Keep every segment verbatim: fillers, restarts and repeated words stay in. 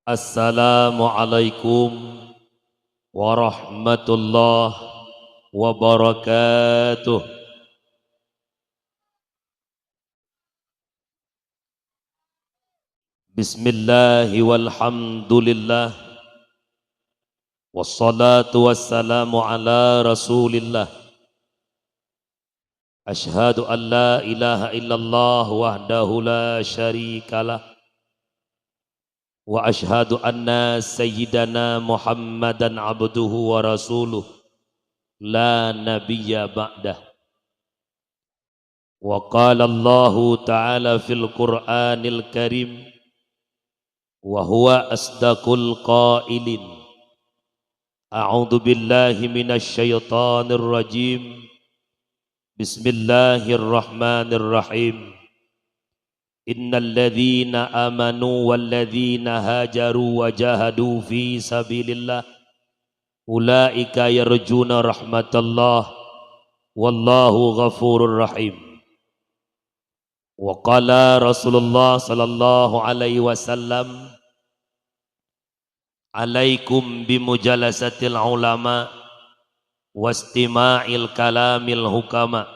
Assalamualaikum warahmatullahi wabarakatuh. Bismillahi walhamdulillah. Wassalatu wassalamu ala Rasulillah. Asyhadu an la ilaha illallah wahdahu la syarikalah. Wa asyhadu anna sayyidana Muhammadan abduhu wa rasuluh. La nabiyya ba'dah. Wa qala Allahu ta'ala fil Qur'anil Karim, wa huwa asdaqul qailin. A'udzu billahi minasy syaithanir rajim. Bismillahirrahmanirrahim. Innal ladzina amanu wal ladzina hajaru wa jahadu fi sabilillah, ulaika yarjuna rahmatallah, wallahu ghafurur rahim. Wa qala Rasulullah sallallahu alaihi wasallam, "Alaikum bimujalasatil ulama wastima'il kalamil hukama.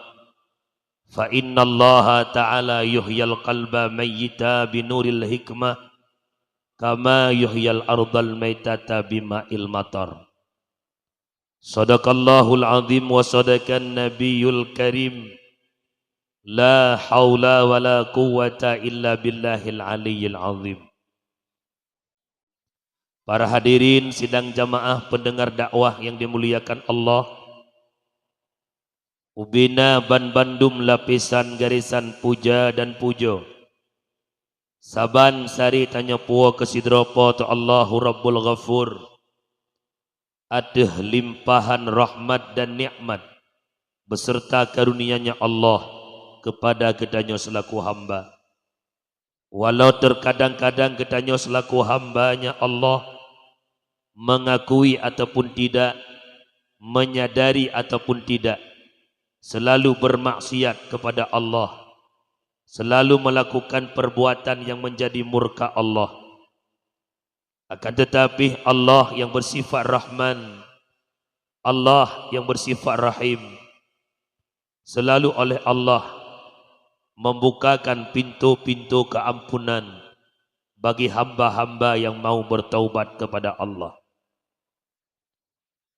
Fa innallaha ta'ala yuhyil qalba mayyita binuril hikmah, kama yuhyil ardal maitata bima'il matar." Sadaqallahul azim wa sadaqan nabiyul karim. La haula wa la quwwata illa billahil aliyyil azim. Para hadirin sidang jamaah pendengar dakwah yang dimuliakan Allah, ubena banbandum lapisan garesan puja dan pujoe. Saban sari tanyoe puwoe keu sidroe Po teu Allahu Rabbul Ghafur, ateueh limpahan rahmat dan nikmat beserta karunia-Nya Allah kepada geutanyoe selaku hamba. Walau terkadang-kadang geutanyoe selaku hamba-Nya Allah, mengakui ataupun tidak, menyadari ataupun tidak, selalu bermaksiat kepada Allah, selalu melakukan perbuatan yang menjadi murka Allah. Akan tetapi, Allah yang bersifat Rahman, Allah yang bersifat Rahim, selalu oleh Allah membukakan pintu-pintu keampunan bagi hamba-hamba yang mau bertaubat kepada Allah.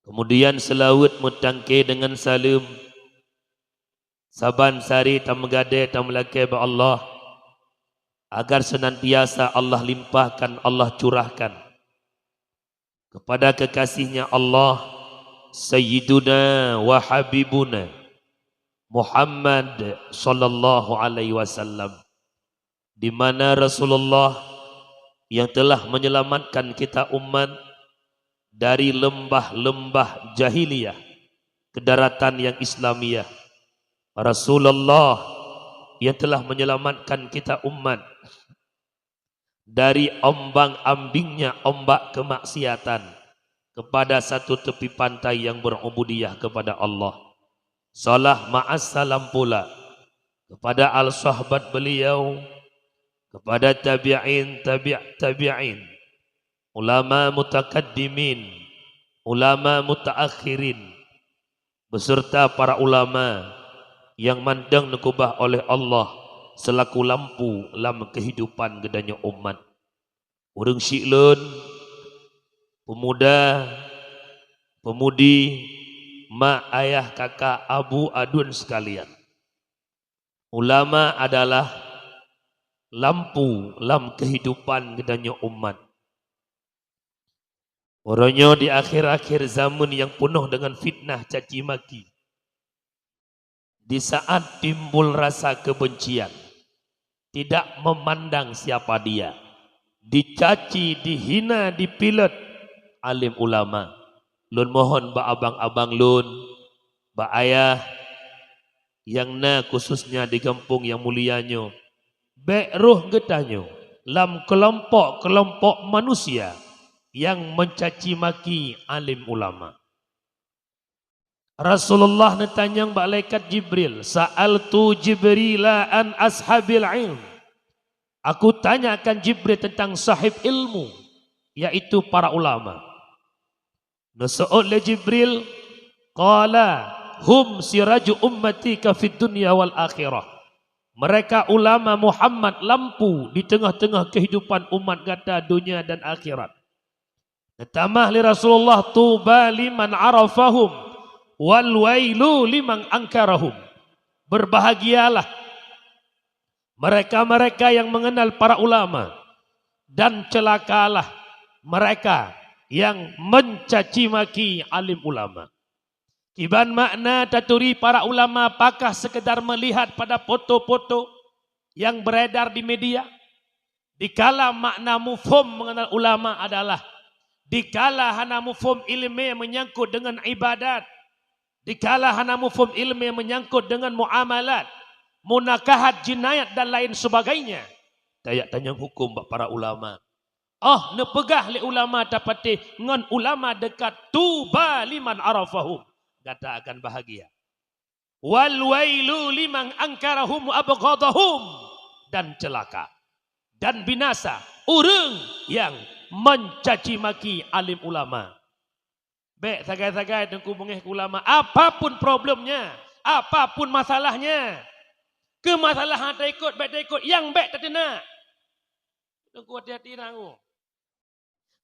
Kemudian seulaweuet meutangke deungon saleuem, saban sari tameugadée tameulakée bak Allah, agar seunantiasa Allah limpahkan, Allah curahkan kepada kekasih-Nya Allah, Sayyiduna wa Habibuna Muhammad sallallahu alaihi wasallam, di mana Rasulullah yang telah menyelamatkan kita umat dari leumbah-leumbah jahiliyah ke daratan yang Islamiyah, Rasulullah yang telah menyelamatkan kita umat dari ombang-ambingnya ombak kemaksiatan kepada satu tepi pantai yang berubudiyah kepada Allah. Salam ma'as salam pula kepada al-sahabat beliau, kepada tabi'in, tabi' tabi'in, ulama mutakaddimin, ulama mutaakhirin, beserta para ulama nyang mantong neukeubah oleh Allah selaku lampu lam keuhidupan geutanyoe umat. Ureuëng syiek lôn, peumuda, peumudi, mak, ayah, kakak, abu, aduen sekalian. Ulama adalah lampu lam keuhidupan geutanyoe umat. Uroe nyoe di akhir-akhir zaman nyang peunoh deungon fitnah caci maki, di saat timbul rasa kebencian, tidak memandang siapa dia, dicaci, dihina, dipilet alim ulama. Lôn mohon bak abang-abang lôn, bak ayah nyang na khususnya di gampông nyang mulia nyoe, bék roh geutanyoe lam keulompok-keulompok manusia nyang mencaci maki alim ulama. Rasulullah neutanyong bak malaikat Jibril, "Sa'altu Jibrila an ashabil ilm." Aku tanyakan Jibril tentang sahib ilmu. yaitu para ulama. Neuseuôt lé Jibril, qala, "Hum siraju ummati ka fid dunya wal akhirah." Mereka ulama Muhammad lampu di tengah-tengah kehidupan umat gata dunia dan akhirat. Neutamah lé Rasulullah, "Tuba liman arafahum, wal wailu liman angkarahum." Berbahagialah mereka-mereka yang mengenal para ulama, dan celakalah mereka yang mencaci maki alim ulama. Kiban makna taturi para ulama pakah sekedar melihat pada foto-foto yang beredar di media? Dikala makna mufhum mengenal ulama adalah dikala hana mufhum ilmu menyangkut dengan ibadat, dikala hana mufhum ilmu menyangkut dengan muamalat, munakahat, jinayat dan lain sebagainya, tajak tanyong hukum bak para ulama. Oh, neupeugah lé ulama tapatéh ngon ulama dekat, "Tuba liman arafahum." Gata akan bahagia. "Wal wailu liman angkarahum wa abghadahum." Dan celaka dan binasa ureuëng yang mencaci maki alim ulama. Bék sagai-sagai teungku beungéh keu ulama. Apapun problemnya, apapun masalahnya, keu masalah hana ikot, bék ikot, nyang bék tateunak. Teungku hati-hati teungku.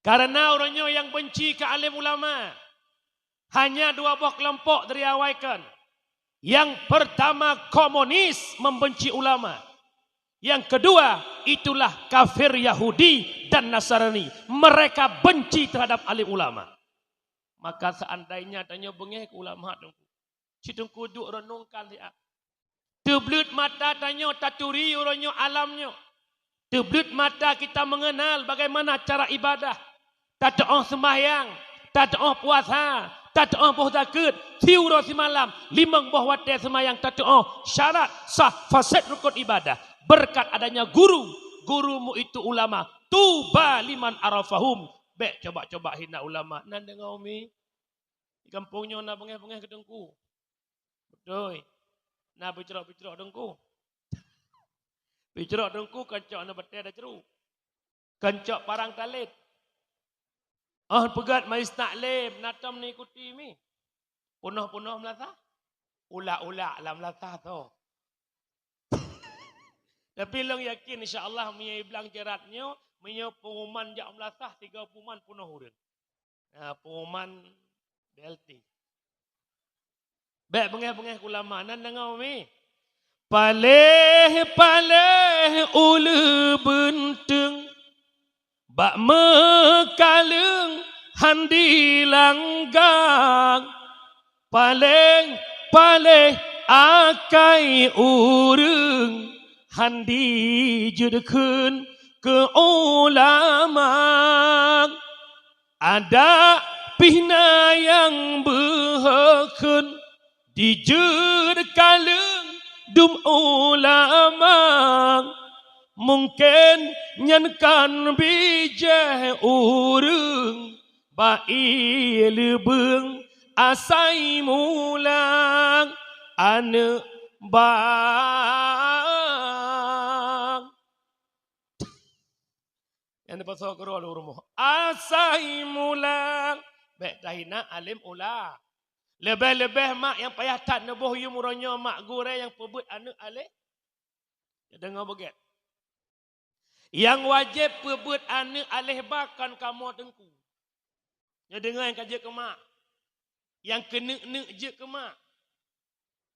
Karena uroe nyoe nyang benci keu alim ulama hanya dua boh keulompok dari awai kan. Yang pertama komunis membenci ulama. Yang kedua itulah kafir Yahudi dan Nasrani. Mereka benci terhadap alim ulama. Maka seandainya tanyoe beungéh keu ulama teungku, si teungku duek renungkan siat. Teubleuet mata tanyoe taturi uroe nyoe alam nyoe. Teubleuet mata kita mengenal bagaimana cara ibadah. Tateuoh sembahyang, tateuoh puasa, tateuoh boh zakeuet, siuroe simalam, limong boh watée sembahyang tateuoh syarat sah faséd rukun ibadah. Berkat adanya guru, gurumu itu ulama. Tuba liman arafahum. Bék coba-coba hina ulama. Nan deungoe umi? Di gampông nyoe na beungéh-beungéh keu teungku. Beutôi. Na peucrok-peucrok teungku. Peucrok teungku kon cok na batée da cru. Kon cok parang talét. Oh peugét majlis taklim na tom neuikuti mi. Peunoh-peunoh meulasah. Ulak-ulak lam lasah tho. Tapi lôn yakin insya Allah meunyoe iblang cerat nyoe, meunyoe pengumuman jak meulasah tiga pengumuman peunoh ureuëng. Ha, pengumuman B L T. Bék beungéh-beungéh keu ulama nan deungoe mi. Paléh-paléh uleue beunteung bak meukaleueng handi langgang. Paléh-paléh akai ureuëng handi jeuet kheun keu ulama. Adak pih na nyang beuheukeun dijeuet kaleueng dum ulama. Mungken nyan kan bijéh ureuëng bak ié leubeueng asai mulang aneuëk bang. Nyang dipasoe keudroe lôn rumoh. Asai mulang. Bék tahina alim ula. Leubeh-leubeh mak nyang payah that neuboh yuem uroe nyoe mak gurée nyang peubeuet aneuëk aléh. Ya deungoe beugét. Nyang wajéb peubeuet aneuëk aléh ba kon kamoe teungku. Nyoe deungoe nyang ka jeuet keu mak. Nyang keuneuk-neuk jeuet keu mak.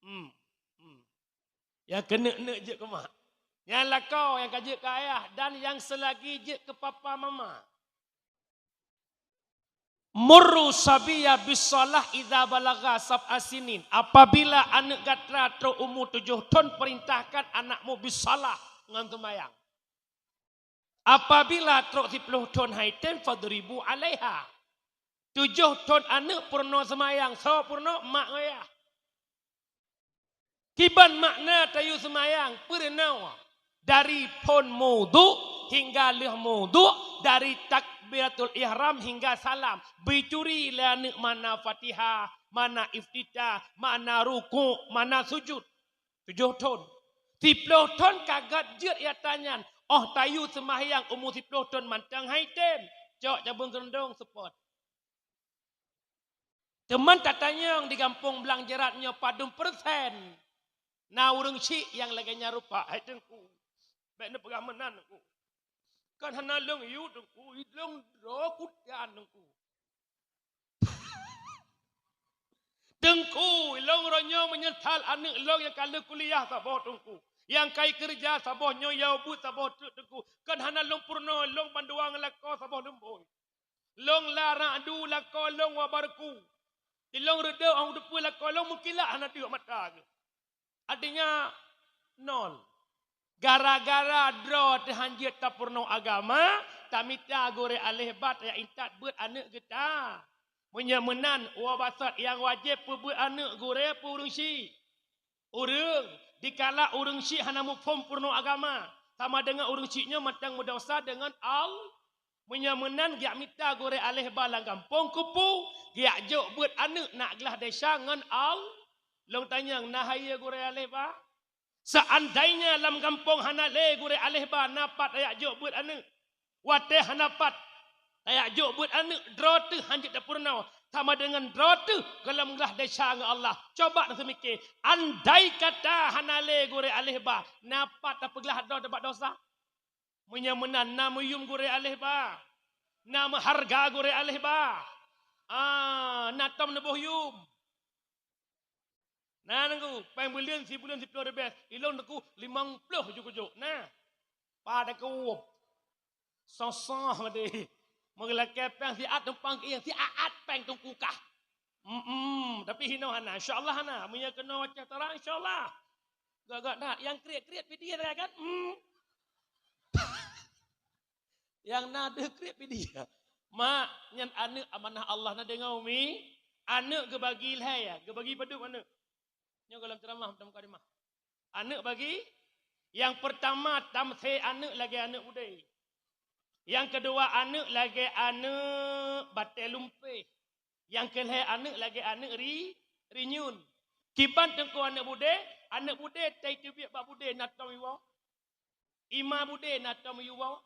Hmm. Hmm. Nyang keuneuk-neuk jeuet keu mak. Nyang lakoe nyang ka jeuet keu ayah dan nyang seulagi jeuet keu papa mama. Muru sabiya bis shalah idza balagha sab'a sinin. Apabila aneuëk gatra trok umu tujoh thon, perintahkan anakmu bis shalah ngon seumayang. Apabila trok siploh thon hai tem fadribu alaiha. Tujoh thon aneuëk peurunoe seumayang, soe peurunoe mak ngon yah. Kiban makna tayue seumayang peurunoe dari phon mudhu hingga lheueh mudhu, dari takbiratul ihram hingga salam. Bicuri lé aneuëk mana Fatihah, mana iftitah, mana rukuk, mana sujud. Tujoh thon. Siploh thon ka gét jeuet nyata nyan. Oh tayue seumahyang umu siploh thon mantong hai tem. Cok cabeueng keureuntong seupôt. Teuma tatanyong di gampông Blang Jerat nyoe padum persen na ureuëng syiek nyang lagée nyan rupa, hai Teungku. Bék neupeugah meunan, Teungku. Kan hana lôn yue, Teungku, lôn droe kutan, Teungku. Teungku, lôn uroe nyoe meunyeusal aneuëk lôn nyang ka lheueh kuliah saboh, Teungku. Nyang ka keureuja saboh, nyoe yue beuet saboh treuk, Teungku. Kan hana lôn peurunoe, lôn bandua ngon lakoe saboh lôn bôi. Lôn larang adu lakoe lôn wa barku. Ilôn reudeuh ong deupeue lakoe lôn meukilat hana deuek mata geuh. Artinya nol. Gara-gara droe teuh hanjeuet tapeurunoe agama, tamita gurée aléh ba tajak intat beuet aneuëk geuta. Meunyoe meunan, uwa basot nyang wajéb peubeuet aneuëk gurée peue ureuëng syiek. Ureuëng, dikala ureuëng syiek hana muphom peurunoe agama, sama deungon ureuëng syiek nyoe mantong meudesya deungon Allah. Meunyoe meunan, geujak mita gurée aléh ba lam gampông keupeue, geujak jok beuet aneuëk na glah desya ngon Allah. Lôn tanyong, na hayeue gurée aléh ba? Seandainya lam gampông hana lé gurée aléh ba, na pat tajak jok beuet aneuëk? Watée hana pat tajak jok beuet aneuëk, droe teuh hanjeuet tapeurunoe, sama deungon droe teuh gohlom glah desya ngon Allah. Coba taseumike, andai kata hana lé gurée aléh ba, na pat tapeuglah droe teuh bak desya? Meunyoe meunan, na meuyuem gurée aléh ba, na meuhareuga gurée aléh ba, ah, na tom neuboh yuem. Na, Teungku, péng buleuen, sibuleuen siplôh ribée, ilôn, Teungku, limong ploh jukujok. Na, pada keuwueb. Sosoh mati. Meulakée péng siat tumpang keuieng, siat péng Teungku kah. Mm-mm, tapi hinoe hana, insya Allah hana. Meunyoe keunoe wacah tarang, insya Allah. Gak-gak that, nyang kriet-kriet pidie kan? Hmm. Nyang na deuh kriet pidie. Mak, nyan aneuëk amanah Allah na deungoe umi. Aneuëk geubagi lhée, geubagi padum aneuëk. Nyoe gohlom ceuramah, meutamah mukadimah. Aneuëk bagi, nyang peurtama tamsé aneuëk lagée aneuëk budé. Nyang keudua aneuëk lagée aneuëk batée lumpéh. Nyang keulhée aneuëk lagée aneuëk ri-, rinyun. Kiban teungku aneuëk budé, aneuëk budé tai teubiet bak budé na tom iwoe. Ima budé na tom iwoe.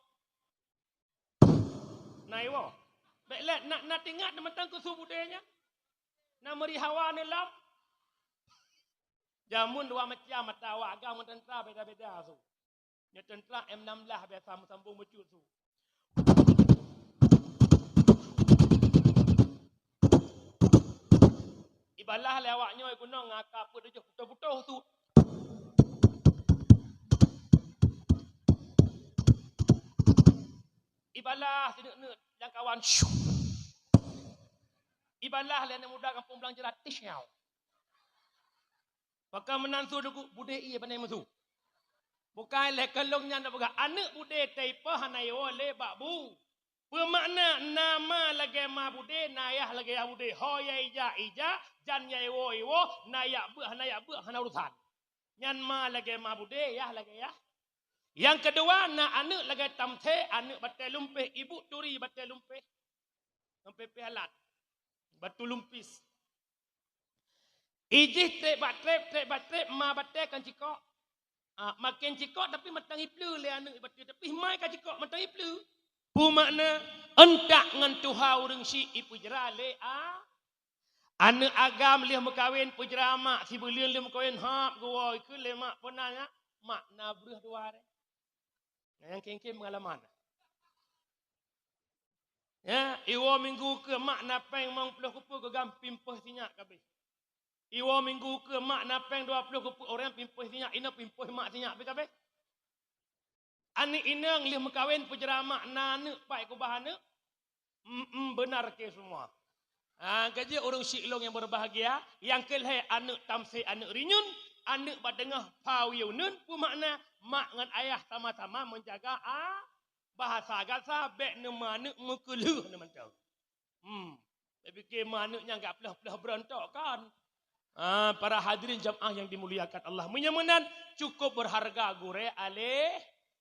Na iwoe. Bék lé na, na teuingat mantong keu su budé nyan. Na meuri hawa neulom. Jameun dua macam mata awak agam ngon teuntra beda-beda su. Nyoe teuntra M enam belas biasa meusambong bacut su. Ibalah lé awak nyoe gunong ngaka peuet tujoh putôh-putôh su. Ibalah sineuk-neuk nyang kawan. Ibalah lé aneuk muda gampông Blang Jerat. Pakon meunan su teungku, budé ié bak aneuk muda. Bukai lé keu lôn nyan tapeugah, aneuëk budé taipoh hana iwoe lé bak bu. Peumakna na ma lagée ma budé, na yah lagée yah budé. Ho ya ija, ija, jan ya iwoe, iwoe, na yak beuet, hana yak beuet, hana urusan. Nyan ma lagée ma budé, yah lagée yah. Nyang keudua, na aneuëk lagée tamsé, aneuëk batée lumpéh, ibu turi batée lumpéh. Lumpéh pih alat. Batu lumpis. Ijih treb bak treb, treb bak treb, ma batée kan cikok. Ah, maken cikok tapi mantong ipleue lé aneuëk batée, tapi ma ka cikok mantong ipleue. Peue makna? Euntak ngon tuha ureuëng syiek ipeujra lé a. Aneuëk agam lheueh meukawen peujra mak, sibuleuen lheueh meukawen hab geuwoe keu lé mak peuna nyan, mak na breueh dua ré. Nyang kém-kém peungalaman. Ya, iwoe minggu keu mak na péng limong ploh keupeue geugam pimpéh sinyak kabeh. Iwoe minggu keu mak na péng dua ploh keupeue orang pimpéh sinyak, inoe pimpéh mak sinyak pih kabeh. Aneuëk inong lheueh meukawen peujra mak na aneuëk pai kubah aneuëk. Mm, mm, benar ke semua. Ha, ka jeuet ureuëng syiek lôn nyang berbahagia, nyang keulhée aneuëk tamsé aneuëk rinyun, aneuëk bak teungoh pawiyeu neun, peue makna mak ngon ayah sama-sama menjaga a, bahasa gasa bék neuma aneuëk meukeulheueh neumantong. Hmm. Tapi ke ma aneuëk nyang gak ploh-ploh beureuntôk kan? Ah, para hadirin jamaah yang dimuliakan Allah. Meunyoe meunan cukup berharga gurée aléh.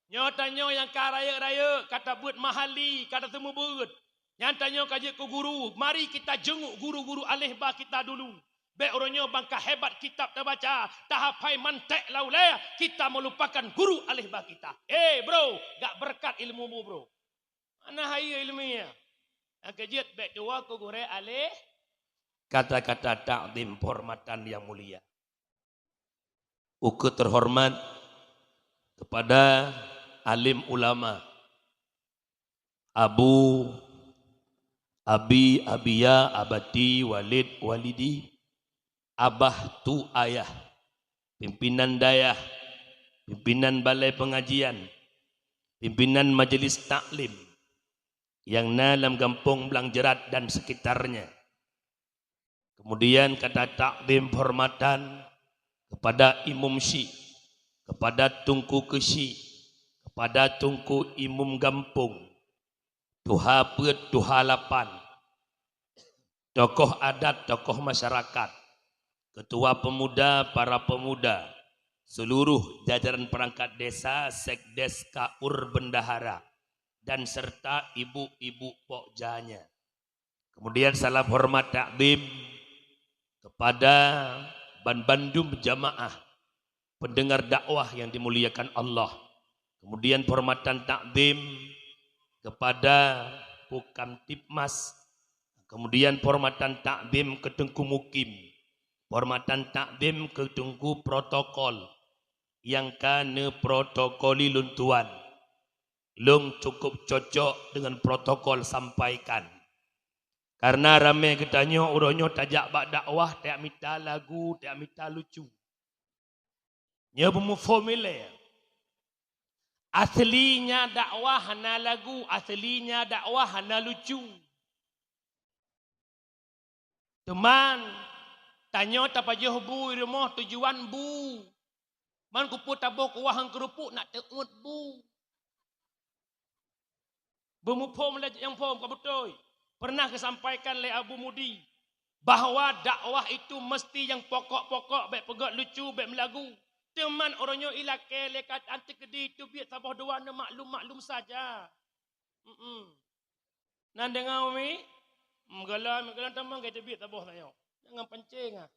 Nyoe tanyoe nyang ka rayeuk-rayeuk, ka tabeuet mahali, ka taseumeubeuet. Nyan tanyoe ka jeuet keu guru. Mari kita jenguk guru-guru aléh ba kita dulu. Bék uroe nyoe ban ka hebat kitab tabaca, tahafai mantek laulée, kita meulupakan guru aléh ba kita. Eh, bro, gak beureukat ileumu mu, bro. Mana hayeue ileumu nyan? Nyang keujeuet bèk tuwoe keu gurèe alim. Kata-kata takzim penghormatan yang mulia. Ukeue terhormat kepada alim ulama, Abu, Abi, Abiya, Abati, Walid, Walidi, Abah, Tu, Ayah, pimpinan dayah, pimpinan balai pengajian, pimpinan majelis taklim nyang na lam gampông Blang Jerat dan sekitarnya. Kemudian kata takzim penghormatan kepada imum syik, kepada teungku keusyik, kepada teungku imum gampông, tuha peuet, tuha lapan, tokoh adat, tokoh masyarakat, ketua pemuda, para pemuda, seluruh jajaran perangkat desa, sekdes, kaur, bendahara, dan serta ibu-ibu pokjanya. Kemudian salam hormat takzim kepada ban-, bandum jamaah pendengar dakwah yang dimuliakan Allah. Kemudian penghormatan takzim kepada Pukamtibmas. Kemudian penghormatan takzim keu Teungku Mukim. Penghormatan takzim keu Teungku Protokol nyang ka neuprotokoli lôn tuan. Lôn cukup cocok dengan protokol sampaikan. Karena ramé geutanyoe uroe nyoe tajak bak dakwah, tajak mita lagu, tajak mita lucu. Nyoe beumuphom ilée. Aslinya dakwah hana lagu, aslinya dakwah hana lucu. Teuma, tanyoe tapajoh bu i rumoh tujuan bu. Man keupeue taboh kuah ngon keurupuk nak teuôt bu. Beumuphom lé nyang phom ka beutôi. Pernah geusampaikan lé Abu Mudi bahwa dakwah itu meusti nyang pokok-pokok, bék peugét lucu, bék meulagu. Teuma uroe nyoe ilakée lé keuadaan teukeudi teubiet saboh dua neumaklum-maklum saja. Mm-mm. Nan deungoe mi? Meugohlom, meugohlom tamong ka teubiet saboh tanyoe. Jangan pancing ah.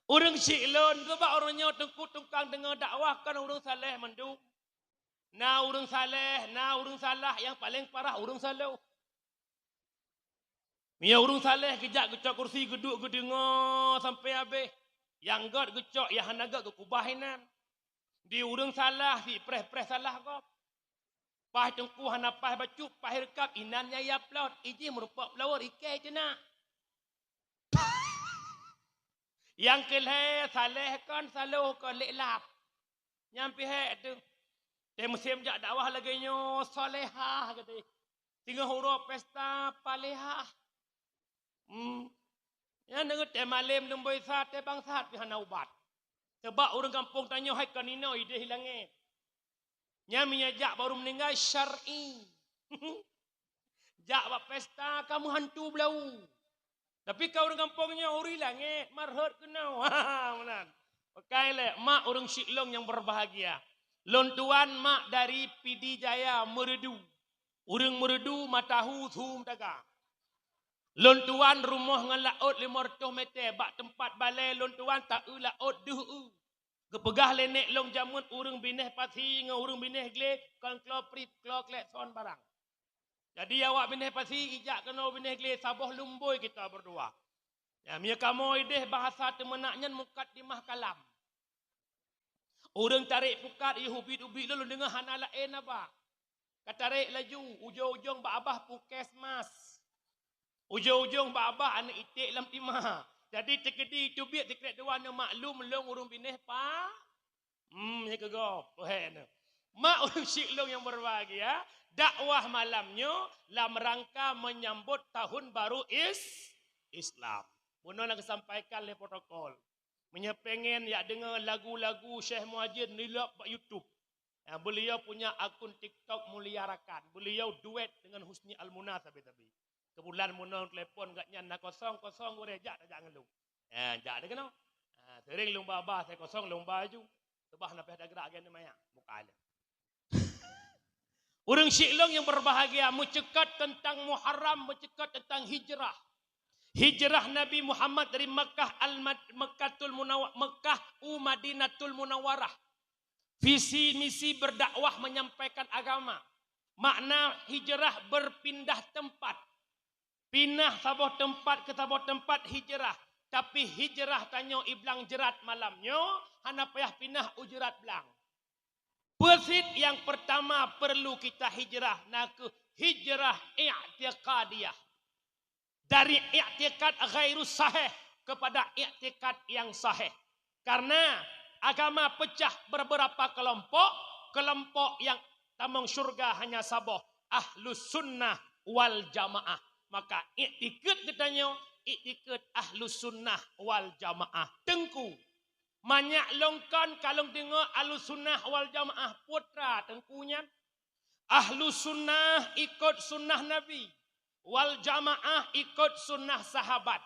Ureuëng syik lôn, sabab ureuëng nyoe teungku tukang deungoe dakwah kon ureuëng saleh mandum. Na ureuëng saleh, na ureuëng salah, nyang paleng parah ureuëng saloh. Meunyoe ureuëng saleh geujak geucok kursi geuduek geudeungoe sampoe habéh, nyang gét geucok, nyang hana gét geukubah inan. Di ureuëng salah, si preh-preh salah gob. Paih teungku hana paih bacut, paih reukab inan nyang ia plot, ijih meurumpok flower ikée teunak. Nyang keu lhée saleh kon, saloh kon, lé lap. Nyan pih hék teuh. Teuh musém jak dakwah lagée nyoe, salehah geutéh. Teungoh uroe pesta, palehah. Hmm. Nyan deungon teuh malém leumboi sa, teuh bangsat pih hana ubat. Sabab ureuëng gampông tanyoe hai kon inoe ideh i langét. Nyan meunyoe jak baru meuninggai syar'i. Jak bak pesta ka meuhantu blau. Tapi ka ureuëng gampông nyoe uri langét, marhot keunoe. Ha, meunan. Pakai lé mak ureuëng syik lôn nyang berbahagia. Lôn tuan mak dari Pidie Jaya, Meureudu. Ureuëng Meureudu matahu su meutaga. Lôn tuan rumoh ngon laôt limong reutôh mètè, bak teumpat balée lôn tuan taeu laôt deuh eu. Geupeugah lé nèk lôn jameun ureuëng binéh pasi ngon ureuëng binéh glé kon klo prit, klo klekson barang. Jadi awak binéh pasi ijak keunoe binéh glé saboh lumboi kita berdua. Ya, meunyoe kamoe ideh bahasa teumeunak nyan mukadimah kalam. Ureuëng tarek pukat, yôh ubit-ubit lôn deungoe hana laén haba. Ka tarek laju, ujong-ujong bak abah puskesmas. Ujong-ujong bak abah aneuk iték lam timah. Jadi teukeudi teubiet sikrek dua neumaklum lôn ureuëng binéh pa. Hmm, nyang keu gob, wahé nyoe. Mak ureuëng syik lôn nyang berbahagia, dakwah malam nyoe lam rangka menyambut tahun baru is-, Islam. Bunoe na geusampaikan lé protokol. Meunyoe pengen jak deungoe lagu-lagu Syekh Muhajir, neulok bak YouTube. Ya, beliau punya akun TikTok Mulia Rakan. Beliau duet dengan Husni Almuna sabe-sabe. Keubeutulan bunoe telepon gobnyan na kosong, kosong gurée jak tajak ngon lôn. Ya, jak deungoe. Ha, sering lôn ba-ba, saya kosong lôn ba aju. Teubah na pih dagrak gen maya. Buka aja. Ureuëng syik lôn nyang berbahagia, meuceukat tentang Muharram, meuceukat tentang hijrah. Hijrah Nabi Muhammad dari Makkah al-Mad-, Makkatul Munawa-, Makkah u Madinatul Munawwarah. Visi misi berdakwah menyampaikan agama. Makna hijrah berpindah tempat. Pinah saboh teumpat keu saboh teumpat hijrah. Tapi hijrah tanyoe i Blang Jeurat malam nyoe hana payah pinah u Jeurat Blang. Peue cit nyang peurtama peurlu kita hijrah, na kheueh hijrah i'tiqadiyah. Dari i'tikad ghairu sahih kepada i'tikad yang sahih. Karena agama pecah beberapa kelompok, kelompok yang tamong syurga hanya saboh, Ahlus Sunnah wal Jamaah. Maka iktikad geutanyoe, iktikad Ahlus Sunnah wal Jamaah. Teungku, manyak lôn kon ka lôn deungoe Ahlus Sunnah wal Jamaah, peue teuma Teungku nyan? Ahlus Sunnah ikot sunnah Nabi, wal Jamaah ikot sunnah sahabat.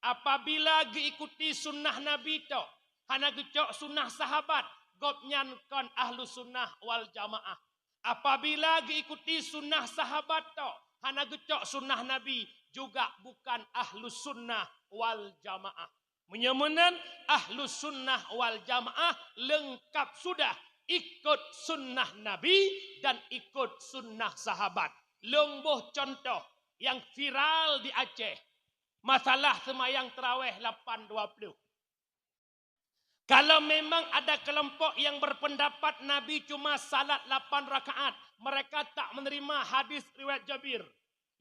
Apabila geuikuti sunnah Nabi tok, hana geucok sunnah sahabat, gobnyan kon Ahlus Sunnah wal Jamaah. Apabila geuikuti sunnah sahabat tok, hana geucok sunnah Nabi, juga bukan Ahlus Sunnah wal Jamaah. Meunyoe meunan, Ahlus Sunnah wal Jamaah leungkap sudah ikot sunnah Nabi dan ikot sunnah sahabat. Lôn boh contoh nyang viral di Aceh, masalah seumayang taraweh lapan dua ploh. Kalau memang ada kelompok yang berpendapat Nabi cuma salat lapan rakaat, mereka tak menerima hadis riwayat Jabir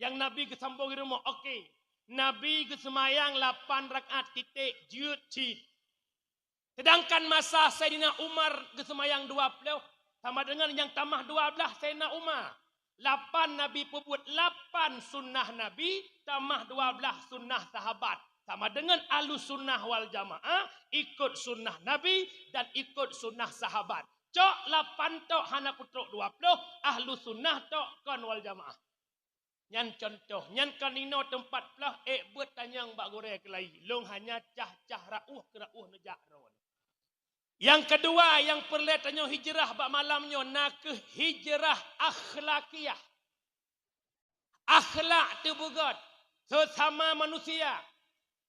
yang Nabi geusambong di rumoh. Oke, Nabi geuseumayang lapan rakaat titik, jeuet cit. Sedangkan masa Saidina Umar geuseumayang dua ploh, sama dengan nyang tamah dua blaih Saidina Umar. Lapan Nabi peubuet, lapan sunnah Nabi, tamah dua blaih sunnah sahabat. Sama dengan Ahlus Sunnah wal Jamaah, ikot sunnah Nabi dan ikot sunnah sahabat. Cok lapan tok hana peutrok dua ploh, Ahlus Sunnah tok kon wal Jamaah. Nyan contoh, nyan kon inoe teumpat ploh, ék beuet tanyong bak gurée keulayi. Lôn hanya cah-cah rauh keu rauh neujak droe. Nyang keudua nyang peureulée tanyoe hijrah bak malam nyoe na kheueh hijrah akhlakiyah. Akhlak teubeugét, seusama manusia.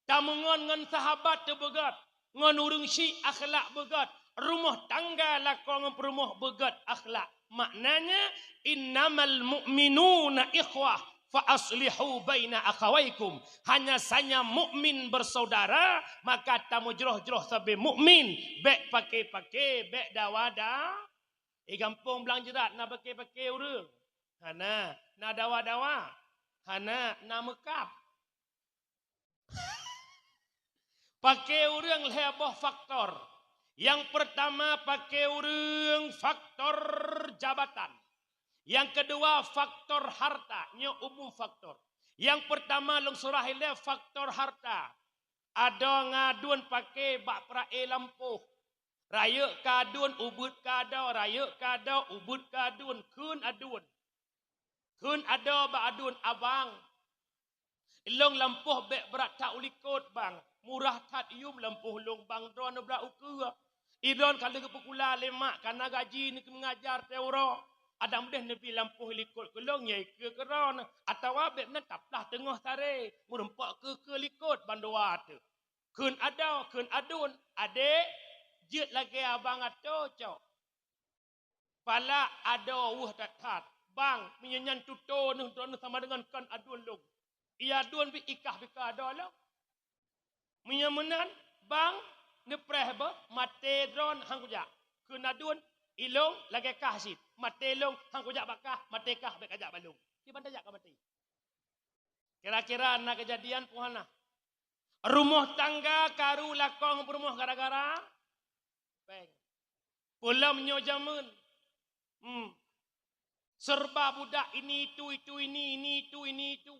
Tameungon ngon sahabat teubeugét, ngon ureuëng syiek akhlak beugét, rumoh tangga lakoe ngon peurumoh beugét akhlak. Maknanya, "Innamal mu'minuna ikhwah, fa aslihu baina akhawaikum." Hanya saja mukmin bersaudara, maka tameujroh-jroh sabe mukmin, bék pake-pake, bék dawa-da-, di gampông Blang Jeurat na pake-pake ureuëng? Hana. Na dawa-dawa? Hana. Na meukab? Pake ureuëng lhée boh faktor. Nyang peurtama pake ureuëng faktor jabatan. Nyang keudua faktor harta, nyoe umum faktor. Nyang peurtama lôn surah ilée faktor harta. Adoe ngon aduen pake bak peurae lampôh. Rayeuk keu aduen, ubeuet keu adoe, rayeuk keu adoe, ubeuet keu aduen, kheun aduen. Kheun adoe bak aduen, "Abang, ilôn lampôh bék brat that u likot, Bang. Murah that yuem lampôh lôn, Bang, droeneuh brat ukeue. Ilôn ka lheueh geupeukula lé mak, ka na gaji neuh keu meungajar teuh uroe. Adak meudeh neubi lampôh likot keu lôn, nyoe ikeue keu droeneuh. Atawa bék meunan taplah teungoh saré, meurumpok keue-keue likot bandua teuh." Kheun adoe, kheun aduen, "Adék, jeuet lagée abang atoe cok." Palak adoe weueh that-that. "Bang, meunyoe nyan tutoe neuh droeneuh sama deungon kon aduen lôn. Ie aduen pih ikah bika adoe lôn. Meunyoe meunan, Bang, neupreh beuh, maté droeneuh han kujak." Kheun aduen, "Ilôn lagée kah cit. Maté lôn han kujak bak kah, maté kah bék kajak bak lôn." Kiban tajak ka maté. Kira-kira na keujadian peue hana? Rumoh tangga karu lakoe ngon peurumoh gara-gara péng. Peulom nyoe jameun. Hmm. Serba budak ini itu, itu ini, ini itu, ini itu.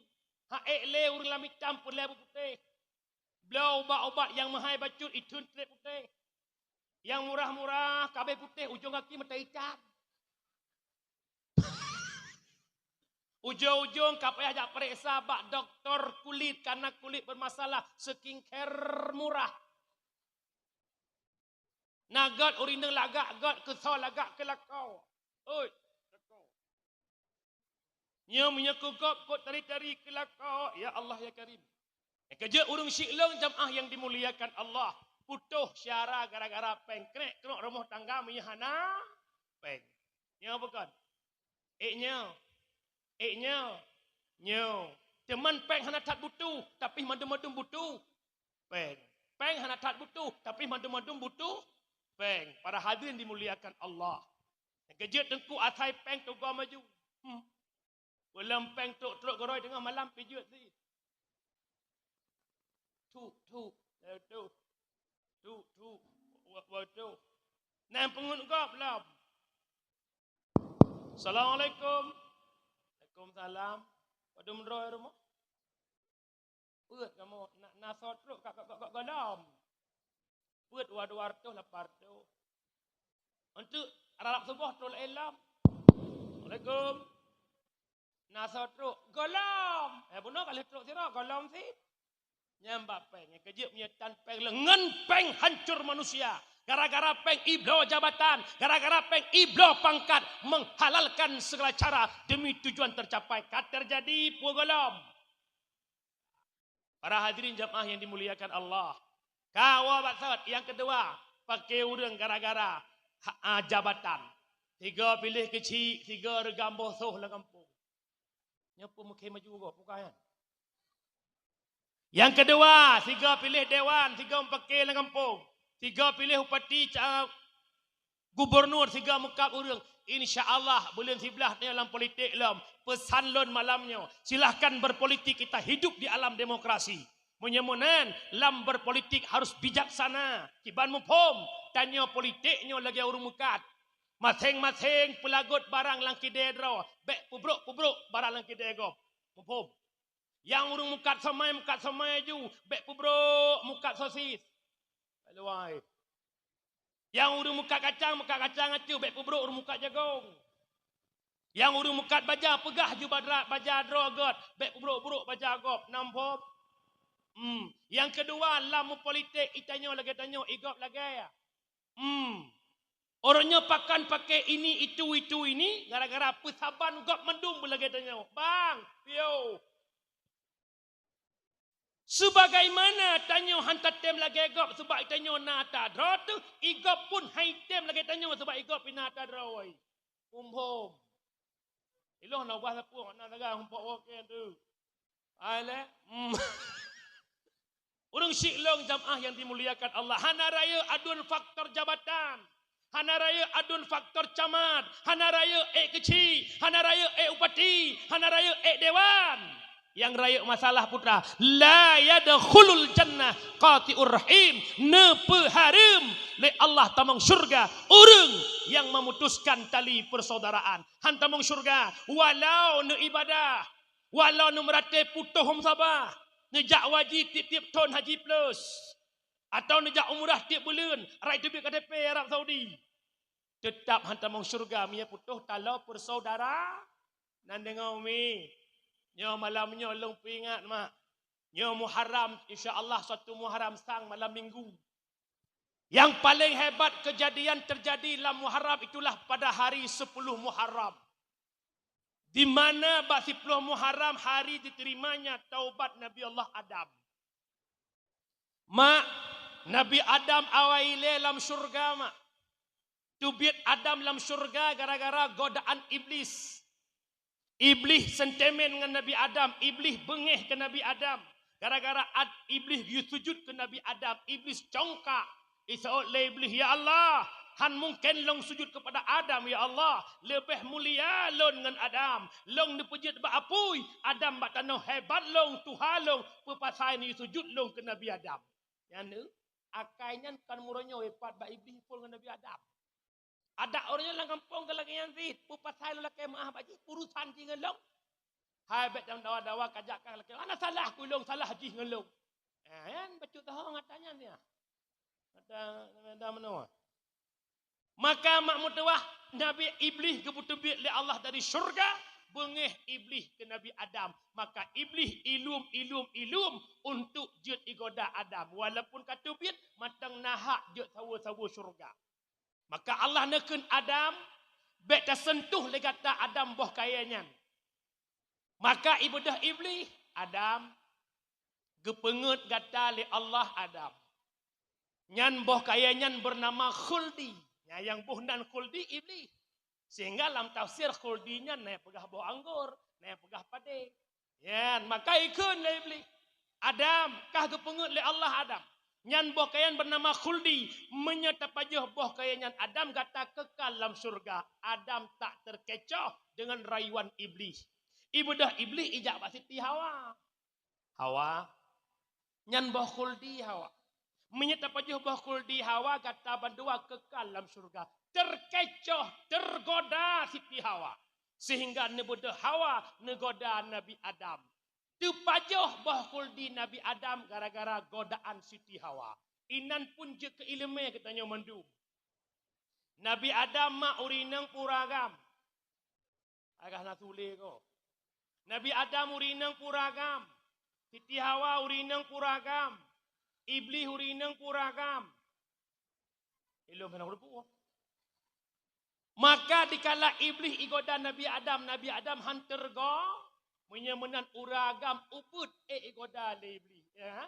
Ha ék lé ureuëng lam itam peureulée beuputéh. Bloe ubat-ubat nyang meuhai bacut itheun trép putéh. Nyang murah-murah kabeh putéh ujong gaki meutai itam. Ujong-ujong ka payah jak peuriksa bak doktor kulit karena kulit bermasalah, skincare murah. Na gét ureuëng inong lagak gét, keusoe lagak keu lakoe. Oi, lakoe. Nyoe meunyoe keu gob kot tari-tari keu lakoe, ya Allah ya Karim. Nyang keujeuet ureuëng syiek lôn jamaah yang dimuliakan Allah, putôh syara gara-gara péng, krek keunong rumoh tangga meunyoe hana péng. Nyoe bukon. Ék nyoe, ék nyoe, nyoe. Teuma péng hana that butuh, tapi mandum-mandum butuh péng. Péng hana that butuh, tapi mandum-mandum butuh péng. Para hadirin dimuliakan Allah. Nyang keujeuet teungku asai péng teugoe maju. Hmm. Peulom péng trok-trok geurôi teungoh malam pih jeuet sit. Thuk, thuk, eh, thuk. Thuk, thuk. Wa-, wa-, thuk. Nyan peungeut gob lom. Assalamualaikum. Waalaikumsalam. Padum droe rumoh? Peuet kamoe, na, na soe trok ka, ka, ka, ka golom. Peuet wa dua reutôh lapan reutôh. Enteuk ralap suboh trok laén lom. Assalamualaikum. Na soe trok? Golom. Eh, bunoe ka lheueh trok sidroe, golom sit. Nyan bak péng. Nyang keujeuet meunyoe tan péng leungeun péng hancur manusia. Gara-gara péng ibloe jabatan, gara-gara péng ibloe pangkat, menghalalkan segala cara demi tujuan tercapai. Ka teujadi peue golom. Para hadirin jamaah yang dimuliakan Allah. Ka woe bak sot, nyang keudua, paké ureuëng gara-gara ha-, a, jabatan. Sigoe piléh keuchik, sigoe reugam boh soh lam gampông. Nyoe peue meukhém maju gob, bukan nyan? Nyang keudua, sigoe piléh dewan, sigoe meupaké lam gampông. Sigoe piléh bupati, ca-, gubunur, sigoe meukab ureuëng. Insya Allah, buleuen siblaih nyoe lam politik lom. Peusan lôn malam nyoe, silahkan berpolitik, kita hidup di alam demokrasi. Meunyoe meunan, lam berpolitik harus bijaksana. Kiban muphom, tanyoe politik nyoe lagée ureuëng meukat. Maséng-maséng peulagot barang lam kidée droe, bék peubrok-peubrok barang lam kidée gob. Muphom? Nyang ureuëng meukat somai, meukat somai aju, bék peubrok meukat sosis. Luwai. Nyang ureuëng meukat kacang, meukat kacang aju, bék peubrok ureuëng meukat jagong. Nyang ureuëng meukat baja, peugah ju badra-, baja droe gét, bék peubrok-brok baja gob. Nam phom? Hmm. Nyang keudua, lam meupolitik, itanyoe lagée tanyoe, igob lagée. Hmm. Orang nyoe pakan pakai ini, itu, itu, ini, gara-gara peusaban gob mandum beulagée tanyoe. Bang, piôh. Sebagaimana tanyoe han tatem lagée gob, sebab tanyoe na atra droe teuh, igob pun han item lagée tanyoe, sebab igob pih na atra droe. Muphom? Ilong na ubah sapeue, na sagai humpok woke tu. Ai lé? Hmm. Ureuëng siklong jamaah yang dimuliakan Allah, hana rayeuk aduen faktor jabatan, hana rayeuk aduen faktor camat, hana rayeuk ék keuchik, hana rayeuk ék bupati, hana rayeuk ék dewan. Nyang rayeuk masalah putra, la yadkhulul jannah qati'ur rahim, neupeuhareuem lé Allah tamong syurga ureuëng nyang memutuskan tali persaudaraan. Han tamong syurga, walau neuibadah, walau neumeuratéb putôh hom sabah, neujak haji tieb-tieb thon haji plus, atau neujak umrah tieb buleuen, raya teubiet K T P Arab Saudi, teutab han tamong syurga meunyoe putôh taloe persaudaraan. Nan deungoe umi, nyoe malam nyoe lôn peuingat mak, nyoe Muharram, insya Allah satu Muharram sang malam minggu. Yang paling hebat kejadian terjadi lam Muharram itulah pada hari sepuluh Muharram, di mana bak siploh Muharram hari diterimanya taubat Nabi Allah Adam. Mak, Nabi Adam awai ilée lam syurga, mak. Teubiet Adam lam syurga gara-gara godaan Iblis. Iblis sentimen ngon Nabi Adam, Iblis beungéh keu Nabi Adam. Gara-gara Ad-, Iblis geuyue sujut keu Nabi Adam, Iblis congkak. Iseuôt lé Iblis, "Ya Allah, han mungken lôn sujut keupada Adam, ya Allah. Leubeh mulia lôn ngon Adam. Lôn neupeujeuet bak apui, Adam bak tanoh. Hebat lôn, tuha lôn, peue pasai neusujut lôn keu Nabi Adam?" Nyan, akai nyan kon meurunoe pat bak Iblis phon ngon Nabi Adam. Adak ureuëng nyan lam gampông keu lagée nyan cit, peue pasai lôn lakée meuáh bak jih, urusan jih ngon lôn. Hai bék dawa-dawa kajak ka lakée, hana salah ku lôn, salah jih ngon lôn. Eh, nyan bacut taho ngon ata nyan sia. Ata, ata meunoe. Maka mak meutuwah Nabi Iblis geupeuteubiet lé Allah dari syurga, beungéh Iblis keu Nabi Adam. Maka Iblis ilum, ilum, ilum untuk jeuet igoda Adam. Walaupun ka teubiet, mantong na hak jeuet sawoe-sawoe syurga. Maka Allah neukheun Adam, "Bék taseuntoh lé gata Adam boh kayée nyan." Maka ibeudôh Iblis, "Adam, geupeungeut gata lé Allah Adam. Nyan boh kayée nyan beunama Khuldi." Nyan nyang boh nan Khuldi Iblis. Sehingga lam tafsir khuldi nyan na nyang peugah boh anggor, na nyang peugah padé. Nyan, maka ikheun lé Iblih, "Adam, kah geupeungeut lé Allah Adam." Nyan boh kayèe bernama khuldi. Meunyoe tapajoh boh kayèe nyan Adam, gata kekal lam syeuruga. Adam tak terkecoh dengan rayuan Iblih. Ibeudôh Iblih ijak bak Siti Hawa. Hawa, nyan boh khuldi Hawa. Meunyoe tapajoh boh khuldi Hawa, gata bandua kekal lam syeuruga. Terkecoh, tergoda Siti Hawa. Sehingga neubeudôh Hawa neugoda Nabi Adam. Teupajoh boh khuldi Nabi Adam gara-gara godaan Siti Hawa. Inan pun jeuet keu ileumèe geutanyoe mandum. Nabi Adam mak ureueng inong peue ureueng agam. Agah na tulé ko. Nabi Adam ureueng inong peue ureueng agam. Siti Hawa ureueng inong peue ureueng agam. Iblih ureueng inong peue ureueng agam. Ilôn hana kuteupeu. Maka dikala Iblih igoda Nabi Adam, Nabi Adam han teugo, meunyoe meunan ureueng agam ubit ék igoda lé Iblih, ya.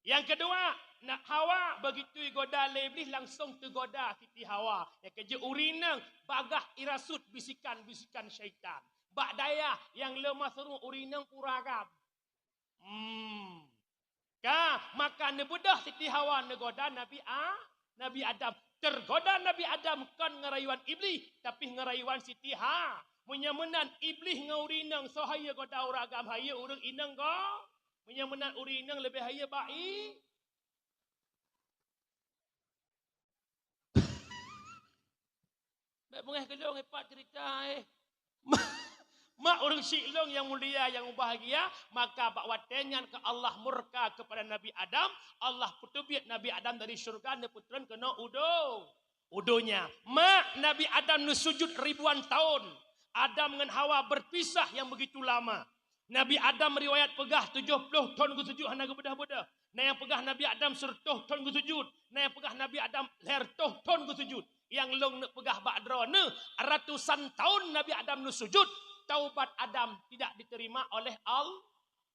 Nyang keudua, na Hawa begitu igoda lé Iblih langsong teugoda Siti Hawa. Nyang keujeuet ureueng inong bagah irasut bisikan-bisikan syaitan. Bak dayah nyang leumah seuruek ureueng inong peue ureueng agam. Hmm. Ka, maka neubeudôh Siti Hawa neugoda Nabi A-, Nabi Adam. Teugoda Nabi Adam kon ngon rayuan Iblih, tapi ngon rayuan Siti Ha. Meunyoe meunan Iblih ngon ureueng inong soe hayeue goda ureueng agam, hayeue ureueng inong go. Meunyoe meunan ureueng inong leubeh hayeue bak I-, Bèk beungèh keu lôn, ipat ceurita, eh. Mak ureueng syik lôn nyang mulia, nyang mubahgia, maka bak watèe nyan ka Allah murka keupada Nabi Adam, Allah peuteubiet Nabi Adam dari syeuruga neupeutron keunoe u do-, u donya. Mak Nabi Adam neusujut ribuan tahun. Adam ngon Hawa berpisah yang begitu lama. Nabi Adam riwayat peugah tujoh ploh thon geusujut hana geubeudôh-beudôh. Na nyang peugah Nabi Adam sireutôh thon geusujut. Na nyang peugah Nabi Adam lhèe reutôh thon geusujut. Nyang lôn neuk peugah bak droeneuh, ratusan tahun Nabi Adam neusujut, taubat Adam tidak diterima oleh Al-,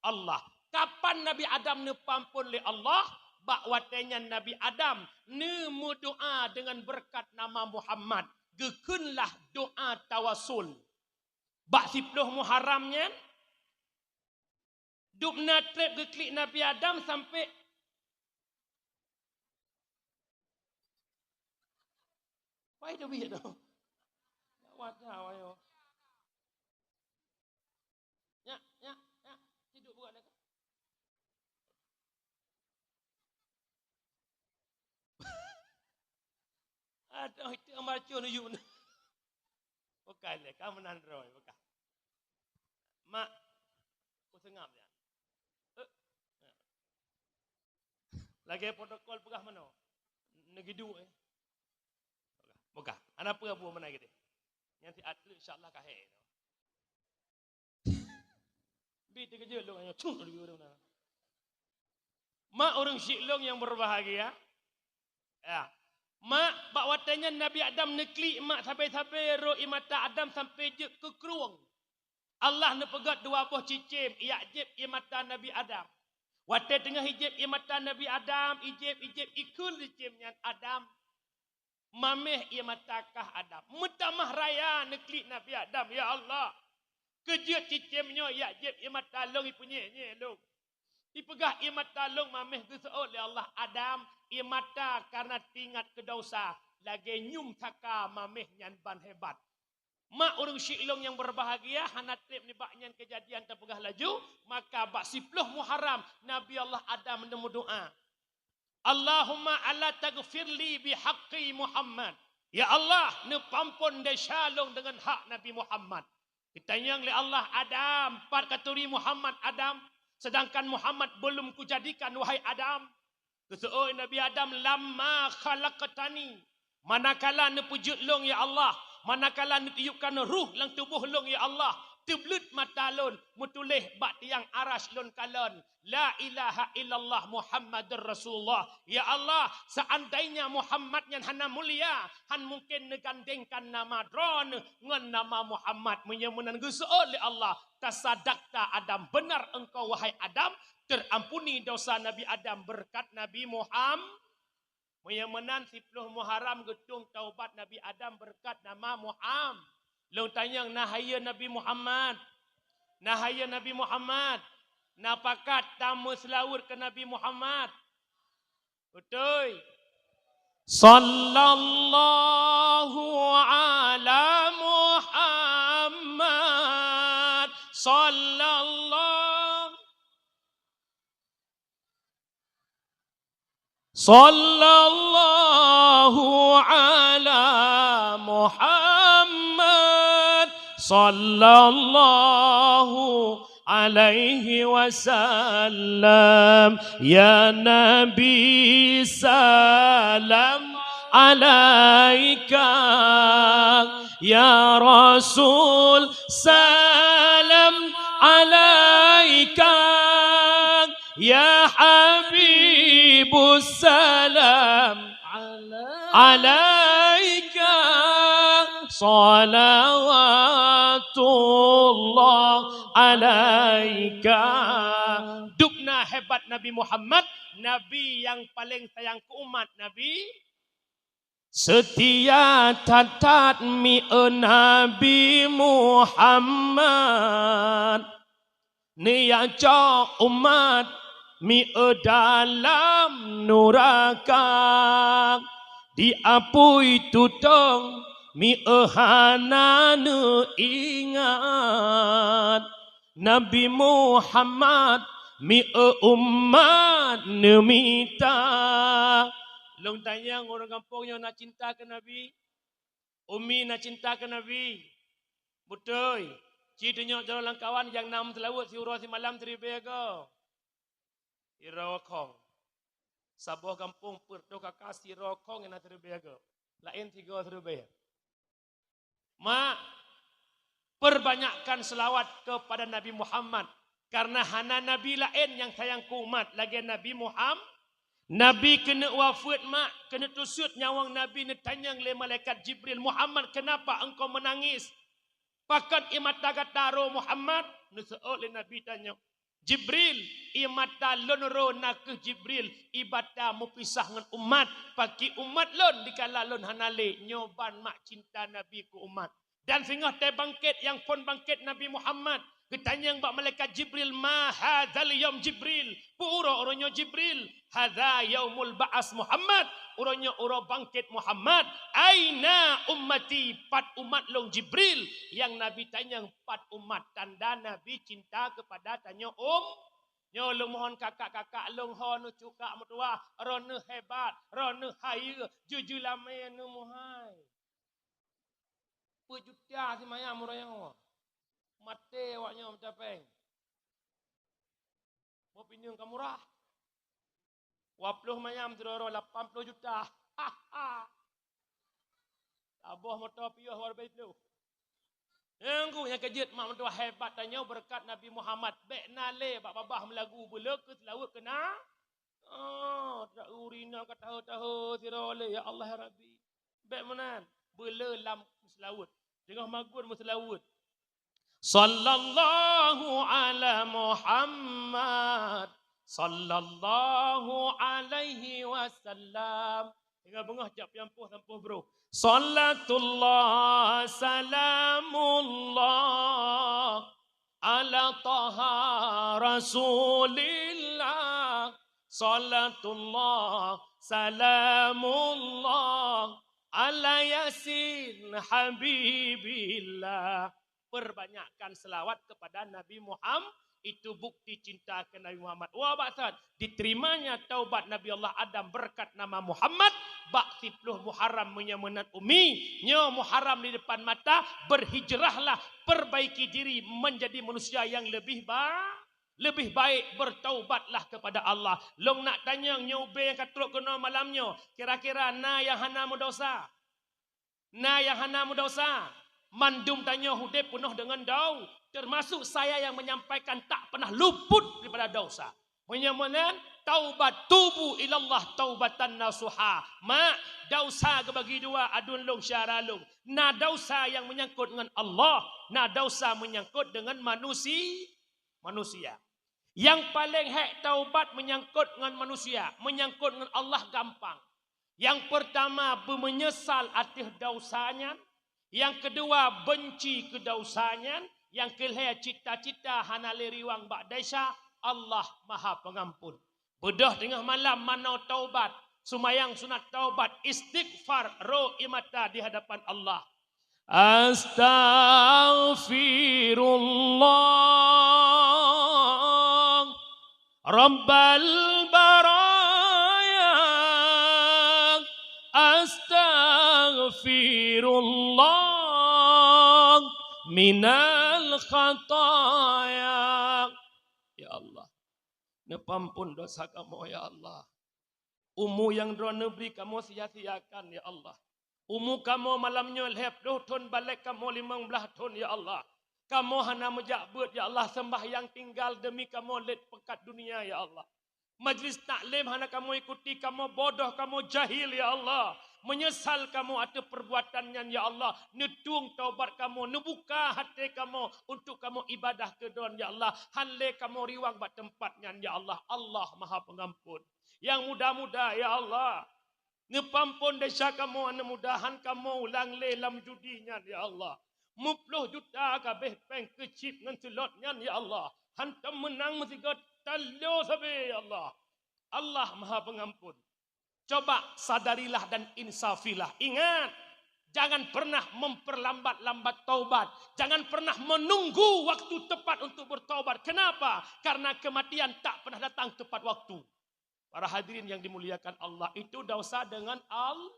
Allah. Kapan Nabi Adam neupeuampôn lé Allah? Bak watèe nyan Nabi Adam neumeudoa deungon beureukat nama Muhammad. Geukheunlah doa tawasul. Bak siploh Muharram nyan, dubna trép geuklik Nabi Adam sampai, pai teubiet tu. Gawat dah, ayo. Nyak, nyak, nyak. Tidur bukan dah. Aduh, itu yang baca nunjuk. Bukan lé, kamu nan droe, bukan. Mak, ku seungap ya. Eh. Lagèe protokol peugah manoe. Neugidu, eh. Bukan. Bukan. Ana peue buah mana gitu. Yang si atlet, insya Allah, kahé. Bi teukeujot lôn nyoe, cuk, laju ureueng na. Mak ureueng syik lôn nyang berbahagia. Ya. Mak, bak watèe nyan Nabi Adam neuklik mak sabe-sabe rot ié mata Adam sampai jeuet keu krueng. Allah neupeugöt dua boh cicém, ijak jieb ié mata Nabi Adam. Watèe teungoh ijieb ié mata Nabi Adam, ijieb, ijieb, ikheun cicém nyan, "Adam." Maméh ié mata kah Adam. Meutamah raya neuklik Nabi Adam, "Ya Allah, keujeuet cicém nyoe ijak jieb ié mata lôn, ipeunyeh-nyeh lôn." Ipeugah ié mata lôn maméh geuseuôt lé Allah, "Adam, ié mata kareuna teuingat keu desya, lagèe nyum saka maméh nyan ban hebat." Mak ureueng syik lôn nyang berbahagia, hana trép nibak nyan keujadian tapeugah laju, maka bak siploh Muharram, Nabi Allah Adam neumeudoa, "Allahumma ala taghfir li bihaqqi Muhammad." Ya Allah, neupeuampôn desya lôn deungon hak Nabi Muhammad. Geutanyong lé Allah, "Adam, pat katuri Muhammad, Adam? Sedangkan Muhammad belum kujadikan, wahai Adam." Geuseuôt Nabi Adam, "Lamma khalaqtani." Manakala neupeujeuet lôn, ya Allah, manakala neutiupkan ruh lam tuboh lôn, ya Allah, teubleuet mata lôn, meutuléh bak tiang aras lôn kalon, "La ilaha illallah Muhammadur Rasulullah." Ya Allah, seandainya Muhammad nyan hana mulia, han mungken neugandengkan nama Droeneuh ngon nama Muhammad. Meunyoe meunan geuseuôt lé Allah, "Tasadaqta Adam, benar engkau wahai Adam, terampuni dosa Nabi Adam berkat Nabi Muhammad." Meunyoe meunan siploh Muharram geutueng taubat Nabi Adam beureukat nama Muham. Lôn tanyong, na hayeue Nabi Muhammad? Na hayeue Nabi Muhammad? Na pakat tameuseulaweuet keu Nabi Muhammad? Beutôi. Sallallahu ala Muhammad. Sallallahu Sallallahu ala Muhammad, sallallahu alaihi wasallam. Ya Nabi, salam alaika. Ya Rasul, salam alaika. Ya Habibus salam alaika, salawatullah alaika. Dubna hebat Nabi Muhammad, Nabi nyang paleng sayang keu umat Nabi. Seutia that-that mieu Nabi Muhammad, neujak cok umat mieu dalam nuraka, diapui tutong mieu hana neuingat. Nabi Muhammad mieu umat neumita. Lôn tanyong, ureuëng gampông nyoe na cinta keu Nabi? Umi na cinta keu Nabi? Beutôi. Ci tunyok jaroe lam kawan nyang na meuseulaweuet siuroe simalam siribée goe. Sidroe khong. Saboh gampông peuet toh kaka sidroe khong nyang na siribée goe. Laén sigoe siribée. Mak, perbanyakkan selawat kepada Nabi Muhammad, karena hana nabi laén nyang sayang keu umat lagée Nabi Muhammad. Nabi keuneuk wafeuet, mak, keuneuk teuseuet nyawöng Nabi, neutanyong lé malaikat Jibril, "Muhammad, kenapa engkau menangis? Pakon ié mata gata rô, Muhammad?" Neuseuôt lé Nabi tanyong, "Jibril, ié mata lôn rô na kheueh Jibril, ié mata meupisah ngon umat. Pakri umat lôn dikala lôn hana lé?" Nyoe ban mak cinta Nabi keu umat. Dan singoh teubangkét nyang phon bangkét Nabi Muhammad, geutanyong bak malaikat Jibril, "Ma hadzal yaum Jibril?" Peue uroe, uroe nyoe Jibril? "Hadza yaumul ba'as Muhammad." Uroe nyoe uroe bangkét Muhammad. "Aina ummati?" Pat umat lôn Jibril? Nyang Nabi tanyong pat umat, tanda Nabi cinta kepada tanyoe um. Nyoe lôn mohon kakak-kakak lôn, ho neucukak meutuwah, droeneuh hebat, droeneuh hayeue, jeuet jeulamé neumuhai. Peuet juta simayam uroe nyoe. Maté awak nyoe mita péng. Boh pineung ka murah. Dua ploh mayam sidroe-droe lapan ploh juta. Saboh moto piôh dua ribèe ploh. Nyang ku nyang keujeuet mak meutuwah hebat tanyoe beureukat Nabi Muhammad. Bèk na lé bak babah meulagu beuleu keu seulaweuet keu na. Oh, tak urina ka tahe-tahe sidroe lé, ya Allah ya Rabbi. Bèk meunan, beuleu lam meuseulaweuet. Teungoh magun meuseulaweuet. Sallallahu ala Muhammad, sallallahu alaihi wasallam. Tinggai beungoh jak piampoh sampoh broh. Salatullah, salamullah, ala Taha Rasulillah. Salatullah, salamullah, ala Yasin Habibillah. Perbanyakkan selawat kepada Nabi Muhammad, itu bukti cinta keu Nabi Muhammad. Wah, bak that, diterimanya taubat Nabi Allah Adam berkat nama Muhammad, bak siploh Muharram meunyoe meunan umi, nyoe Muharram di depan mata, berhijrahlah, perbaiki diri menjadi manusia yang lebih ba-, lebih baik, bertaubatlah kepada Allah. Lôn nak tanyong nyoe ubé nyang ka trok keunoe malam nyoe, kira-kira na nyang hana meudosa? Na nyang hana meudosa? Mandum tanyoe udép peunoh deungon dau, termasuk saya yang menyampaikan tak pernah luput daripada dosa. Meunyoe meunan, taubat, tubu ilallah taubatan nasuha. Mak, dosa geubagi dua, aduen lôn syedara lôn. Na dosa nyang meunyangkot ngon Allah, na dosa meunyangkot deungon manusi-, manusia. Nyang paleng hék taubat meunyangkot ngon manusia, meunyangkot ngon Allah gampang. Nyang peurtama, beumeunyeusal ateueh desya nyan. Nyang keudua, beunci keu desya nyan. Nyang keulhèe, cita-cita hana lé riwang bak desya. Allah Maha Pengampun. Beudôh teungoh malam manoe taubat, seumayang sunat taubat, istighfar, ro ie mata di hadapan Allah. Astaghfirullah, Rabbal baraya. Astaghfirullah minal khataya. Ya Allah, neupeuampôn desya kamoe, ya Allah. Umu nyang Droeneuh bri kamoe sia-siakan, ya Allah. Umu kamoe malam nyoe lhèe plôh thon, balek kamoe limong blaih thon, ya Allah. Kamoe hana meujak beuet, ya Allah, seumbahyang tinggai deumi kamoe lét peukat dunia, ya Allah. Majlis taklim hana kamoe ikuti, kamoe bodoh, kamoe jahil, ya Allah. Meunyeusal kamoe ateueh peurbuatan nyan, ya Allah. Neutueng taubat kamoe, neubuka até kamoe untuk kamoe ibadah keu Droeneuh, ya Allah. Han lé kamoe riwang bak teumpat nyan, ya Allah. Allah Maha Pengampôn. Nyang muda-muda, ya Allah. Neupeuampôn desya kamoe, aneuk muda, han kamoe ulang lé lam judi nyan, ya Allah. Meuplôh juta ka abéh péng keu chip ngon slot nyan, ya Allah. Hantom meunang meusigoe talo sabe, ya Allah. Allah Maha Pengampun. Coba sadarilah dan insafilah. Ingat, jangan pernah memperlambat-lambat taubat. Jangan pernah menunggu waktu tepat untuk bertaubat. Kenapa? Karena kematian tak pernah datang tepat waktu. Para hadirin yang dimuliakan Allah, itu desya dengan Allah.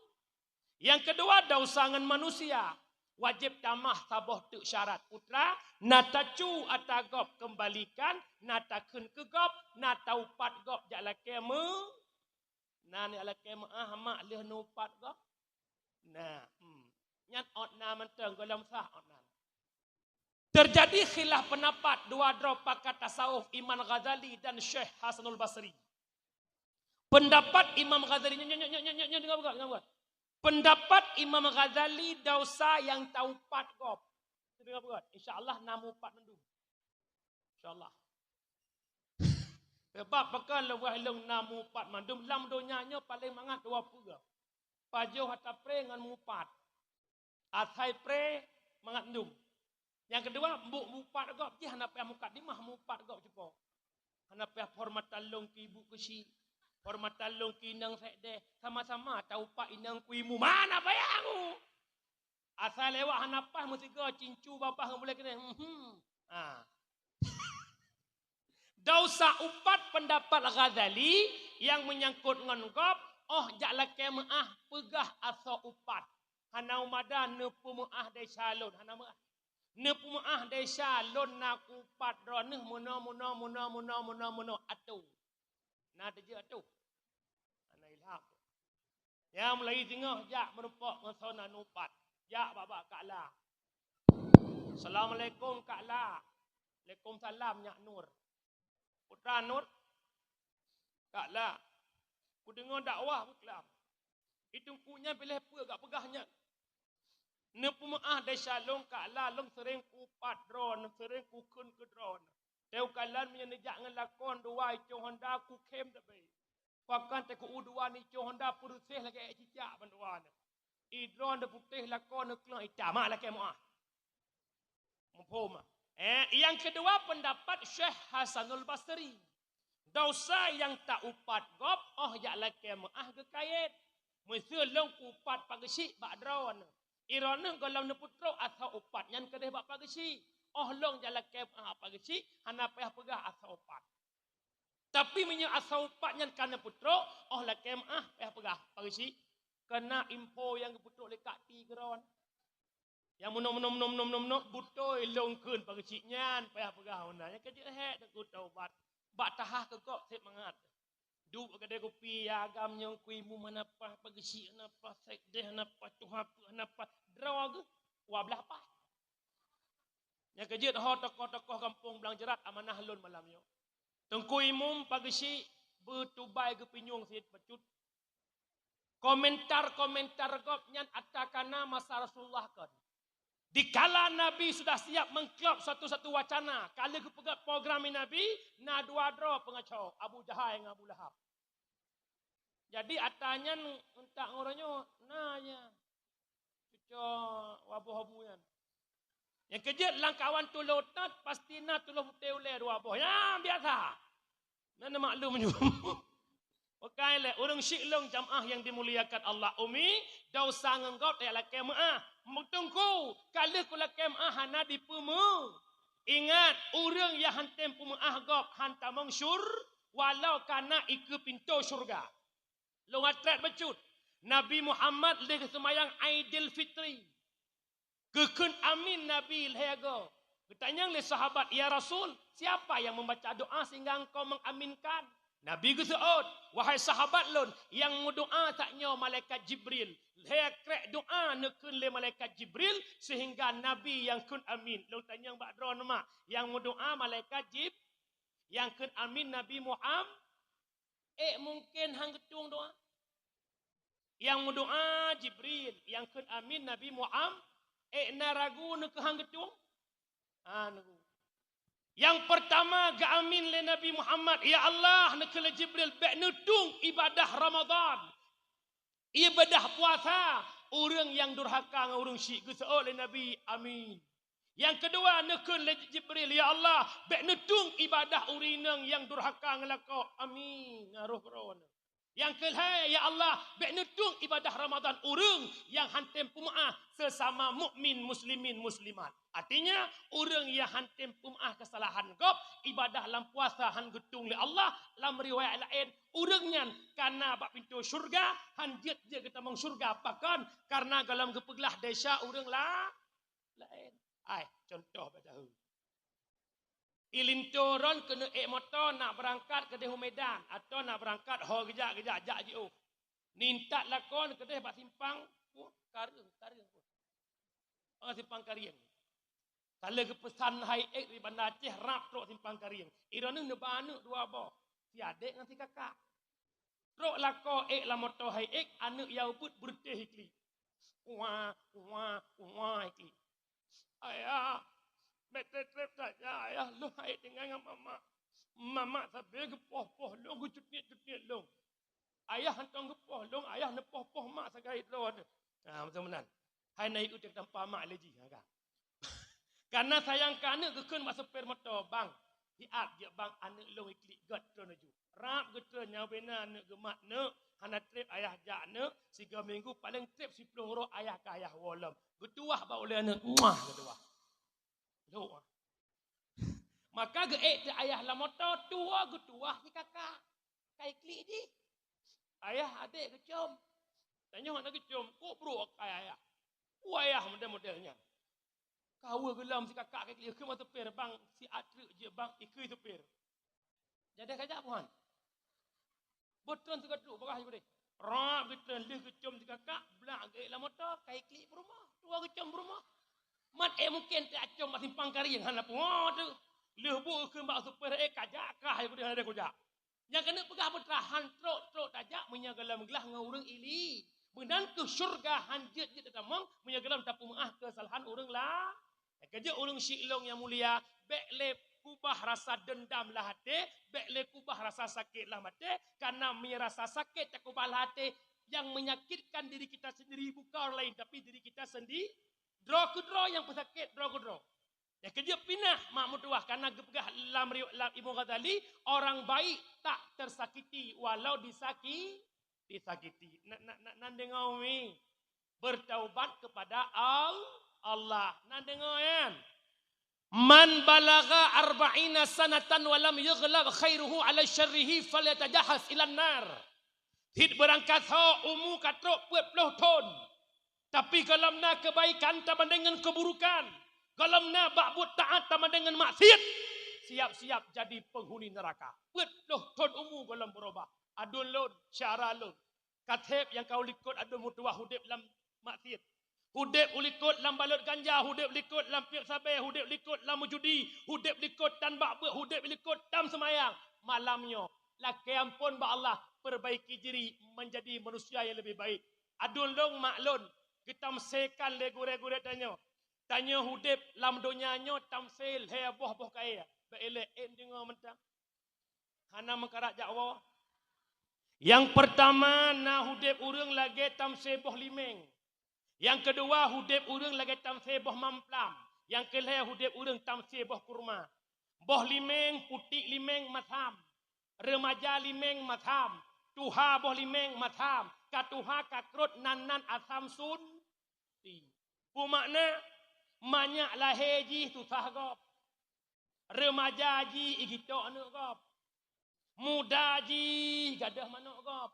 Nyang keudua, desya ngon manusia. Wajéb tamah saboh teuk syarat. Putra, na tacu ata gob keumbalikan, na takheun keu gob, na taupat gob jak lakée meu-, na jak lakée meuáh mak lheueh neuupat gob. Nah, hmm. Nyan ôt na mantong gohlom sah ôt na. Terjadi khilaf pendapat dua droe pakar tasawuf Imam Ghazali dan Syekh Hasanul Basri. Pendapat Imam Ghazali, nyo, nyo, dengar buka, dengar buka. Pendapat Imam Ghazali, desya nyang taupat gob. Dengar buka. Insya Allah na meuupat mandum. Insya Allah. Sebab pakon leuwah lôn na meuupat mandum, lam donya nyoe paléng mangat dua peue. Pajoh ata pré ngon meuupat. Asai pré mangat ndum. Nyang keudua, mbok meuupat gob jih hana payah mukadimah meuupat gob cupo. Hana payah hormatan lôn keu ibu keuchik, hormatan lôn keu inong sekdeh, sama-sama taupat inong keu imeum, hana payah ngu. Asai lewat hana paih meusigoe cincu babah ngon bulée keudeh. Mhm. Ha. Desya upat pendapat Ghazali nyang meunyangkot ngon gob, óh jak lakée meuáh peugah asoe upat. Hana mada neupeumeuáh desya lôn, hana meuáh. Neupeumeuáh desya lôn na kuupat droeneuh meunoe, meunoe, meunoe, meunoe, atô. Na teujeuet atô. Hana ilham. Nyang mulai singoh jak meurumpok ngon soe na neuupat. Jak bak-bak Kak La. Assalamualaikum Kak La. Waalaikumsalam Nyak Nur. Putra Nur. Kak La. Kudeungoe dakwah buklam. Di teungku nyan piléh peue gak peugah nyan. Neupeumeuáh desya lôn Kak La, lôn seuréng kuupat droeneuh, seuréng kukheun keu droeneuh. Teuh kalon meunyoe neujak ngon lakoe dua icong honda kukhém teubée. Pakon teuh ku u dua icong honda peureuseh lagée ék cicak bandua nyoe. Idroe neuputéh lakoe neuklong itam, mak lakée meuáh. Muphom? Eh, nyang keudua pendapat Syekh Hasanul Basri. Desya nyang taupat gob óh jak lakée meuáh geukayét. Meuseu lôn kuupat Pak Geuchik bak droeneuh. Droeneuh gohlom neupeutrok asoe upat nyan keudeh bak Pak Geuchik. Óh lôn jak lakée meuáh Pak Geuchik, hana payah peugah asoe upat. Tapi meunyoe asoe upat nyan ka neupeutrok, óh lakée meuáh payah peugah Pak Geuchik. Keureuna info nyang geupeutrok lé Kak Ti keudroe. Nyang meunoe, meunoe, meunoe, meunoe, meunoe, meunoe, beutôi lôn kheun Pak Geuchik nyan payah peugah hana. Nyang keujeuet hék teungku taubat. Bak tahah keu gob sép mangat. Duek keudeh kupi, ya agam nyang kui mu mana pah, Pak Geuchik hana pah, sekdeh hana pah, tuha peuet hana pah, droe geuh dua blaih pah. Nyang keujeuet ho tokoh-tokoh gampông Blang Jeurat amanah lôn malam nyoe. Teungku Imum Pak Geuchik beutubai geupinyueng sit bacut. Komentar-komentar gob nyan ata kana masa Rasulullah kon. Dikala Nabi sudah siap mengklop satu-satu wacana, ka lheueh geupeugét program Nabi, na dua droe peungaco, Abu Jahai ngon Abu Lahab. Jadi ata nyan untak ngon uroe nyoe na nya. Cuco waboh abu nyan. Nyang keujeuet lam kawan tulo that pasti na tulo putéh ulèe dua boh. Nyan biasa. Na neumaklum ju. Bukai lé ureuëng syiek lôn jamaah yang dimuliakan Allah, umi, desya ngon gob tajak lakée meuáh. Meuteungku, ka lheueh kulakée meuáh hana dipeumeu. Ingat, ureuëng nyang han tem peumeuáh gob han tamong syur, walau kana ikeue pintoe syurga. Lôn atrét bacut, Nabi Muhammad lheueh geuseumayang Aidil Fitri. Geukheun amin Nabi lhèe goe. Geutanyong lé sahabat, "Ya Rasul, siapa yang membaca doa sehingga engkau mengaminkan?" Nabi geuseuôt, "Wahai sahabat lôn, nyang meudoa that nyoe malaikat Jibril. Lhèe krek doa neukheun lé malaikat Jibril sehingga Nabi nyang kheun amin." Lôn tanyong bak droeneuh mak, nyang meudoa malaikat Jib-, nyang kheun amin Nabi Muhammad. Ék mungken han geutueng doa. Nyang meudoa Jibril, nyang kheun amin Nabi Muhammad. Ék na ragu neukeu han geutueng? Hana ragu. Nyang peurtama geuamin lé Nabi Muhammad, "Ya Allah," neukheun lé Jibril, "bék neutueng ibadah Ramadan." Ibadah puasa, ureuëng nyang durhaka ngon ureuëng syiek geuseuôt lé Nabi, "Amin." Nyang keudua neukheun lé Jibril, "Ya Allah, bék neutueng ibadah ureuëng inong nyang durhaka ngon lakoe." "Amin," ngon roh keudroe. Nyang keulhèe, "Ya Allah, bék neutueng ibadah Ramadan ureuëng nyang han tem peumeuáh sesama mukmin muslimin muslimat." Artinya, ureuëng nyang han tem peumeuáh keusalahan gob, ibadah lam puasa han geutueng lé Allah, lam riwayat laén, ureuëng nyan kana bak pintoe syurga, han jeuet-jeuet geutamong syurga. Pakon? Karena gohlom geupeuglah desya ureuëng la-, laén. Ai, contoh bak dahulu. Ilinto ron keuneuk ék moto nak beurangkat keudeh u Medan, atau nak beurangkat ho geujak, geujak, jak jiôh. Nintat lakoe keudeh bak simpang, puh, Kareueng, Kareueng, puh. Oh, simpang Kareueng. Ka lheueh geupeusan hai ék di Banda Aceh rab trok simpang Kareueng. Droeneuh neuba aneuk dua boh, si adék ngon si kakak. Trok lakoe ék lam moto hai ék, aneuk nyang ubit beureuteh iklik. Wah, wah, wah iklik. "Ayah, bék treb-treb saja, Ayah, lôn hai ék tinggai ngon Mamak. Mamak sabe geupoh-poh lôn, geucutiet-cutiet lôn. Ayah hantom geupoh lôn, Ayah neupoh-poh Mak sagai droe." Nah, macam meunan. Hai na ikut cek tampa mak lé jih, ha, ka. Karena sayang keu aneuk geukheun bak supir moto, "Bang, siat jeuet bang, aneuk lôn iklik gét droeneuh ju." Rab geutreun nyan bina aneuk geumat, "Neuk, hana treb ayah jak neuk, sigoe minggu paleng treb siploh uroe ayah ka ayah woe lom." Geutuwah bak ulèe aneuk, muah geutuwah. Lhok. Maka geuék teuh ayah lam moto, tuwoe geutuwah si kakak. Ka iklik jih. Ayah adék geucom. Tanyoe hana geucom, kok brok akai ayah. Ku ayah model-model nyan. Kawa geulam si kakak ka iklik, ikheun bak supir, "Bang, siat treuk jeuet bang," ikheun supir. Jadi kajak buhan. Beutreun sigoe trok bagah jih udeh. Rab geutreun lheueh geucom si kakak, blak geuék lam moto, ka iklik peurumoh. Tuwoe geucom peurumoh. Mat ék mungken teuacom bak simpang Kareueng hana pungo teuh. Lheueh buet geukheun bak supir, "Ék kajak kah," jih udeh hana deh kujak. Nyang keuneuk peugah putra han trok-trok tajak meunyoe gohlom glah ngon ureuëng ili. Meunan keuh syeuruga han jeuet-jeuet tatamong meunyoe gohlom tapeumeuáh keusalahan ureuëng la-, Nyang keujeuet ureuëng syiek lôn nyang mulia, bék lé kubah rasa dendam lam até, bék lé kubah rasa sakét lam até, karena meunyoe rasa sakét takubah lam até, yang menyakitkan diri kita sendiri bukan orang lain, tapi diri kita sendi-, droe keudroe nyang peusakét droe keudroe. Nyang keujeuet pinah mak meutuwah, karena geupeugah lam riw-, lam Imam Ghazali, orang baik tak tersakiti walau disaki-, disakiti. Na, na, na, nan deungoe mi. Bertaubat kepada Al-, Allah. Nan deungoe nyan. "Man balagha arba'ina sanatan wa lam yughlab khairuhu ala syarrihi falyatajahhaz ilan nar." Cit beurangkat ho umu ka trok peuet ploh thon, tapi gohlom na keubaikan tabandeng ngon keuburukan, gohlom na bak buet taát tabandeng ngon maksiat, siap-siap jadi penghuni neraka. Peuet ploh thon umu gohlom beurubah. Aduen lôn, syedara lôn, ka seb nyang ka u likot aduen meutuwah udeb lam maksiat. Udeb u likot lam balot ganja, udeb likot lam piep sabe, udeb likot lam meujudi, udeb likot tan bak beuet, udeb likot tan seumayang. Malam nyoe, lakée amphon bak Allah, perbaiki diri menjadi manusia yang lebih baik. Aduen lôn mak lôn, geutamsé kan lé gurée-gurée tanyoe. Tanyoe udeb lam donya nyoe tamsé lhée boh-boh kayée. Bék ilée, eh, deungoe mantong. Hana meukarat jak woe. Nyang peurtama na udeb ureuëng lagée tamsé boh limeng. Nyang keudua udeb ureuëng lagée tamsé boh mamplam. Nyang keulhée udeb ureuëng tamsé boh kurma. Boh limeng, putik limeng masam. Reumaja limeng masam. Tuha boh limeng masam. Ka tuha ka krot nan-nan asam sun ti. Peue makna? Manyak lahé jih susah gob. Reumaja jih igitok aneuëk gob. Muda jih gadôh manok gob.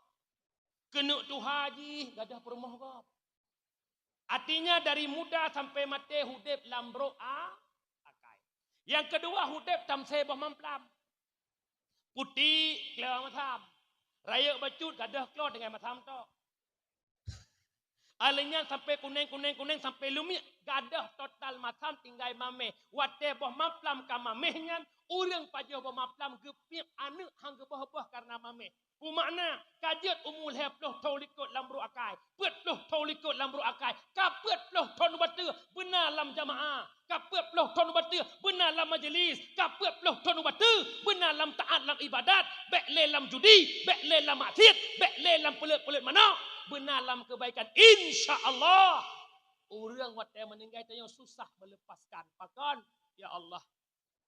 Keuneuk tuha jih gadôh peurumoh gob. Artinya dari muda sampai maté udeb lam brok a-, akai. Nyang keudua udeb tamsé boh mamplam. Putik kloe masam. Rayeuk bacut gadôh kloe tinggai masam tok. Alèh nyan sampai kuneng, kuneng, kuneng sampai lumiek gadôh total masam tinggai maméh. Watée boh mamplam ka maméh nyan, ureuëng pajoh boh mamplam geupiep aneuëk han geuboh-boh kareuna maméh. Peue makna? Ka jeuet umu lhée ploh thon likot lam brok akai, peuet ploh thon likot lam brok akai, ka peuet ploh thon bateuh beuna lam jamaah, ka peuet ploh thon bateuh beuna lam majeulis, ka peuet ploh thon bateuh beuna lam taát lam ibadat, bék lé lam judi, bék lé lam maksiet, bék lé lam peulet-peulet manok, beuna lam keubaikan. Insya Allah, ureuëng watée meuninggai tanyoe susah meuleupaskan. Pakon? Ya Allah,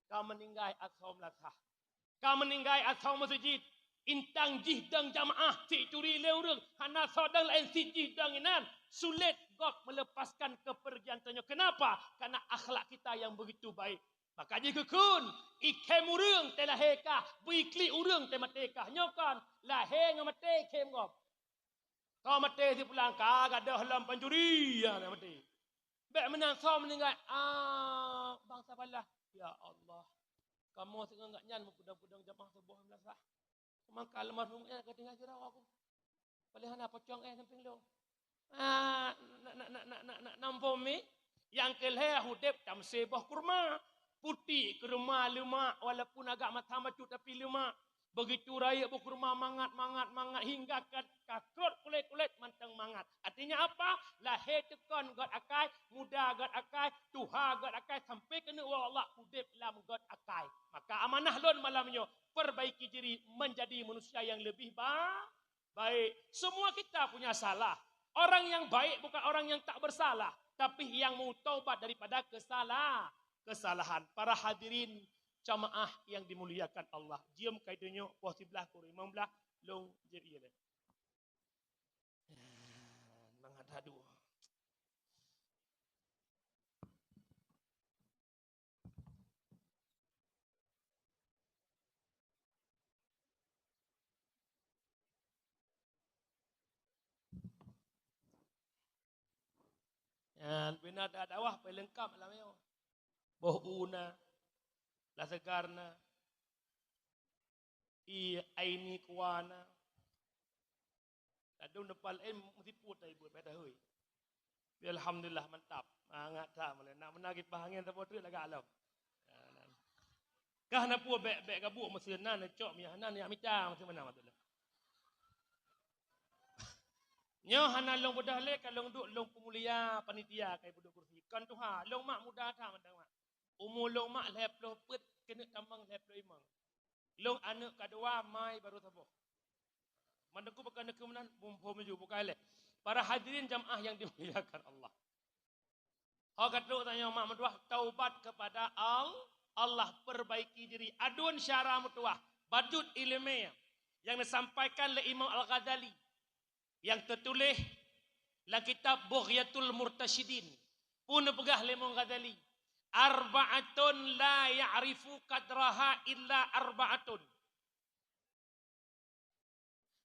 ka meuninggai asoe meulasah. Ka meuninggai asoe meuseujid. Intang jih dong jamaah sit turi lé ureuëng, hana soe dong laén sit jih dong inan. Sulet gob meuleupaskan keupeurgian tanyoe. Kenapa? Karena akhlak kita yang begitu baik. Maka jikheun, ikhém ureuëng teulahé kah, beuklik ureuëng teumaté kah. Nyoe kon, lahé ngon maté ikhém gob. Ka maté sipulang ka gadôh lom pancuri, ya, maté. Bék meunan soe meuninggai, ah, bangsa balah. Ya Allah, kamoe singoh ngat nyan meupeudong-peudong jamaah suboh meulasah. Maka almarhum nyan ka tinggai sidroe aku. Paléh hana pocong éh sampéng lôn. Ah, na, na, na, na, na, na, na, nampôm mi, nyang keulhée udeb tamsé boh kurma. Putik kurma leumak, walaupun agak masam bacut tapi leumak. Begitu rayeuk boh kurma mangat, mangat, mangat, hingga ka, ka krot kulét-kulét mantong mangat. Artinya apa? Lahé teukon göt akai, muda göt akai, tuha göt akai, sampai keuneuk woe Allah udeb lam göt akai. Maka amanah lôn malam nyoe, perbaiki diri menjadi manusia yang lebih ba-, baik. Semua kita punya salah. Orang yang baik bukan orang yang tak bersalah, tapi yang mau taubat daripada kesala-, kesalahan. Para hadirin jamaah yang dimuliakan Allah, jeuem keu donya poh siblaih kureueng limong blaih lôn jeuet ie lé. Mangat haduh. Nyan, bina da-, dakwah paléng leungkap lam nyoe. Boh u na, laseugar na, ie aini kuah na. Ladôm depan laén meusiput tai buet beda hôi. Tapi alhamdulillah mantap. Mangat that mulai. Nak meunan kipaih angén saboh treuk lagak lom. Kah na peue bék-bék gabuk meuseu nan, cok miyah nan, yak mita meuseu meunan maksud lôn. Nyoe hana lôn beudôh lé ka lôn duek lôn peumulia panitia kai peuduek kursi. Kon tuha, lôn mak muda that mantong mak. Umu lôn mak lhée ploh peuet keuneuk tamong lhée ploh limong. Lôn aneuëk kadua mai barô saboh. Mandum ku pakon neukeu meunan, muphom laju bukai lé. Para hadirin jamaah yang dimuliakan Allah. Ho ka trok tanyoe mak meutuah taubat kepada Al-, Allah, perbaiki diri. Aduen syara meutuah, bacut ileumé nyang disampaikan lé Imam Al-Ghazali nyang teutuléh lam kitab Bughyatul Murtasyidin. Peue neupeugah lé Imam Ghazali, "Arba'atun la ya'rifu qadraha illa arba'atun."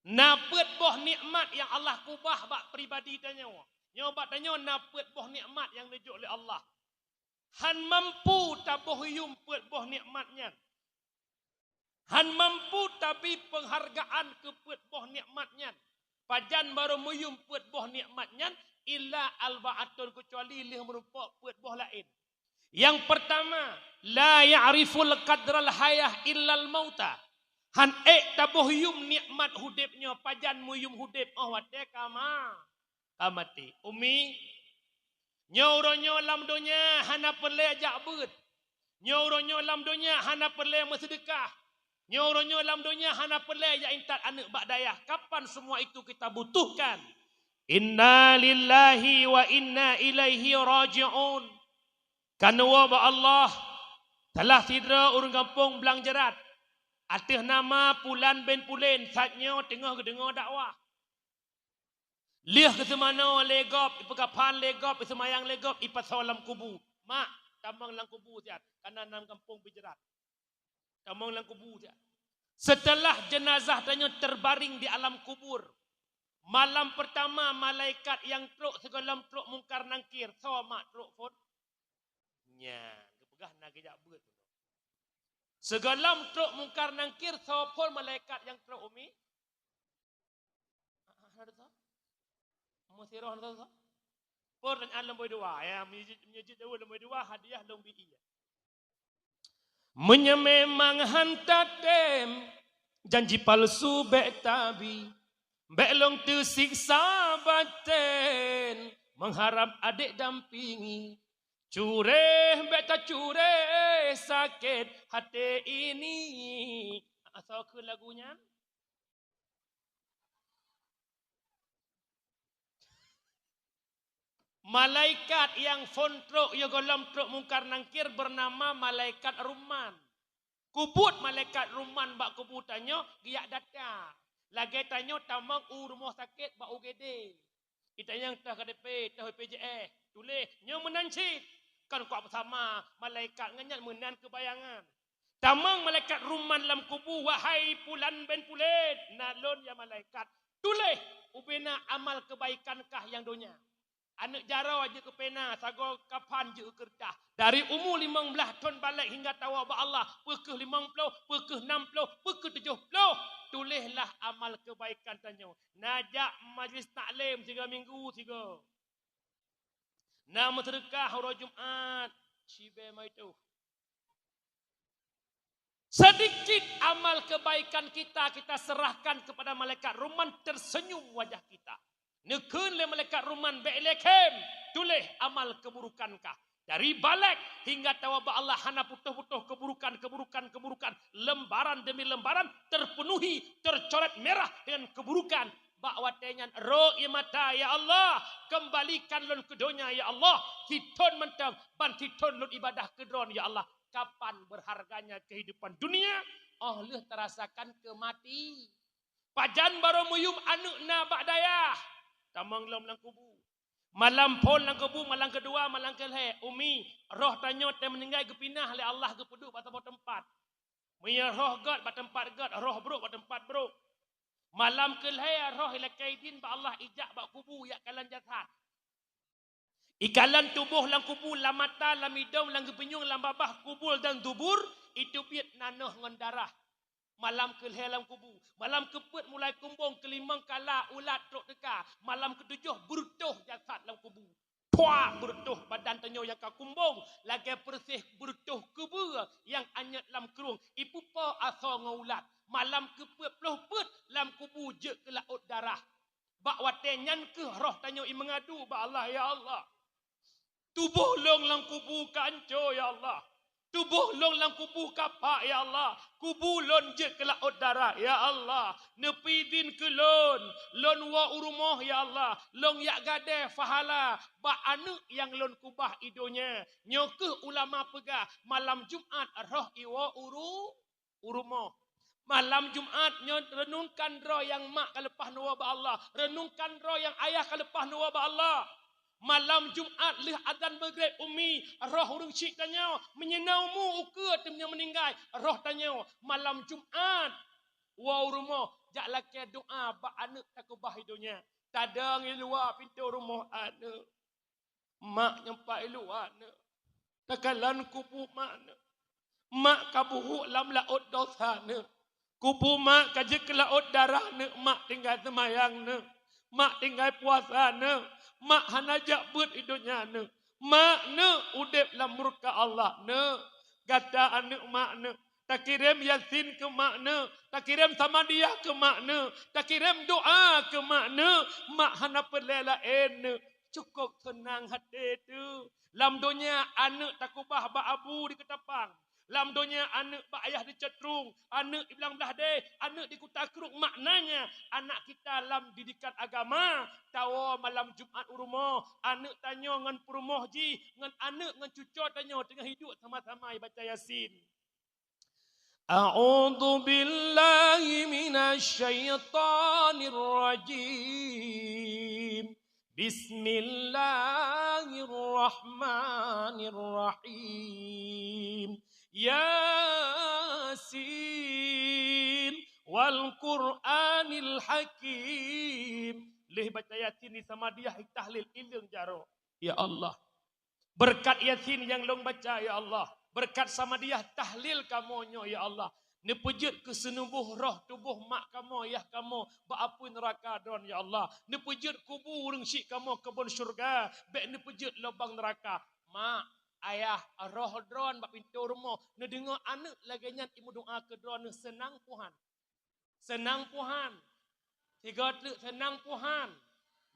Na peuet boh nikmat nyang Allah keubah bak pribadi tanyoe. Nyoe bak tanyoe na peuet boh nikmat nyang neujok lé Allah. Han mampu taboh yuem peuet boh nikmat nyan. Han mampu tabi peunghargaan keu peuet boh nikmat nyan. Pajan barô meuyuem peuet boh nikmat nyan, illa arba'atun, keucuali lheueh meurumpok peuet boh laén. Nyang peurtama, la ya'riful qadral hayah illal mauta. Han ék taboh yuem nikmat udeb nyoe, pajan meuyuem udeb óh watée ka ma-, ka maté. Umi, nyoe uroe nyoe lam donya hana peureulée jak beuet. Nyoe uroe nyoe lam donya hana peureulée meuseudeukah. Nyoe uroe nyoe lam donya hana peureulée jak intat aneuëk bak dayah. Kapan semua itu kita butuhkan? Inna lillahi wa inna ilaihi raji'un. Ka neuwoe bak Allah, salah sidroe ureuëng gampông Blang Jeurat, ateueh nama Pulan bin Pulen, saat nyoe teungoh geudeungoe dakwah. Lheueh geuseumanoe lé gob, ipeukaphan lé gob, iseumayang lé gob, ipasoe lam kubu. Mak, tamong lam kubu siat, kareuna nam gampông Blang Jeurat. Tamong lam kubu siat. Setelah jenazah tanyoe terbaring di alam kubur, malam pertama malaikat nyang trok sigohlom trok Mungkar Nangkir, soe mak trok phon? Nyan, geupeugah na geujak beuet. Sigohlom trok Mungkar Nangkir, soe phon malaikat nyang trok, Umi? Ah, ah, hana teusa? Meusiroh hana teusa? Pertanyaan nombor dua, ya, meunyoe jeuet, meunyoe jeuet jaweueb nombor dua, hadiah lôn bri ie. Meunyoe memang han tatem, janji palsu bék tabi, bék lôn teusiksa baten, mengharap adék dampingi. Curéh bék tacuréh sakét haté ini. Asoe keu lagu nyan. Malaikat nyang phon trok, ya gohlom trok Mungkar Nangkir bernama Malaikat Rumman. Kubuet Malaikat Rumman bak kubu tanyoe geujak data. Lagée tanyoe tamong u rumoh sakét bak U G D. Itanyong toh K T P, toh B P J S, tuléh nyoe meunan cit. Kon kok beusama malaikat ngon nyan meunan keu bayangan. Tamong malaikat Rumman lam kubu, "Wahai Pulan bin Pulen, na lôn ya malaikat. Tuléh ubena amal keubaikan kah nyang donya." Aneuëk jaroe jeuet keu pena, sagoe kaphan jeuet keu keureutah. Dari umu limong blaih thon balek hingga tawoe bak Allah, peu kheueh limong ploh, peu kheueh nam ploh, peu kheueh tujoh ploh, tuléhlah amal keubaikan tanyoe. Na jak majlis taklim sigoe minggu sigoe. Na meuseudeukah uroe Jumat, sibée meutuh. Sedikit amal kebaikan kita, kita serahkan kepada malaikat Rumman, tersenyum wajah kita. Neukheun lé malaikat Rumman, "Bék lé khém, tuléh amal keburukan kah." Dari balek hingga tawoe bak Allah hana putôh-putôh keburukan, keburukan, keburukan, lembaran demi lembaran terpenuhi, tercoret merah dengan keburukan. Bak watée nyan rhot ie mata, "Ya Allah, kembalikan lôn keu donya, ya Allah, sithon mantong, ban sithon lôn ibadah keu Droe, ya Allah." Kapan berharganya kehidupan dunia? Óh lheueh tarasakan keumati. Pajan barô meuyuem aneuëk na bak dayah, tamong lom lam kubu. Malam phon lam kubu, malam keudua, malam keulhée, "Umi, roh tanyoe teuh meuninggai geupinah lé Allah geupeuduek bak saboh teumpat. Meunyoe roh gét bak teumpat gét, roh brok bak teumpat brok." Malam keulhée roh ilakée idin bak Allah ijak bak kubu jak kalon jasad. Ikalon tuboh lam kubu, lam mata, lam idong, lam geupinyueng, lam babah, kubul dan dubur, iteubiet nanoh ngon darah. Malam keulhée lam kubu, malam keupeuet mulai kumbong, keulimong kala ulat trok teuka, malam keutujoh beureutoh jasad lam kubu. Pua beureutoh badan tanyoe nyang ka kumbong, lagée peureuséh beureutoh keubeue nyang anyot lam krueng, ipeupo asoe ngon ulat. Malam keupeuet ploh peuet lam kubu jeuet keu laôt darah. Bak watée nyan kheueh roh tanyoe imeungadu bak Allah, "Ya Allah, tuboh lôn lam kubu ka anco, ya Allah. Tuboh lôn lam kubu ka pak, ya Allah. Kubu lôn jeuet keu laôt darah, ya Allah. Neupeuidin keu lôn, lôn woe u rumoh, ya Allah. Lôn jak gadée pahala bak aneuëk nyang lôn keubah i donya." Nyoe kheueh ulama peugah, malam Jumat roh iwoe u ru-, u rumoh. Malam Jumat nyoe reunungkan droe nyang mak ka leupah neuwoe bak Allah, reunungkan droe nyang ayah ka leupah neuwoe bak Allah. Malam Jumat lheueh azan Maghrib, Umi, roh ureuëng syiek tanyoe, meunyoe na umu ukeue teuma meuninggai, roh tanyoe malam Jumat woe u rumoh jak lakée doá bak aneuëk takeubah i donya. Tadong i luwa pintoe rumoh aneuëk. Mak nyang pat i luwa neuëk, takalon kubu mak neuëk. Mak ka buhuk lam laôt dosa neuëk. Kubu mak ka jeuet keu laôt darah neuëk. Mak tinggai seumayang neuëk. Mak tinggai puasa neuëk. Mak hana jak beuet i donya neuëk. Mak neuëk udeb lam murka Allah neuëk. Gata aneuëk mak neuëk, takirém Yasin keu mak neuëk, takirém Samadiyah keu mak neuëk, takirém doá keu mak neuëk. Mak hana peureulée laén neuëk. Cukôp seunang até teuh. Lam donya aneuëk takeubah bak abu di Keutapang, Lam donya aneuk bak ayah di Cot Trueng, aneuk di Blang Blahdeh, aneuk di Kuta Krueng, maknanya anak kita lam didikan agama, tawoe malam Jumat u rumoh, aneuk tanyoe ngon peurumoh jih, ngon aneuk ngon cucoe tanyoe teungoh hidup sama-sama baca Yasin. A'udzu billahi minasy syaithanir rajim. Bismillahirrahmanirrahim. Yasin wal Qur'anil Hakim. Lheueh baca Yasin di Samadiyah, tahlil, ileung jaroe. Ya Allah, beureukat Yasin nyang lôn baca, ya Allah, beureukat Samadiyah tahlil kamoe nyoe, ya Allah, neupeujeuet keu seunuboh roh tuboh mak kamoe, yah kamoe bak apui neuraka droen, ya Allah. Neupeujeuet kubu ureuëng syiek kamoe keubon syeuruga, bék neupeujeuet lubang neuraka. Mak, ayah, roh droen bak pintoe rumoh neudeungoe aneuk lagée nyan imeudoá keu droeneuh, seunang Tuhan. Seunang Tuhan. Sigoe teuk, seunang Tuhan.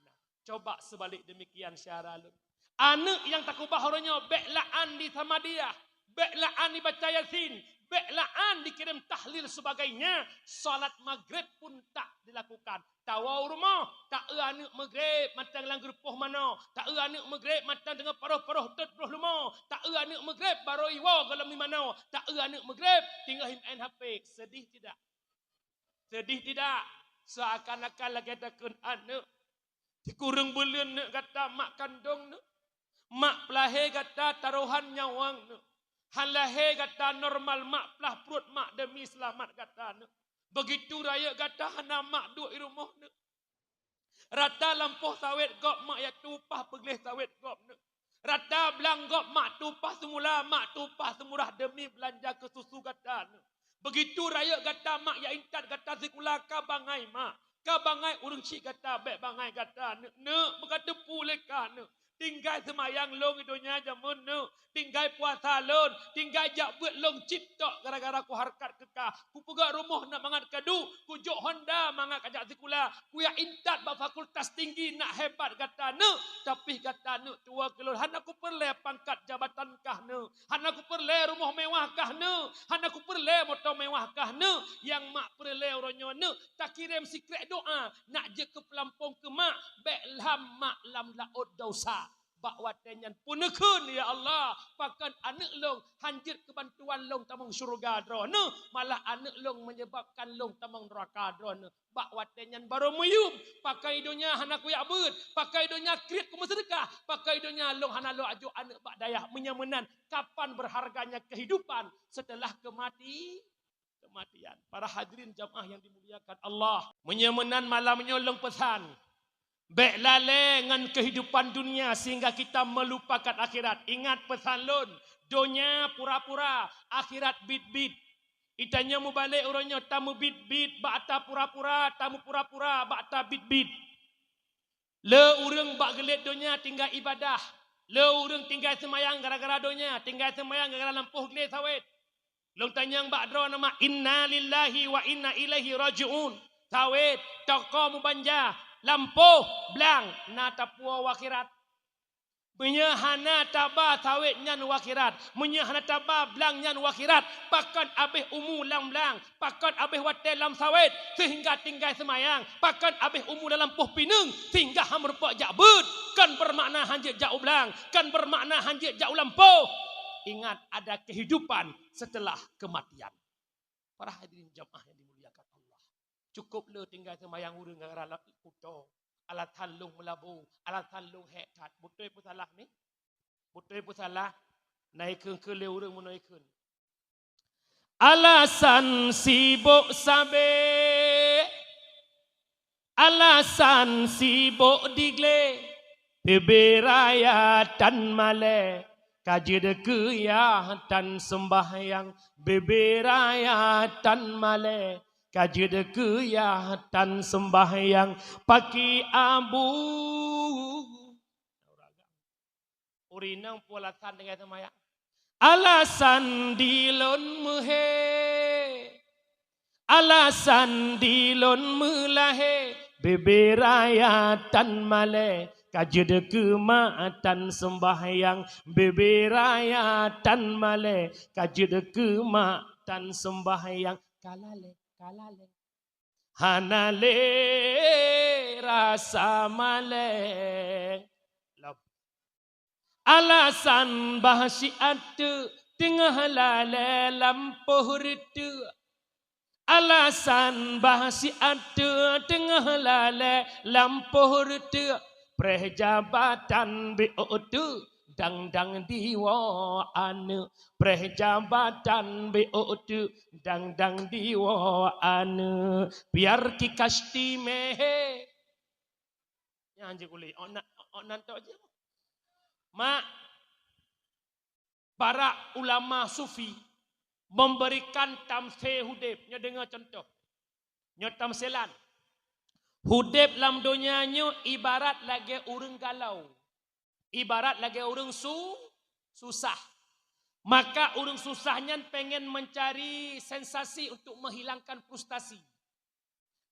Nah, coba seubalik deumikian syedara lôn. Aneuk nyang takeubah uroe nyoe bék la'an di Samadiyah, bék la'an di baca Yasin, bék la'an dikirém tahlil sebagainya, salat Maghrib pun tak dilakukan. Tawoe u rumoh, taeu aneuk Maghrib mantong lam geureupoh manoe, taeu aneuk Maghrib mantong teungoh paroh-paroh tot broh leumo, taeu aneuk Maghrib barô iwoe goh lom manoe, taeu aneuk Maghrib teungoh meu'en H P. Seudih tidak? Seudih tidak? Seakan-akan lagée takheun aneuk. Sikureueng buleuen neuk gata mak kandong neuk. Mak peulahé gata tarohan nyawöng neuk. Han lahé gata normal mak plah pruet mak deumi seulamat gata neuk. Beugitu rayeuk gata hana mak duek i rumoh neuk. Rata lampôh sawét gob mak jak tueng upah peugleh sawét gob neuk. Rata blang gob mak tueng upah seumula, mak tueng upah seumurah deumi beulanja keu susu gata neuk. Beugitu rayeuk gata mak jak intat gata sikula ka bangai mak, ka bangai ureuëng syiek gata, bék bangai gata neuk, neuk, meuka teupeu lé kah neuk. Tinggai seumayang lôn i donya jameun neuk, tinggai puasa lôn, tinggai jak beuet lôn cit tok gara-gara kuhareukat keu kah. Kupeugöt rumoh na mangat keu duek, kujok Honda mangat kajak sikula, kujak intat bak fakultas tinggi nak hebat gata neuk, tapi gata neuk tuwoe keu lôn hana kupeureulée pangkat jabatan kah neuk, hana kupeureulée rumoh mewah kah neuk, hana kupeureulée moto mewah kah neuk. Nyang mak peureulée uroe nyoe neuk, takirém sikrék doá nak jeuet keu peulampong keu mak, bék lham mak lam laôt desya. Bak watée nyan peuneukheun, "Ya Allah, pakon aneuk lôn han jeuet keu bantuan lôn tamong syeuruga Droeneuh, malah aneuk lôn menyebabkan lôn tamong neuraka Droeneuh." Bak watée nyan barô meuyuem, "Pakon i donya hana kujak beuet, pakon i donya kriet kumeuseudeukah, pakon i donya lôn hana lôn ajok aneuk bak dayah, meunyoe meunan kapan beurharganya keuhidupan seuteulah keumati-, keumatian?" Para hadirin jamaah nyang dimuliakan Allah, meunyoe meunan malam nyoe lôn peusan, bék lalée ngon keuhidupan dunia sehingga kita meulupakan akhirat. Ingat peusan lôn, donya pura-pura, akhirat biet-biet. Geutanyoe mubalek uroe nyoe tameubiet-biet bak ata pura-pura, tameupura-pura bak ata biet-biet. Le ureuëng bak geulet donya tinggai ibadah. Le ureuëng tinggai seumayang gara-gara donya, tinggai seumayang gara-gara lampôh glé sawét. Lôn tanyong bak droeneuh mak, "Inna lillahi wa inna ilaihi raji'un." Sawét, toko meubanja, lampôh, blang, na tapuwoe u akhirat. Meunyoe hana taba sawét nyan u akhirat, meunyoe hana taba blang nyan u akhirat, pakon abéh umu lam blang, pakon abéh watée lam sawét, sehingga tinggai seumayang, pakon abéh umu lam lampôh pineung, sehingga han meurumpok jak beuet, kon beumakna han jeuet jak u blang, kon beumakna han jeuet jak u lampôh. Ingat, ada kehidupan setelah kematian. Para hadirin jamaah yang dimuliakan Allah, cukup le tinggai seumayang ureuëng gara-gara kuto, alasan lôn meulabu, alasan lôn hék that. Beutôi peusalah ni? Beutôi peusalah? Na ikheun keu lé ureuëng meunoe ikheun. Alasan sibok sabe, alasan sibok digle, bebe raya tan malée, ka jeuet keu yah tan seumbahyang, bebe raya tan malée, ka jeuet keu yah tan seumbahyang, paki abu. Ureuëng inong peue alasan tinggai seumayang? Alasan dilôn meuhé, alasan dilôn meulahé, bebe raya tan malée, Ka jeuet keu mak tan seumbahyang, bibi raya tan malée. Ka jeuet keu mak tan seumbahyang, ka lalée, ka lalée. Hana lé rasa malée. Lom. Alasan bah siat teuk teungoh lalée lam poh reuteuek. Alasan bah siat teuk teungoh lalée lam poh reuteuek. Preh jabatan biôh teuk dang-dang diwoe aneuk. Preh jabatan biôh teuk dang-dang diwoe aneuk. Biar ki kasti meuhé. Nyan jeuet kulét. Oh, na-, oh, nan tok jeuet. Mak, para ulama sufi memberikan tamsil udeb. Nyoe deungoe contoh. Nyoe tamsilan. Udeb lam donya nyoe ibarat lagée ureuëng galau. Ibarat lagée ureuëng su-, susah. Maka ureuëng susah nyan pengen mencari sensasi untuk menghilangkan frustasi.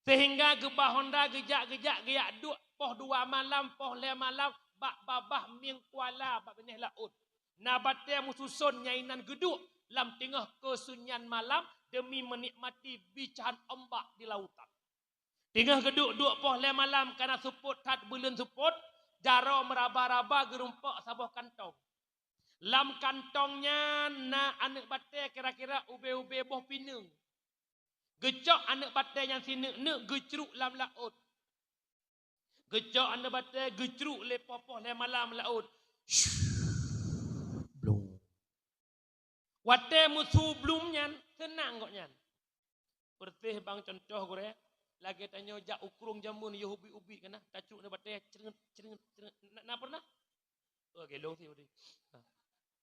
Sehingga geuba honda geujak-geujak geujak duek poh dua malam, poh lhée malam bak babah mieng kuala bak binéh laôt. Na batée meususon nyang inan geuduek lam teungoh keusunyian malam demi menikmati bicahan ombak di lautan. Teungoh geuduek-duek poh lhée malam kana seupôt that buleuen seupôt, jaroe meuraba-raba geurumpok saboh kantong. Lam kantong nyan na aneuëk batée kira-kira ubé-ubé boh pineung. Geucok aneuëk batée nyan sineuk-neuk geucruk lam laôt. Geucok aneuëk batée geucruk lé poh-poh lhée malam laôt. Blum. Watée meusu blum nyan, seunang gobnyan. Peureutéh bang contoh gurée, lagée tanyoe jak u krueng jameun yoh ubit-ubit kana, tacruk aneuëk batée, crenget, crenget, crenget. Na, na pernah? Oh, gelong sih udah. Ha.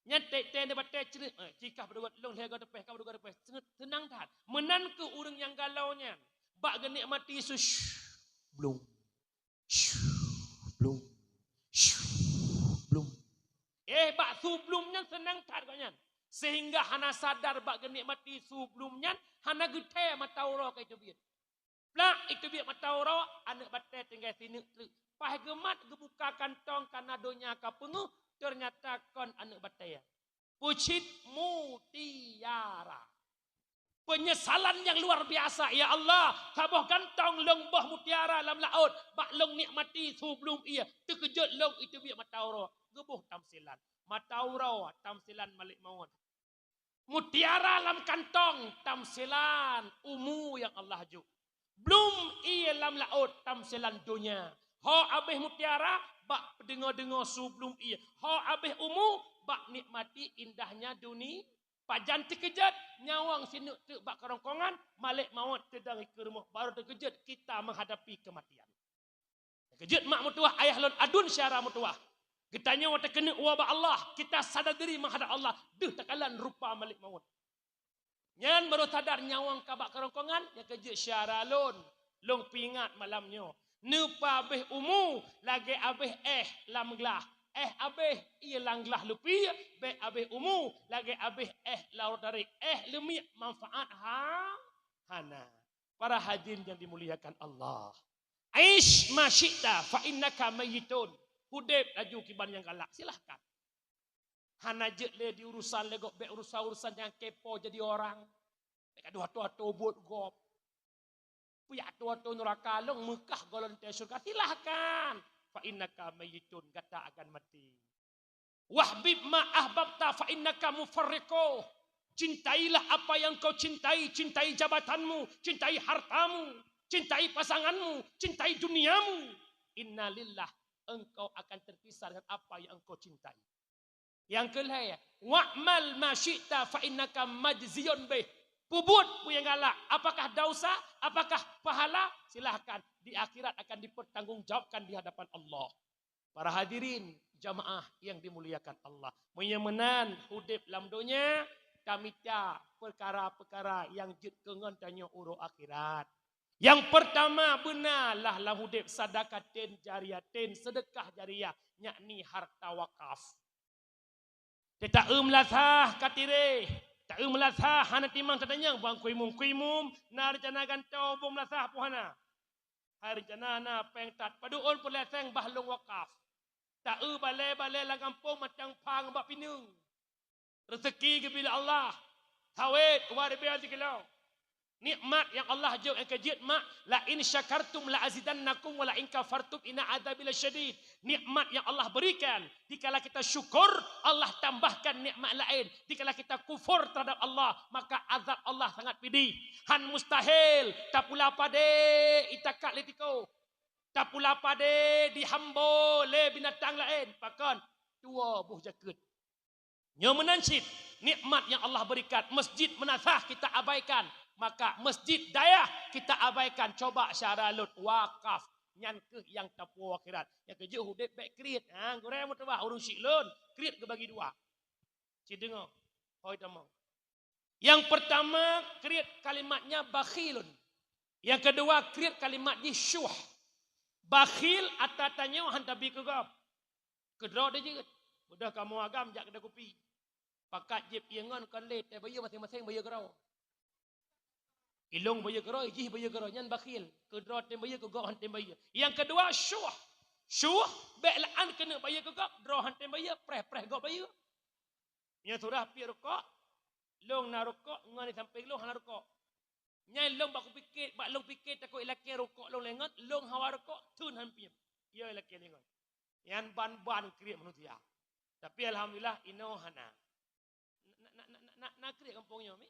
Nyan tek-tek aneuëk batée crenget, eh, cikah berdua long lhée goe teupeh, ka berdua teupeh. Crenget, seunang that. Meunan keuh ureuëng nyang galau nyan. Bak geunikmati su, blum. Blum. Blum. Eh, bak su blum nyan seunang that gobnyan. Sehingga hana sadar bak geunikmati su blum nyan, hana geuthée mata uroe ka iteubiet. Plak iteubiet mata uroe, aneuëk batée tinggai sineuk treuk. Paih geumat geubuka kantong kana donya ka peungeuh, teunyata kon aneuëk batée. Peucit mutiara. Penyesalan yang luar biasa, "Ya Allah, saboh gantong lôn boh mutiara lam laôt, bak lôn nikmati su blum ié, teukeujot lôn iteubiet mata uroe." Geuboh tamsilan. Mata uroe, tamsilan malék mawöt. Mutiara lam kantong, tamsilan umu nyang Allah jok. Blum ié lam laôt, tamsilan donya. Ho abéh mutiara, bak peudeungoe-deungoe su blum ié. Ho abéh umu, bak nikmati indahnya duni-, Pajan teukeujot nyawöng sineuk teuk bak keurongkongan, malék mawöt teudong ikeue rumoh, barô teukeujot kita menghadapi kematian. Teukeujot mak meutuwah, ayah lôn aduen syedara meutuwah. Geutanyoe teukeuneuek woe bak Allah, kita sadar diri menghadap Allah, deuh takalon rupa malék mawöt. Nyan barô sadar nyawöng ka bak keurongkongan, nyang keujeuet syedara lôn, lôn peuingat malam nyoe. Neupabéh umu lagée abéh éh lam glah. Éh abéh ié lam glah leupie, bék abéh umu lagée abéh éh lam uroe tarek. Éh leumiek manfaat ha-, hana. Para hadirin yang dimuliakan Allah. "Aish ma syi'ta fa innaka mayyitun." Udeb laju kiban nyang galak, silahkan. Hana jeuet lé di urusan lé gob, bék urusan-urusan nyang kepo jadi orang. Bék gadoh atô-atô buet gob. Pih atô-atô nuraka lôn meukah gohlom teuh syeuruga, silahkan. Fa innaka mayyitun, gata akan maté. Wahbib ma ahbabta fa innaka mufarriquh. Cintailah apa yang kau cintai, cintai jabatanmu, cintai hartamu, cintai pasanganmu, cintai duniamu. Innalillah, engkau akan terpisah dengan apa yang engkau cintai. Nyang keulhée, "Wa'mal ma syi'ta fa innaka majziyun bih." Peubuet peue nyang galak, apakah dausa, apakah pahala, silahkan, di akhirat akan dipertanggungjawabkan di hadapan Allah. Para hadirin jamaah yang dimuliakan Allah, meunyoe meunan udeb lam donya, tamita peukara-peukara nyang jeuet keu ngon tanyoe uroe akhirat. Nyang peurtama, beunalah lam udeb sadakatin jariyatin, seudeukah jariyah, yakni harta wakaf. Teuta-eu meulasah ka tireh, ta-eu meulasah hana timang tatanyong, bang kuimum-kuimum, na reuncana gantoe bong meulasah peue hana. Hai reuncana na péng that, padub ôn peureulée seng bah lôn wakaf. Ta-eu balée-balée lam gampông mantong pha ngon bak pineung. Reuseuki geubri lé Allah. Sawét, luwa ribée sikilo. Nikmat nyang Allah jok nyang keujeuet mak, "La in syakartum la azidannakum wa la in kafartum inna adzabi lasyadid." Nikmat nyang Allah berikan, dikala kita syukur, Allah tambahkan nikmat laén. Dikala kita kufur terhadap Allah, maka azab Allah sangat pedih. Han mustahil tapula padé itakat lé tiko, tapula padé dihambo lé binatang laén, pakon? Tuwoe boh jakeuet. Nyoe meunan cit nikmat nyang Allah berikan. Masjid meunasah kita abaikan, maka masjid dayah kita abaikan. Coba syara lôn wakaf, nyan keuh nyang tapuwoe akhirat. Nyang keujeuet udeb bék kriet. Ha, gurée meutuwah ureuëng syiek lôn, kriet geubagi dua. Cit deungoe, hôi tamong. Nyang peurtama kriet kalimatnya bakhilun. Nyang keudua kriet kalimat jih syuh. Bakhil ata tanyoe han tabi keu gob. Keudroe teuh jeuet. Beudôh kamoe agam jak keudè kupi. Pakat jieb ié ngon kon lé, teuh bayeue maséng-maséng bayeue keudroe. Ilong bayeue keudroe, jih bayeue keudroe, nyan bakhil. Keudroe tem bayeue, keu gob han tem bayeue. Nyang keudua syuh. Syuh, bék la'an keuneuk bayeue keu gob, droe han tem bayeue, preh-preh gob bayeue. Nyoe surah piep rukok, lôn na rukok, ngon di sampéng lôn hana rukok. Nyang lôn bak kupike, bak lôn pike takot ilakée rukok lôn lé ngon, lôn hawa rukok, thon han piep. Yo ilakée lé ngon. Nyan ban-ban kriet manusia. Tapi alhamdulillah inoe hana. Na, na, na, na, na, na kriet gampông nyoe mi?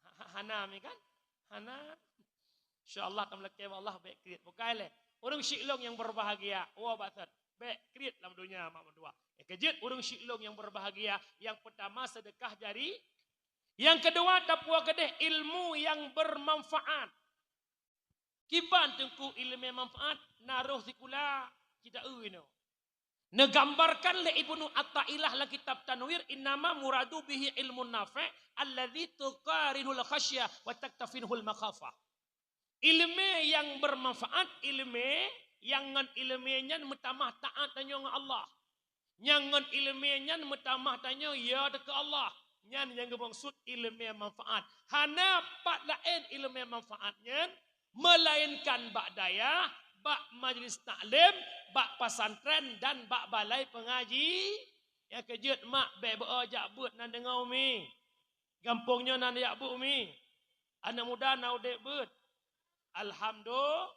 Ha, ha, hana mi kan? Hana. Insya Allah tameulakée bak Allah bék kriet. Bukai lé. Ureuëng syiek lôn nyang berbahagia, woe bak that. Bék kriet lam donya mak mandua. Nyang keujeuet ureuëng syiek lôn nyang berbahagia, nyang peurtama sedekah jari, nyang keudua tapuwoe keudeh ilmu nyang bermanfaat. Kiban teungku ileumé manfaat, na roh sikula, cit ta-eu inoe. Neugambarkan lé Ibnu Athaillah lam kitab Tanwir, "Innama muradu bihi ilmun nafi' alladzi tuqarinul khasyah wa taktafinhul makhafah." Ileumé nyang bermanfaat, ileumé nyang ngon ileumé nyan meutamah taát tanyoe ngon Allah. Nyang ngon ileumé nyan meutamah tanyoe ya teuka Allah. Nyan nyang geumaksud ileumé manfaat. Hana pat laén ileumé manfaat nyan, meulainkan bak dayah, bak majlis taklim, bak pesantren dan bak balai pengaji. Nyang keujeuet mak bék beu-o jak beuet nan deungoe umi. Gampông nyoe nan jak beuet umi. Aneuk muda na udeb beuet. Alhamdulillah.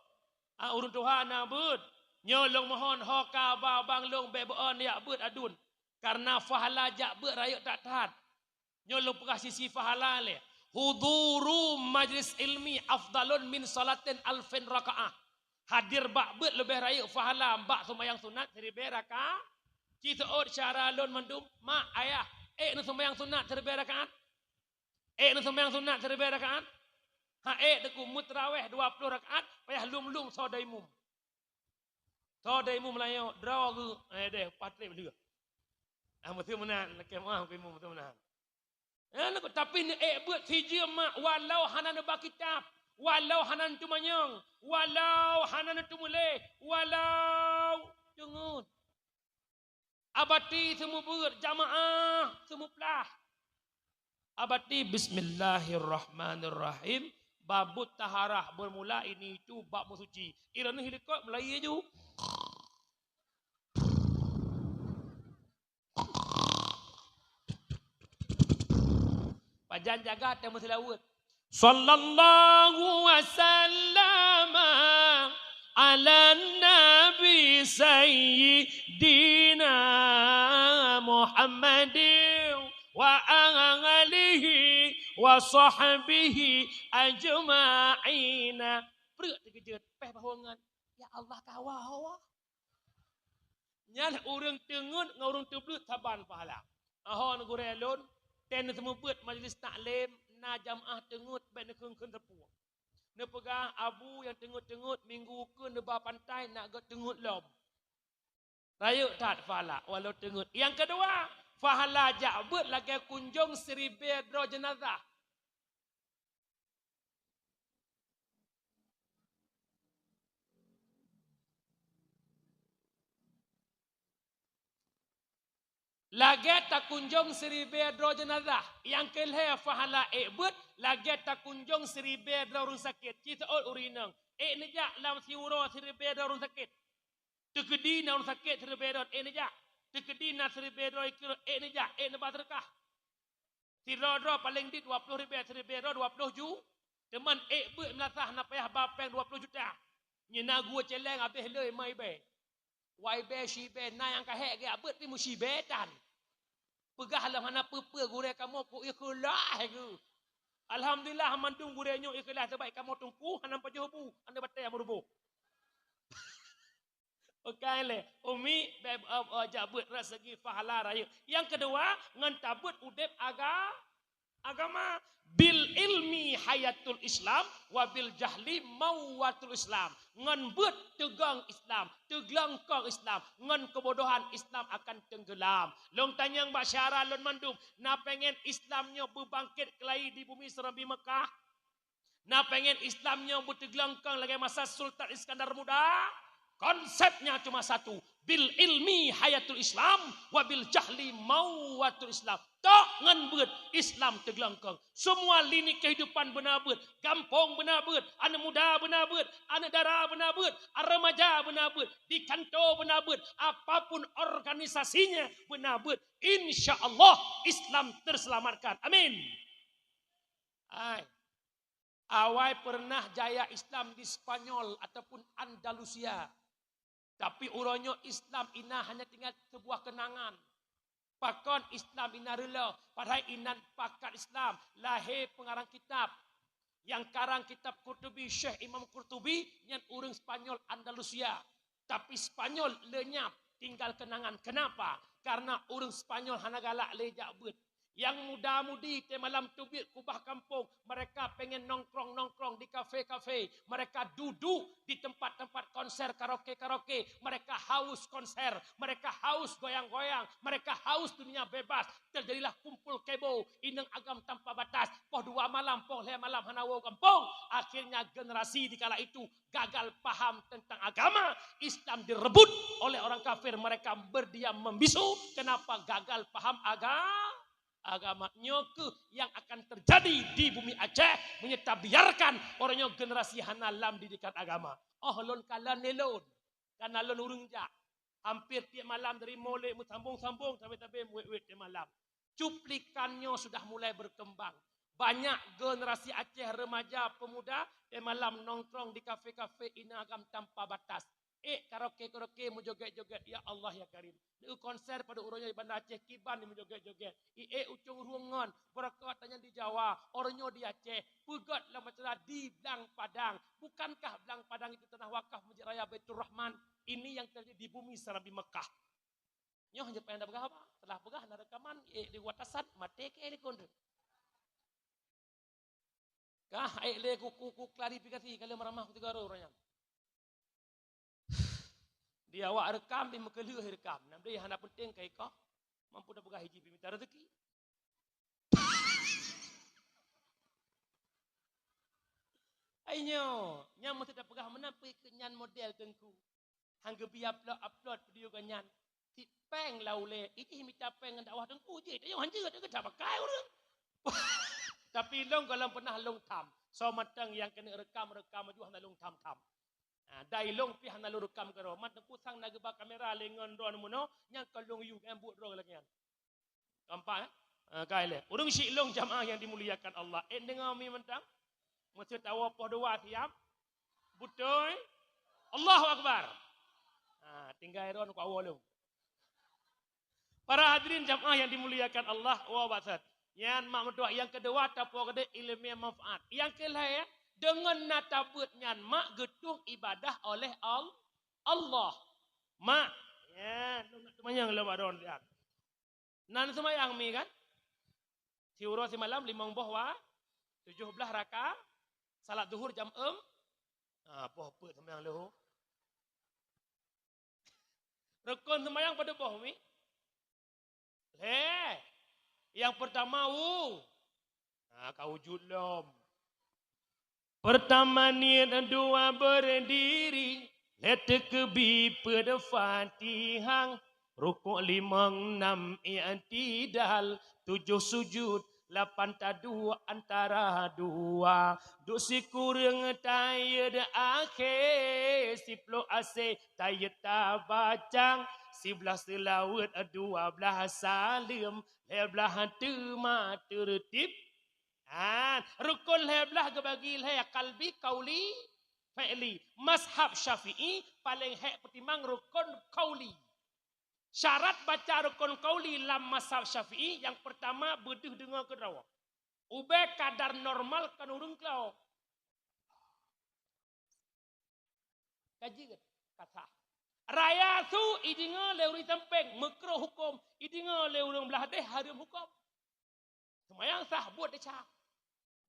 Ah, ureuëng tuha na beuet. Nyoe lôn mohon ho ka ba bang lôn bék beu-o jak beuet aduen. Karena pahala jak beuet rayeuk that-that. Nyoe lôn peugah sisi pahala lé. Huduru majlis ilmi afdalun min salatin alfin rakaah. Hadir bak beuet leubeh rayeuk pahala bak seumayang sunat siribée rakaat. Ci seuôt syara lôn mandum, mak, ayah, ék neuseumayang sunat siribée rakaat? Ék neuseumayang sunat siribée rakaat? Ha ék teungku, meuteurawéh dua ploh rakaat, payah lom-lom soe daimum. Soe daimum meulayeue, droe geuh, eh deh, patrém lheueh. Ah, meuteumeunan, lakée meuah keu imum meuteumeunan. Eh, tapi neuék beuet sijeuem mak, walau hana neuba kitab, walau hana neuteumanyong, walau hana neuteumuléh, walau teungeut. Abati seumeubeuet, jamaah seumeuplah. Abati, bismillahirrahmanirrahim. Babut taharah bermula ini itu bab meusuci. Iran hilikot mulai ju. Pajan jaga teuh meuseulaweuet. Sallallahu wasallama ala nabi sayyidina Muhammadin wa alihi wa sahbihi ajma'ina. Preuek teukeujot, péh bahongan. Ya Allah, kawa hawa. Nyan ureuëng teungeut ngon ureuëng teubleuet saban pahala. Ahon gurée lôn, ten seumeubeuet majlis taklim, na jamaah teungeut bék neukheun-kheun sapeue. Neupeugah abu nyang teungeut-teungeut minggu keu neuba pantai na gét teungeut lom. Rayeuk that pahala walau teungeut. Nyang keudua, pahala jak beuet lagée kunjong siribée droe jeunazah. Lagée takunjong siribée droe jeunazah, nyang keu lhée pahala ék beuet lagée takunjong siribée droe ureuëng sakét. Ci seuôt ureuëng inong, ék neujak lam siuroe siribée droe ureuëng sakét. Teukeudi na ureuëng sakét siribèe droe, ék neujak. Teukeudi na siribèe droe, ék neujak, ék neuba seudeukah. Sidroe-droe paleng dit dua ploh ribèe, siribèe droe dua ploh ju. Teuma ék beuet meulasah na payah ba péng dua ploh juta. Nyoe na geuh céléng habéh lé ma ibèe. Wai bèe, si bèe, na nyang ka hék geujak beuet pih meusi bèe tan. Peugah lom hana peue-peue gurèe kamoe ku ikhlaih geuh. Alhamdulillah, mandum gurèe nyoe ikhlaih, sabab kamoe teungku hana pajoh bu, hana batèe meuruboh. Oke lé, umi bèe, eh, eh, jak beuet dari segi pahala rayeuk. Nyang keudua, ngon tabeuet udép aga-, agama. Bil ilmi hayatul Islam, wa bil jahli mauwatul Islam. Ngon beuet teugong Islam, teuglengkong Islam, ngon keubodohan Islam akan teunggeulam. Lôn tanyong bak syedara lôn mandum, na pengen Islam nyoe beubangkét keulayi di bumi Serambi Mekah? Na pengen Islam nyoe beuteuglengkong lagèe masa Sultan Iskandar Muda? Konsepnya cuma satu, bil ilmi hayatul Islam, wa bil jahli mauwatul Islam. Tok ngon beuet Islam teuglengkong. Semua lini kehidupan beuna beuet, gampông beuna beuet, aneuk muda beuna beuet, aneuk dara beuna beuet, remaja beuna beuet, di kantô beuna beuet, apapun organisasinya beuna beuet. Insya Allah Islam terselamatkan. Amin. Hai. Awai pernah jaya Islam di Spanyol ataupun Andalusia. Tapi uroe nyoe Islam inan hanya tinggal sebuah kenangan. Pakon Islam inan reuloh, padahai inan pakat Islam, lahé peungarang kitab. Nyang karang kitab Qurtubi, Syekh Imam Qurtubi, nyan ureuëng Spanyol Andalusia. Tapi Spanyol lenyap tinggal kenangan. Kenapa? Karena ureuëng Spanyol hana galak lé jak beuet. Nyang muda-mudi teumalam teubiet kubah kampung, mereka pengen nongkrong-nongkrong di kafe-kafe, mereka duduk di tempat-tempat konser karaoke-karaoke, mereka haus konser, mereka haus goyang-goyang, mereka haus dunia bebas. Terjadilah kumpul kebo, inong agam tanpa batas, poh dua malam, poh lhèe malam hana woe gampông. Akhirnya generasi di kala itu gagal paham tentang agama. Islam direbut oleh orang kafir, mereka berdiam membisu. Kenapa? Gagal paham aga-, agama. Nyoe keuh nyang akan terjadi di bumi Aceh meunyoe tabiarkan uroe nyoe generasi hana lam didikan agama. Oh, lôn kalon lé lôn, kana lôn ureuëng jak. Hampir tiep malam dari mulod meusambong-sambong sampai tabé wét-wét tiep malam. Cuplikan nyoe sudah mulai berkembang. Banyak generasi Aceh, remaja, pemuda, tiep malam nongkrong di kafe-kafe, inong agam tanpa batas. Ék karaoke-karaoke, meujoget-joget, ya Allah ya Karim. Di konser padub uroe nyoe di Banda Aceh, kiban di meujoget-joget. Iék ucong rueng ngon, beureukat tanyan di Jawa, uroe nyoe di Aceh, peugét lam acara di Blang Padang. Bukankah Blang Padang itu tanah wakaf Masjid Raya Baiturrahman? Ini yang terjadi di bumi Serambi Mekah. Nyoe hana payah tapeugah haba. Setelah peugah na reukaman, ék di watasan, maté keu ék likon tu. Kah ék lé ku, ku, ku klarifikasi ka lheueh meuramah ku tiga uroe nyan. Di awak reukam, di meukeuleuh reukam. Nam deh hana penting ka ikoh. Mampu tapeugah hiji pih mita rezeki. Ai nyoe, nyang meusti tapeugah meunan peue keu nyan model teungku. Han geubi upload-upload video geuh nyan. Cit péng lam ulèe, ijih mita péng ngon dakwah teungku jih. Tanyoe han jeuet, geudah pakai ureueng. Tapi lôn gohlom peunah lôn tham. Soe mantong nyang keuneuk reukam-reukam laju hana lôn tham-tham. Ha, dai lôn pih hana lôn reukam keudroe. Man teungku sang na geuba kamera lé ngon drone meunoe, nyang ka lôn yue, eh, buet droe lagèe nyan. Nampak, eh? Ha, ka ilèe. Ureueng syiek lôn jamaah yang dimuliakan Allah. Eh, deungö mi mantong. Meuseue tawoe poh dua siap. Beutôi. Allahu Akbar. Ha, tinggai droe ku awoe lôn. Para hadirin jamaah yang dimuliakan Allah, wa barakatuh. Nyan mak meutuah nyang keudua, tapuwoe keudéh ileumèe manfaat. Nyang keulhèe, deungon na tabeuet nyan mak geutueng ibadah oleh Al-, Allah. Mak, nyan, lôn nak teumanyong lôn bak droe nyan. Nan seumayang mi kan? Siuroe simalam limong boh wa-, tujoh blaih raka, salat zuhur jam eum. Ah, poh peuet seumayang leuhô. Rukon seumayang padub boh mi? Lhèe. Nyang peurtama wu-, ah, ka wujud lom. Peurtama niet, dua berdiri, lhèe teukeubi peuet Fatihah, rukuk limong, nam i'tidal, tujoh sujud, lapan taduek antara dua. Duek sikureueng tayeuet akhé, siploh asée tayeuet tabacang, siblaih seulaweuet, dua blaih saleuem, lhée blaih teuma teurtib. Ha, rukon lhée blaih geubagi lhée, qalbi, qauli, fi'li. Mazhab Syafi'i paleng hék peutimang rukon qauli. Syarat baca rukon qauli lam mazhab Syafi'i, nyang peurtama beudeuh deungoe keudroe. Ubé kadar normal kon ureuëng klao. Ka jeuet, ka sah. Raya su ideungoe lé ureuëng sampéng, meukruh huköm, ideungoe lé ureuëng blaih déh, hareuem huköm. Seumayang sah, buet desya.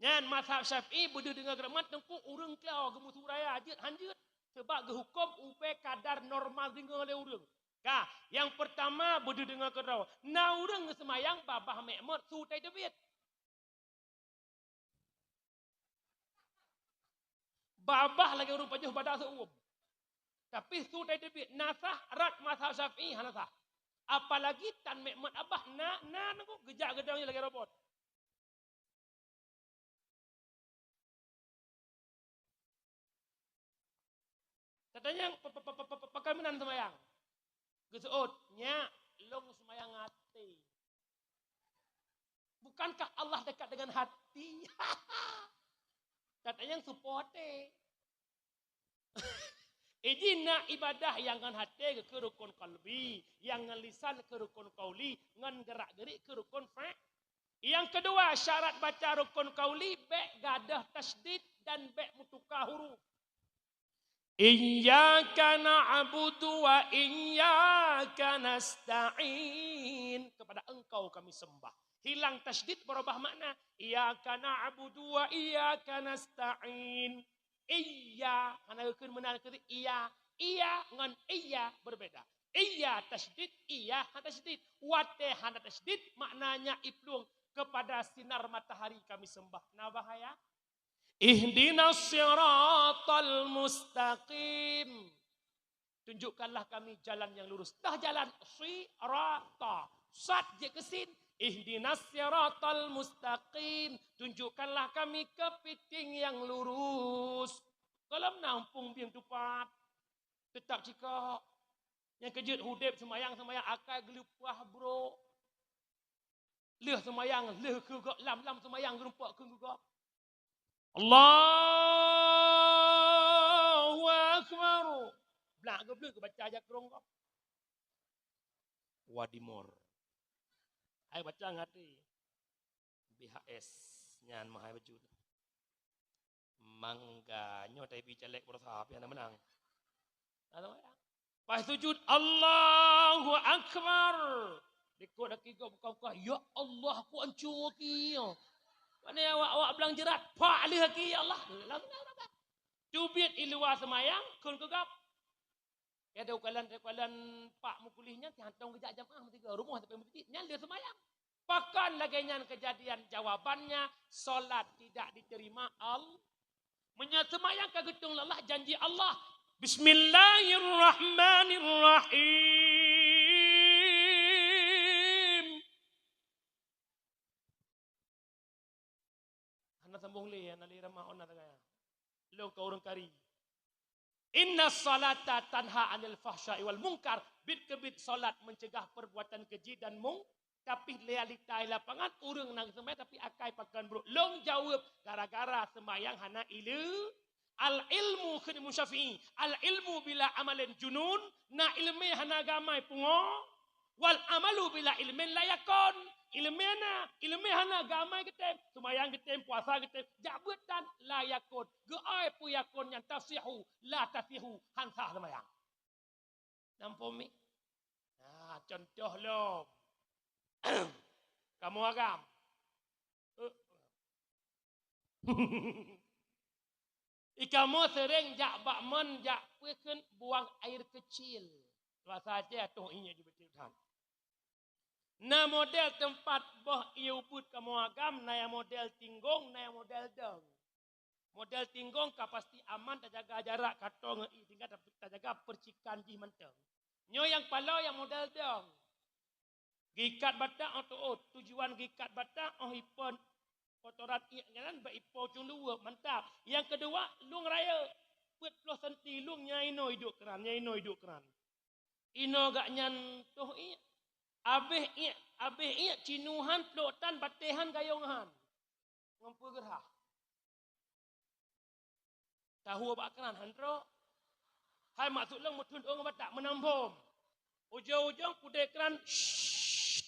Nyan mazhab Syafi'i beudeuh deungoe keudroe, teungku ureuëng klao geumeusu raya jeuet han jeuet, sabab geuhuköm ubé kadar normal deungoe lé ureuëng. Ka, nyang peurtama beudeuh deungoe keudroe. Na ureuëng geuseumayang babah méh mot su tai teubiet. Babah lagée ureuëng pajoh bada seuuem. Tapi su tai teubiet, na sah, rot mazhab Syafi'i hana sah. Apalagi tan méh mot babah, na, na nunggu geujak geudong lagée robot. Tatanyong, "Pa-, pa-, pakon meunan seumayang?" Geuseuôt, "Nyak, lôn seumayang até." Bukankah Allah dekat dengan hati? Tatanyong, "Supporté." Iji na ibadah nyang ngon até geukheun rukon qalbi, nyang ngon lisan keu rukon qauli, ngon geurak-geurik keu rukon fa-, Nyang keudua, syarat baca rukon qauli, bék gadôh tasydid dan bék meutuka huruf. Iyyaka na'budu wa iyyaka nasta'in. Kepada Engkau kami sembah. Hilang tasydid, beurubah makna. Iyyaka na'budu wa iyyaka nasta'in. Iyya, hana geukheun meunan keu iya. Iya ngon iyya berbeda. Iyya tasydid, iyya hana tasydid. Watée hana tasydid, maknanya iplueng kepada sinar matahari kami sembah. Na bahaya? Ihdinas siratal mustaqim. Tunjukkanlah kami jalan yang lurus. Tah jalan sirata. Sad jeuet keu sin. Ihdinas siratal mustaqim. Tunjukkanlah kami kepiting yang lurus. Gohlom na umpung bieng tupat. Teutap cikok. Nyang keujeuet udeb seumayang-seumayang akai geuleupah brok. Lheueh seumayang, lheueh keu gob, lam-lam seumayang geurumpok keu gob. Allahu Akbar. Blah geubleuk geubaca jak keurong gob. Wadimor. Hai baca ngon até. B H S nyan meuhai bacut. Mangga nyoe tapi caleg berusaha tapi hana menang. Lalu ya. Pas sujud, Allahu Akbar. Dikot aki gob buka-buka, "Ya Allah, ku ancur aki." Mana awak-awak blang jerat, pak leh aki, "Ya Allah." Lalu menang. Teubiet i luwa seumayang, kheun keu gob. Ya, ada ukalan-ukalan pak meukulih nyan, teuhantong geujak jamaah meusigoe, rumoh sampai meuseujid, nyan lheueh seumayang. Pakon lagée nyan keujadian? Jawabannya, salat tidak diterima Allah. Meunyoe seumayang ka geutueng lé Allah, janji Allah, "Bismillahirrahmanirrahim." Hana sambong lé, hana lé ramah ona teuka. Lôn ka ureuëng kari. "Inna salata tanha 'anil fahsya'i wal munkar." Bit keubiet salat meucegah perbuatan keji dan mung-, tapi realita di lapangan ureuëng na seumayang tapi akai pakon brok. Lôn jaweueb gara-gara seumayang hana ileu-, Al ilmu, kheun Imam Syafi'i, al ilmu bila amalin junun, na ileumé hana geuamai pungo, wal amalu bila ilmin la yakun. Ileumé na, ileumé hana geuamai geutem, seumayang geutem, puasa geutem, jak beuet tan la yakun. Geuai peue yakun nyan tasihu, la tasihu, han sah seumayang. Nampak mi? Nah, contoh lom. Kamoe agam. Eh. Ikamoe sering jak bak mon, jak peue kheun buang air kecil. Bahasa Aceh atoh ié jeuet beutôi that. Na model teumpat boh ié ubeut kamoe agam, na nyang model tinggong, na nyang model dong. Model tinggong ka pasti aman, tajaga jarak, kato ngon ié tinggai, tapi tajaga percikan jih mantong. Nyoe nyang paloe nyang model dong. Geuikat batak 'oh teuôt, tujuan geuikat batak 'oh ipo kotoran iek nyan bak ipo cunduwa, mantap. Nyang keudua, lôn rayeuk peuet ploh senti, lôn nyan inoe iduek keunan, nyan inoe iduek keunan. Inoe gak nyan toh iek, abéh iek, abéh iek cinu han, plôk tan, batée han, gayong han. Ngon peue geurhah. Tahu bak keunan han trok. Hai maksud lôn meuthun ôn batak meunambom. Ujong-ujong pudée keunan, shh.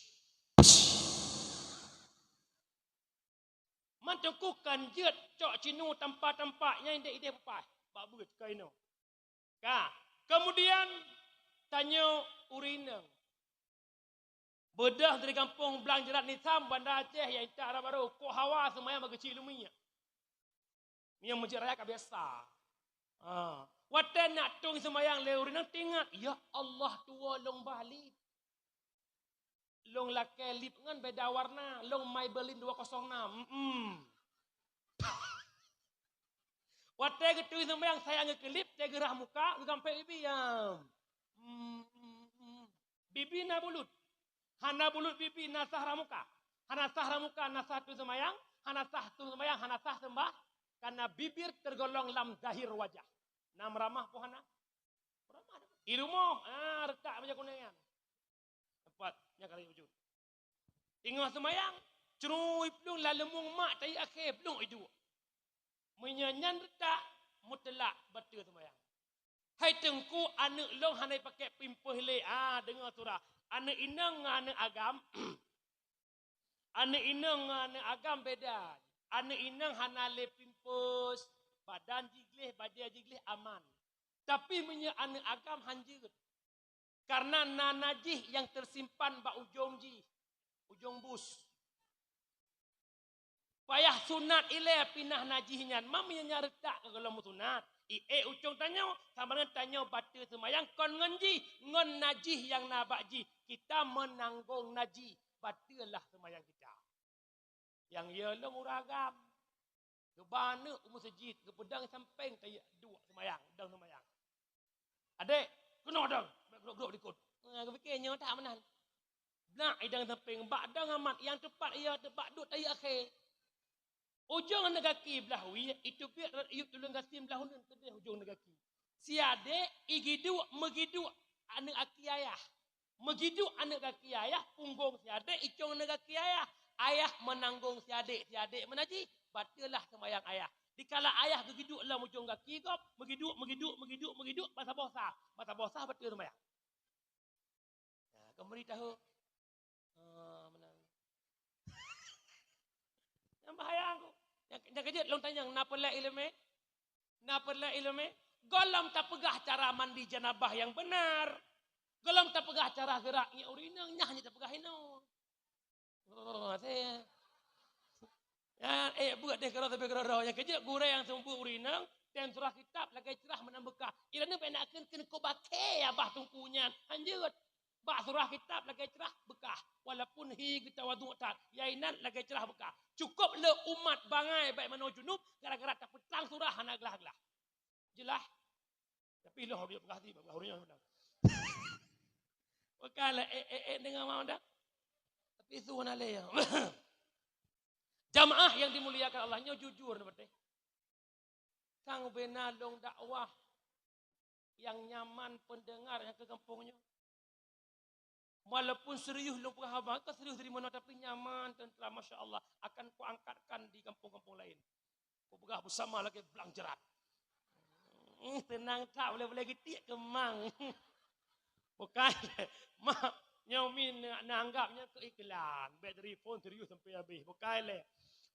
Man teungku kan jeuet cok cinu tampa-tampa nyang ideh-ideh peupaih bak beuet keu inoe. Ka. Kemudian tanyoe ureueng inong. Beudôh dari gampông Blang Jeurat Nisam, Banda Aceh, nyang intat rot barô, kok hawa seumayang bak geuchik leumiek. Nyang Masjid Raya ka biasa. Ha. Watée nak tueng seumayang lé ureueng inong teuingat, "Ya Allah, tuwoe lôn bah lip. Lôn lakée lip ngon beda warna, lôn Maybelline dua kosong enam." Mm-mm. Watée geutueng seumayang sayang geukeulip, tée geurhah muka, geugampék bibi, ya. Mm, mm, mm. Bibi na bulut. Hana bulut bibi, na sah rhah muka. Hana sah rhah muka, na sah tueng seumayang. Hana sah tueng seumayang, hana sah seumbah. Karena bibir tergolong lam zahir wajah. Na meuramah po hana? Meuramah. I rumoh, ah, reutak meja kunéng nyan. Teumpat nyang ka lheueh ujong. Teungoh seumayang, crui plueng lam leumueng mak tahi akhé plueng iduek. Meunyoe nyan reutak, mutlak bateue seumayang. Hai teungku, aneuëk lôn hana jipakée pimpeuh lé, ah, deungoe surah. Aneuëk inong ngon aneuëk agam, aneuëk inong ngon aneuëk agam beda. Aneuëk inong hana lé pimpeuh, badan jih gleh, bajée jih gleh, aman. Tapi meunyoe aneuëk agam han jeuet, karena na najih nyang teusimpan bak ujong jih, ujong bus. Payah sunat ilée pinah najih nyan, mam nyang reutak keu gohlom meusunat. I ék ucong tanyoe, sama deungon tanyoe bateue seumayang kon ngon jih, ngon najih nyang na bak jih. Kita meunanggong najih, bateue lah seumayang kita. Nyang yo lôn ureueng agam. Geuba aneuëk u meuseujid, geupeudong sampéng tayak duek seumayang, dong seumayang. "Adék, keunoe dong," bèk grok-grok dikot. Nah, geupike nyoe that meunan. Blah idong sampéng, bak dong amat, nyang teupat iya teupat duek tayak akhé. Ujong aneuk gaki blah wie, iteubiet rot iyup tuleueng gasien blah uneuen keudeh ujong aneuk gaki. Si adék igiduek meugiduek aneuk gaki ayah. Meugiduek aneuk gaki ayah, punggong si adék icong aneuk gaki ayah. Ayah meunanggong si adék, si adék meunajih, bateue lah seumayang ayah. Dikala ayah geugiduek lam ujong gaki gob, meugiduek, meugiduek, meugiduek, meugiduek, bak saboh sah. Bak saboh sah bateue seumayang. Nah, keu meuri tahu. Ah, meunan. Nyang bahaya aku. Nyang, nyang keujeuet lôn tanyong, na peureulèe ileumèe? Na peureulèe ileumèe? Gohlom tapeugah cara mandi janabah nyang beunar. Gohlom tapeugah cara geurak ngieng ureueng inong, nyan hana tapeugah inoe. Oh, saya. Ya, eh, buet deh keudroe sabe keudroe. Nyang keujeuet gurèe nyang seumeubeuet ureueng inong, tem surah kitab lagèe ceurah meunan beukah. Inan bèk nak kheun kheun keu bakèe abah teungku nyan. Hanjeuet. Bak surah kitab lagèe ceurah beukah. Walaupun hi geutawadhu that, ya inan lagèe ceurah beukah. Cukôp le umat bangai bèk manoe junub gara-gara tapeutrang surah hana glah-glah. Jeulaih. Tapi lôn hana peugah hati, peugah ureueng nyan. Bukan lah, eh, eh, eh, deungö mau dah. Tapi su hana lé. Jamaah yang dimuliakan Allah, nyoe jujur na beutôi. Kang bena lôn dakwah nyang nyaman pendengar nyang keu gampông nyoe. Walaupun serius lôn peugah haba, ka serius dari mana, tapi nyaman, tentram, masya Allah, akan kuangkatkan di kampung-kampung lain. Kupeugah beusama lagèe blang jeurat. Hmm, teunang that, boleh-boleh geutiek keumang. Bukai lé. Mak, nyoe min na-, na anggap nyan keu iklan. Bèk dari phon serius sampai habéh. Bukai lé.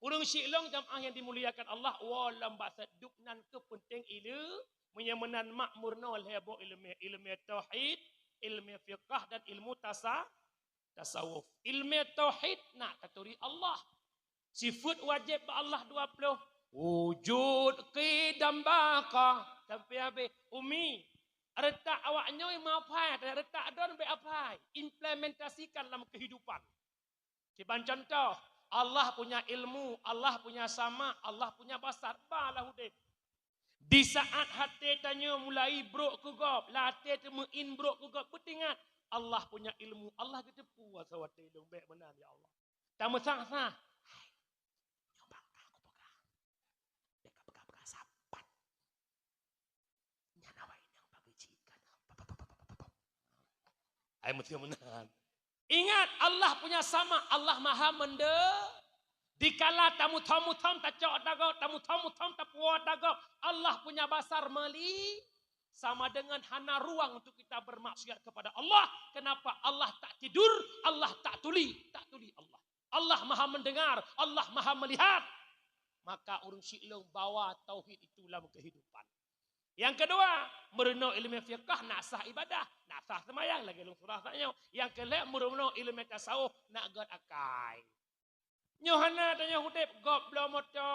Ureueng syik lôn jamaah yang dimuliakan Allah, woe lom bak sat duek nan keu peunteng ile-, Meunyoe meunan mak meurunoe lhèe boh ileumèe, ileumèe tauhid, ileumèe fiqah dan ilmu tasa-, tasawuf. Ileumèe tauhid na taturi Allah. Sifeut wajéb bak Allah dua ploh. Wujud, qidam, baqa. Sampai habéh. Umi, reutak awak nyoe meuapai, reutak don bèk apai. Implementasikan lam kehidupan. Kiban contoh, Allah punya ilmu, Allah punya sama, Allah punya basar, bah lah udép. Di saat até tanyoe mulai brok keu gob, lam até teumeu'en brok keu gob, beuteuingat, Allah punya ilmu, Allah geuteupeue asa watée lôn bék meunan, ya Allah. Tameusah-sah. Hai, nyoe bangka kupeugah. Bék kapeugah-peugah sapat. Nyan awai nyang bagi jikan. Ai meuteumeunan. Ingat, Allah punya sama, Allah maha mende-, dikala tamuthom-muthom tacok tagok, tamuthom-muthom tapuo tagok, Allah punya basar meli sama dengan hana ruang untuk kita bermaksiat kepada Allah. Kenapa? Allah tak tidur, Allah tak tuli, tak tuli Allah. Allah maha mendengar, Allah maha melihat. Maka ureuëng siklong bawa tauhid itu dalam kehidupan. Nyang keudua, meurunoe iéleumé fiqah nak sah ibadah, nak sah seumayang lagée lôn surah tanyoe. Nyang keulhée, meurunoe iéleumé tasawuf nak gét akai. Nyoe hana tanyoe udeb, gob bloe moto,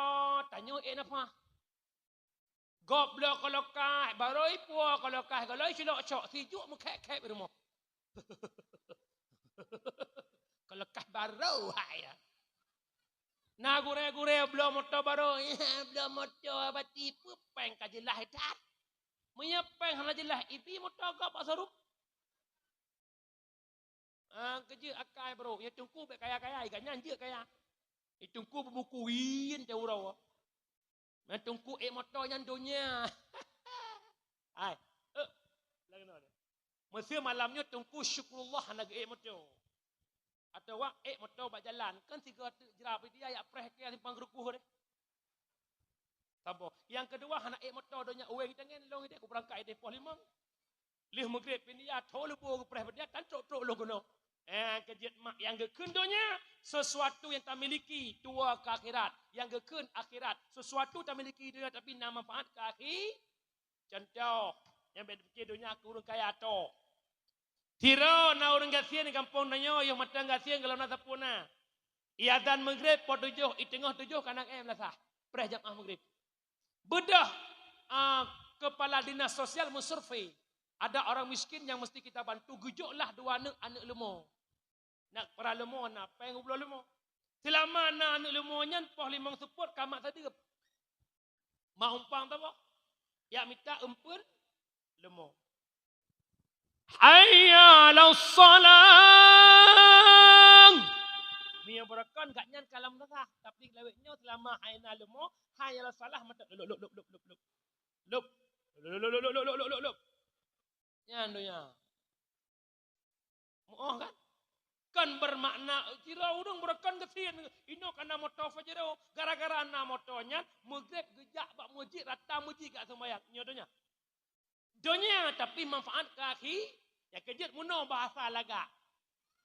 tanyoe ék nafah. Gob bloe kolokai, barô ipuo kolokai, goloi silok cok, sijuek meukhép-khép rumoh. Kolokai barô hai ya. Na gurée-gurée bloe moto barô, bloe moto bati peupeng ka jeulaih that. Meunyoe péng hana jeulaih, ibi moto gob bak showroom. Ah, keujeuet akai bro, ya teungku bék kaya-kaya, ikat nyan jeuet kaya. Teungku beubuku win teuh uroe. Nyan teungku ék moto nyan donya. Hai, eh, lagoe nyoe. Meuseu malam nyoe teungku syukurullah hana geuék moto. Atawa ék moto bak jalan, kan sigoe teuk jrab dia yak preh ke simpang geurukuh deh. Saboh. Nyang keudua hana ék moto donya uweng tangen long ideh ku beurangkat ideh poh limong. Lheueh meugreb pindia tho leubo geupreh beudia tan trok-trok lôn keunoe. Eh, keujeuet mak nyang geukheun donya, sesuatu yang tamiliki tuwo keu akhirat. Nyang geukheun akhirat, sesuatu tamiliki donya tapi na manfaat keu akhi-, contoh, nyang bék dipike donya keu ureuëng kaya tho. Sidroe na ureuëng gasien di gampông tanyoe, yoh mantong gasien gohlom na sapeue na. Iazan meugreb poh tujoh, i teungoh tujoh ka na ék meulasah. Preh jamaah meugreb. Beudôh, ah, kepala dinas sosial meusurvei, ada orang miskin yang mesti kita bantu, geujok lah dua aneuk, aneuk leumo. Nak para leumo na péng u bloe leumo. Seulama na aneuk leumo nyan poh limong seupôt ka mak sadeueb. Mak umpang saboh. Yak mita eumpeuen leumo. Hayya 'alas shalah. Meunyoe beureukan gak nyan ka lam salah, tapi lawét nyoe seulama hai na leumo, hayya 'alas shalah mantong lop, lop, lop, lop, lop, lop. Lop. Lop, lop, lop, lop. Nyan donya. Muoh kan? Kan bermakna, sidroe ureuëng beureukan gasien, inoe ka na moto Pajero, gara-gara na moto nyan, meugreb geujak bak meuseujid rata meuseujid gak seumayang. Nyoe donya. Donya tapi manfaat keu akhi, nyang keujeuet meunoe bahasa lagak.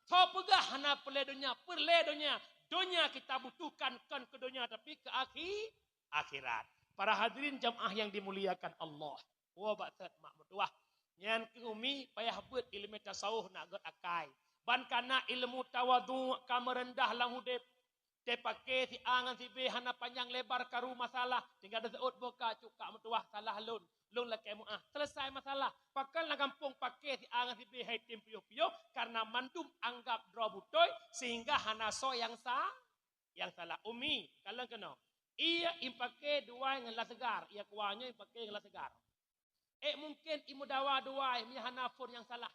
Tho peugah hana peureulée donya, peureulée donya. Donya kita butuhkan kon keu donya tapi keu akhi, akhirat. Para hadirin jamaah yang dimuliakan Allah. Woe bak that mak meutuwah. Nyan keuh umi payah beuet iéleumé tasawuf nak gét akai. Ban kana ilmu tawadhu ka meureundah lam udeb. Teupaké si A ngon si B hana panyang lebar karu masalah. Tinggai deuseut boh ka cuk kak meutuwah salah lôn. Lôn lakée meuáh. Selesai masalah. Pakon lam gampông paké si A ngon si B hai tem piôh-piôh karena mandum anggap droe beutôi sehingga hana soe nyang sa-, nyang salah. Umi, kalon keunoe. Iya ipaké dua ngon la seugar. Iya kuah nyoe ipaké ngon la seugar. Eh mungkin imeudawa dua meunyo hana phon nyang salah.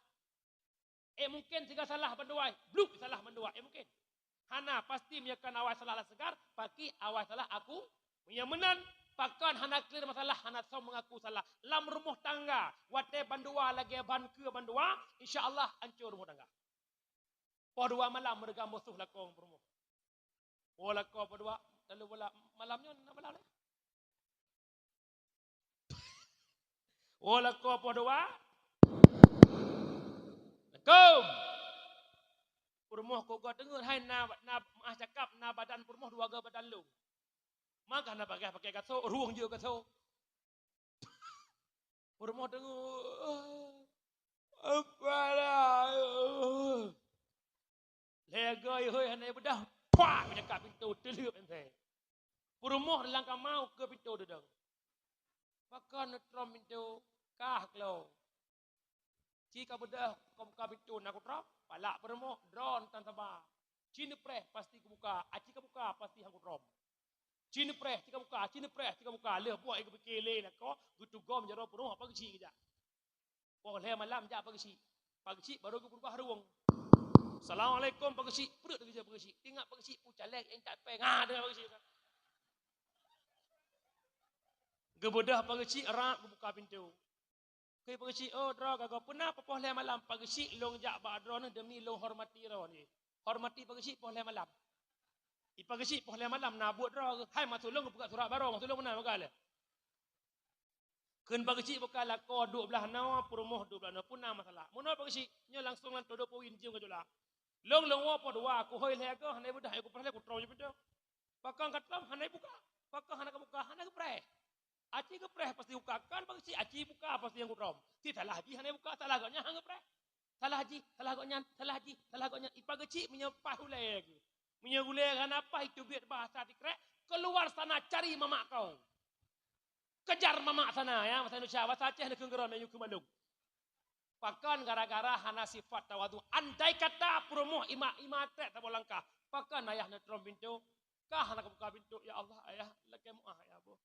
Eh mungkin siga salah bandua, bluk salah bandua. Eh mungkin. Hana, pasti meunyo kan awai salah la seugar, paki awai salah aku. Meunyo meunan, pakon hana clear masalah, hana soe mengaku salah. Lam rumoh tangga, watée bandua lagée ban keue bandua, insya Allah ancô rumoh tangga. Poh dua malam meureuga musoh lakoe peurumoh. Oh lakoe poh dua, lalu bola malam nyoe na malam laén. Oh lakoe poh dua. Assalamualaikum. Peurumoh kok gak deungon hai na, na maah cakap na badan peurumoh dua ga badan lôn. Maka na pakai pakai kaso, ruang je kaso. Peurumoh deungon. Apalah. Lego hoi hana bedah. Pah menyakap pintu teleup ente. Peurumoh dalam kamar ke pintu dedeng. Pakon neutrom pintu kah klo. Ci ka beudôh, ka buka pintu na kutrok, palak peurumoh, droe tan saba. Ci neupreh pasti kubuka, aci ka buka pasti han kutrom. Ci neupreh, ci ka buka, ci neupreh, ci ka buka. Lheueh buet geupike lé lakoe, geutugom jaroe peurumoh apa geuci geujak. Poh lhée malam jak apa geuci. Pak Geuchik baru geubeurubah ruweueng. "Assalamualaikum, Pak Geuchik." Peureut geujak Pak Geuchik. Ingat Pak Geuchik, "Pu caleg nyang cat péng." Ha, deungon Pak Geuchik. Geubeudôh Pak Geuchik, rak geubuka pintoe. Kheun Pak Geuchik, "Oh, droe ka gob, peue na poh lhèe malam?" "Pak Geuchik, lôn jak bak droeneuh deumi lôn hormati droeneuh." Hormati Pak Geuchik poh lhèe malam. I Pak Geuchik poh lhèe malam na buet droe, "Hai, ma tulông geupeugah surat barô, ma tulông meunan meuga lé." Kheun Pak Geuchik, "Buka lakoe dua belah noe, peurumoh dua belah noe, peue na masalah?" "Meunoe Pak Geuchik, nyoe langsông lam Todo Poin jeuem ka jula. Lôn lôn woe poh dua, kuhôi lhèe goe, hana beudôh, ayo kupreh lé, kutrôm ju pintoe. Pakon ka trôm, hana buka. Pakon hana ka buka, hana geupreh. Aci geupreh pasti buka, kan Pak Geuchik, aci buka pasti nyang kutrôm. Ti salah jih hana buka, salah gobnyan hana geupreh. Salah jih, salah gobnyan, salah jih, salah gobnyan." I Pak Geuchik meunyoe paih ulèe geuh. Meunyoe ulèe hana paih, teubiet bahasa sikrek, "Keluar sana, cari mamak kau. Kejar mamak sana," ya, bahasa Indonesia, bahasa Aceh neukheun keudroe, meunyoe keu malum. Pakon? Gara-gara hana sifat tawadhu. Andai kata peurumoh ima, ima trek saboh langkah, "Pakon ayah neutrôm pintoe? Ka hana kabuka pintoe, ya Allah, ayah, lakèe meu'ah, ya boh.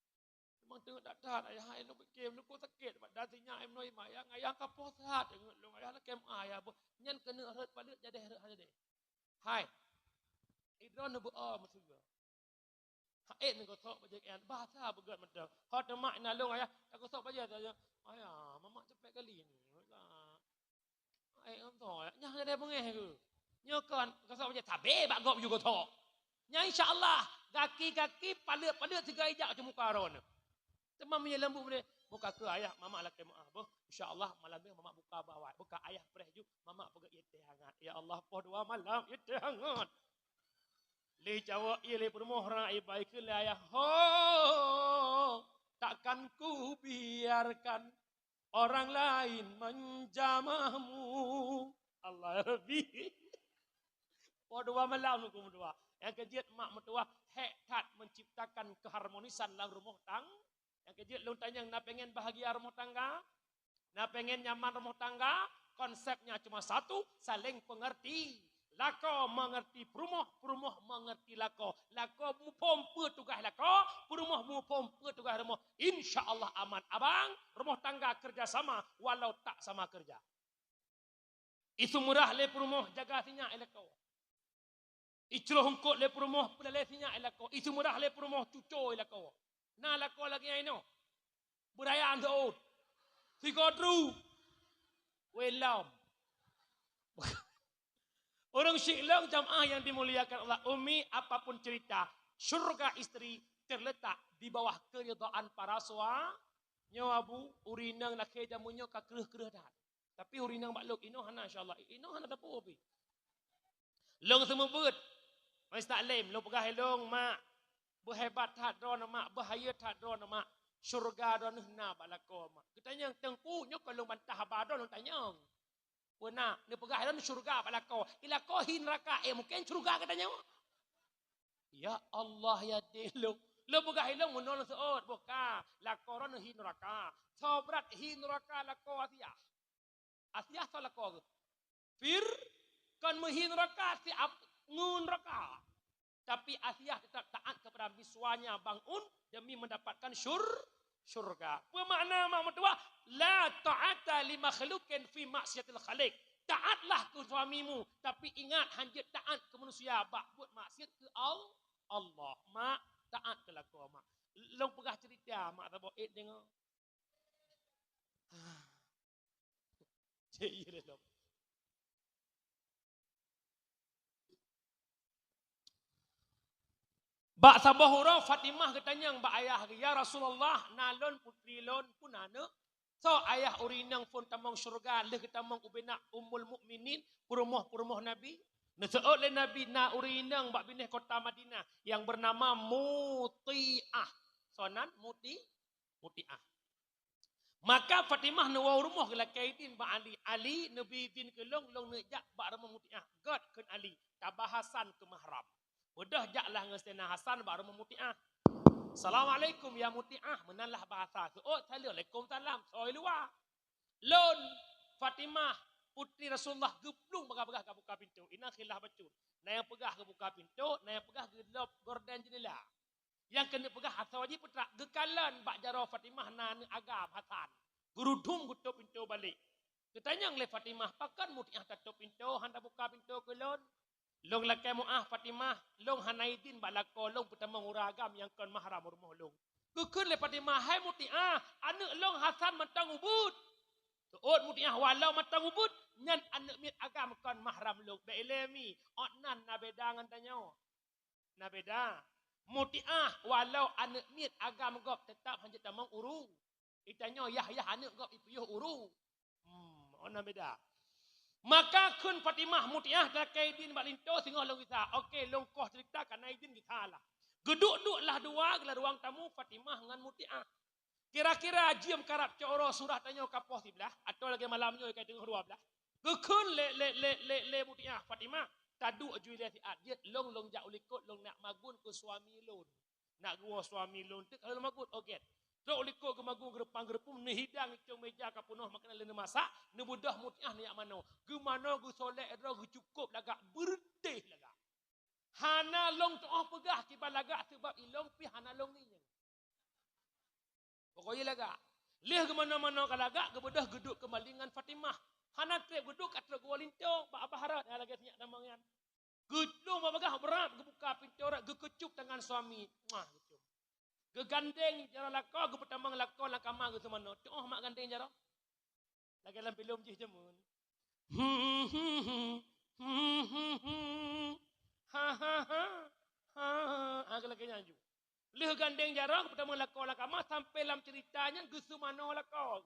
Memang teungeut that-that, ayah, ai lôn pike, lôn sakét, bak dati nyan ai meunoe ima, ayah, ayah ka poh that, teungeut lôn, ayah, lakèe meu'ah, ya boh." Nyan keuneuk rhot paleuet jadèh, rhot hana jadèh. Hai, idroe neubeuo meusigoe. Hai, neugosok bajèe keu ayah, bahasa beugöt mantong. Ho teuma inan lôn, ayah, tagosok bajèe, ayah, "Ayah, mamak capek kali ni." Hai, ngon soe, nyang ada beungèh keu. Nyoe kon, gosok bajèe, sabé bak gob ju gosok. Nyan insya Allah, gaki-gaki, paleuet-paleuet sigoe ijak keu muka droeneuh. Teuma meunyoe leumbut, "Buka keu ayah, mamak lakèe meu'ah boh. Insya Allah malam nyoe mamak buka bak awak. Buka ayah preh ju, mamak peugöt ié teh hangat. Ya Allah, poh dua malam ié teh hangat." Lé cawök ié lé peurumoh, rak ié baikheun lé ayah, "Ho, takkan kubiarkan orang lain menjamahmu." Allah Rabbi. Poh dua malam lôn keu meutuah. Nyang keujeuet mak meutuah hék that menciptakan keharmonisan lam rumoh tang-, Nyang keujeuet lôn tanyong, na pengen bahagia rumoh tangga? Na pengen nyaman rumoh tangga? Konsepnya cuma satu, saling pengerti. Lakoe mengerti peurumoh, peurumoh mengerti lakoe. Lakoe muphom peue tugaih lakoe, peurumoh muphom peue tugaih rumoh. Insya Allah aman abang, rumoh tangga kerja sama walau tak sama kerja. Iseumeurah lé peurumoh, jaga sinyak i lakoe. Icroh eungkôt lé peurumoh, peulalé sinyak i lakoe. Iseumeurah lé peurumoh, cuco i lakoe. Na lakoe lagèe nyan inoe. Beuraya seuôt. Sigoe tru. Wéh lom. Ureueng syik lôn jamaah yang dimuliakan Allah, Umi, apapun cerita, syurga istri terletak di bawah keridhaan para sua-, nyoe Abu, ureueng inong lakèe jameun nyoe ka kreueh-kreueh that. Tapi ureueng inong bak lôn, inoe hana, insya Allah. Inoe hana teupeu pih. Lôn seumeubeuet, Mas Taklim, lôn peugah ilôn, "Mak, beuhebat that droeneuh, Mak, beuhayeue that droeneuh, Mak. Syurga droeneuh na bak lakoe, Mak." Geutanyong, "Teungku, nyoe kon lôn bantah haba droeneuh, lôn tanyong. Peue na?" Neupeugah ilôn syurga bak lakoe. I lakoe hi neuraka, eh, mungken syurga geutanyong. Ya Allah, ya Deh lôn. Lôn peugah ilôn meunoe lôn seuôt, boh ka. Lakoe droeneuh hi neuraka. Soe brat hi neuraka lakoe Asiah. Asiah soe lakoe geuh? Fir-, kon meuhi neuraka, siap ngon neuraka. Tapi Asiah tetap taat kepada misuanya Bang Un demi mendapatkan syur-, syurga. Peue makna mak meutuah? La ta'ata li makhluqin fi maksiatil khaliq. Taatlah keu suamimu, tapi ingat, hanjeuet taat keu manusia bak buet maksiat keu Al-, Allah. Mak, taat keu lakoe, Mak. Lôn peugah cerita, Mak saboh, eh, deungoe. Cek, iya dah lom. Bak saboh uroe Fatimah geutanyong bak ayah geuh, "Ya Rasulullah, na lôn putri lôn pun aneuk. Soe ayah ureueng inong phon tamong syeuruga lheueh geutamong ubena Ummul Mukminin, peurumoh-peurumoh Nabi?" Neuseuôt lé Nabi, "Na ureueng inong bak binéh kota Madinah nyang beunama Mutiah." Soe nan? Muti-, Mutiah. Maka Fatimah neuwoe u rumoh geulakèe idin bak Ali. "Ali, neubi idin keu lôn, lôn neuk jak bak rumoh Mutiah." "Gèt," kheun Ali, "tabahasan keu mahram." Beudôh jaklah ngon Saidina Hasan bak rumoh Mutiah. "Assalamualaikum, ya Mutiah," meunan lah bahasa. Seuôt, "Assalamualaikum salam." Soe luwa. "Lôn, Fatimah, putri Rasulullah," geuplueng bagah-bagah ka buka pintoe. Inan khilaf bacut. Na nyang peugah geubuka pintoe, na nyang peugah geulop gorden jeundela. Nyang keuneuk peugah asoe jih peutrak, geukalon bak jaroe Fatimah na aneuk agam Hasan. Geurudum geutôp pintoe balek. Geutanyong lé Fatimah, "Pakon Mutiah tatôp pintoe, hana buka pintoe keu lôn?" "Lôn lakée meu'ah Fatimah, lôn hana idin bak lakoe lôn peutamong ureueng agam nyang kon mahram u rumoh lôn." Geukheun lé Fatimah, "Hai Mutiah, aneuëk lôn Hasan mantong ubeut." Seuôt Mutiah, "Walau mantong ubeut, nyan aneuëk miet agam kon mahram lôn." Bék ilée mi, ôt nan na beda ngon tanyoe. Na beda. Mutiah, walau aneuëk miet agam gob, teutap hana jeuet tamong uru. Itanyoe yah-yah aneuëk gob ipiôh uru. Hmm, ôt nan beda. Maka kheun Fatimah, "Mutiah, lakée idin bak linto singoh lôn gisa." "Oke, lôn koh ceurita, ka na idin gisa lah." Geuduek-duek lah dua lam ruang tamu Fatimah ngon Mutiah. Kira-kira jeuem karab cok uroe surah tanyoe ka poh siblaih, atawa lagée malam nyoe ka teungoh dua blaih. Geukheun lé, lé, lé, lé, lé Mutiah, "Fatimah, taduek ju ilée siat jeuet, lôn, lôn jak u likot, lôn nak magun keu suami lôn. Nak geuwoe suami lôn teuk ka lôn magun, ogét." Trok u likot geumagun geureupang geureupum, neuhidang icong meja ka peunoh makanan lé neumasak, neubeudôh Mutiah neujak manoe. Geumanoe geusolek droe geucukôp lagak, beureutéh lagak. Hana lôn tu'oh peugah kiban lagak, sabab ilôn pih hana lôn ngieng. Pokok jih lagak. Lheueh geumanoe-manoe ka lagak, geubeudôh geuduek keumbali ngon Fatimah. Hana treb geuduek, ka trok geuwoe linto bak Abah Rot nyang lagée sinyak tamong nyan. Geulôn bak bagah brat, geubuka pintoe rot, geukeucup tangan suami. Muah, geucium. Geugandeng jaroe lakoe, geupeutamong lakoe lam kama geuseumanoe. Tu'oh mak gandeng jaroe? Lagée lam filem jih jameun. Ha, ha, ha. Ha, ha, ha. Ha, lagée nyan ju. Lheueh gandeng jaroe, geupeutama lakoe lam kama, sampai lam ceurita nyan geuseumanoe lakoe.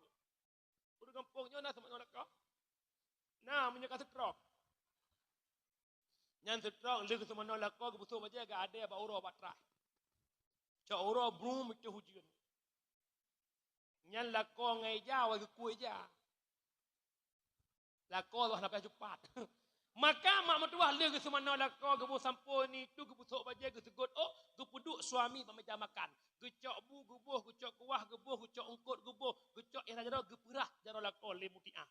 Ureuëng gampông nyoe na seumanoe lakoe? Na, meunyoe ka seutrok. Nyan seutrok, lheueh geuseumanoe lakoe, geupeusôk bajée, geuadée bak uroe bak trah. Cok uroe, brum, itôh ujeuen. Nyan lakoe ngon ija, awai geukue ija. Lakoe bah na payah cupat. Maka mak meutuwah lheueh geuseumanoe lakoe, geuboh sampoe ni tu, geupeusôk bajée, geuseugot ôk, geupeuduek suami bak meja makan. Geucok bu geuboh, geucok kuah geuboh, geucok eungkôt geuboh, geucok éh jaroe, geupeurah jaroe lakoe lé Mutiah.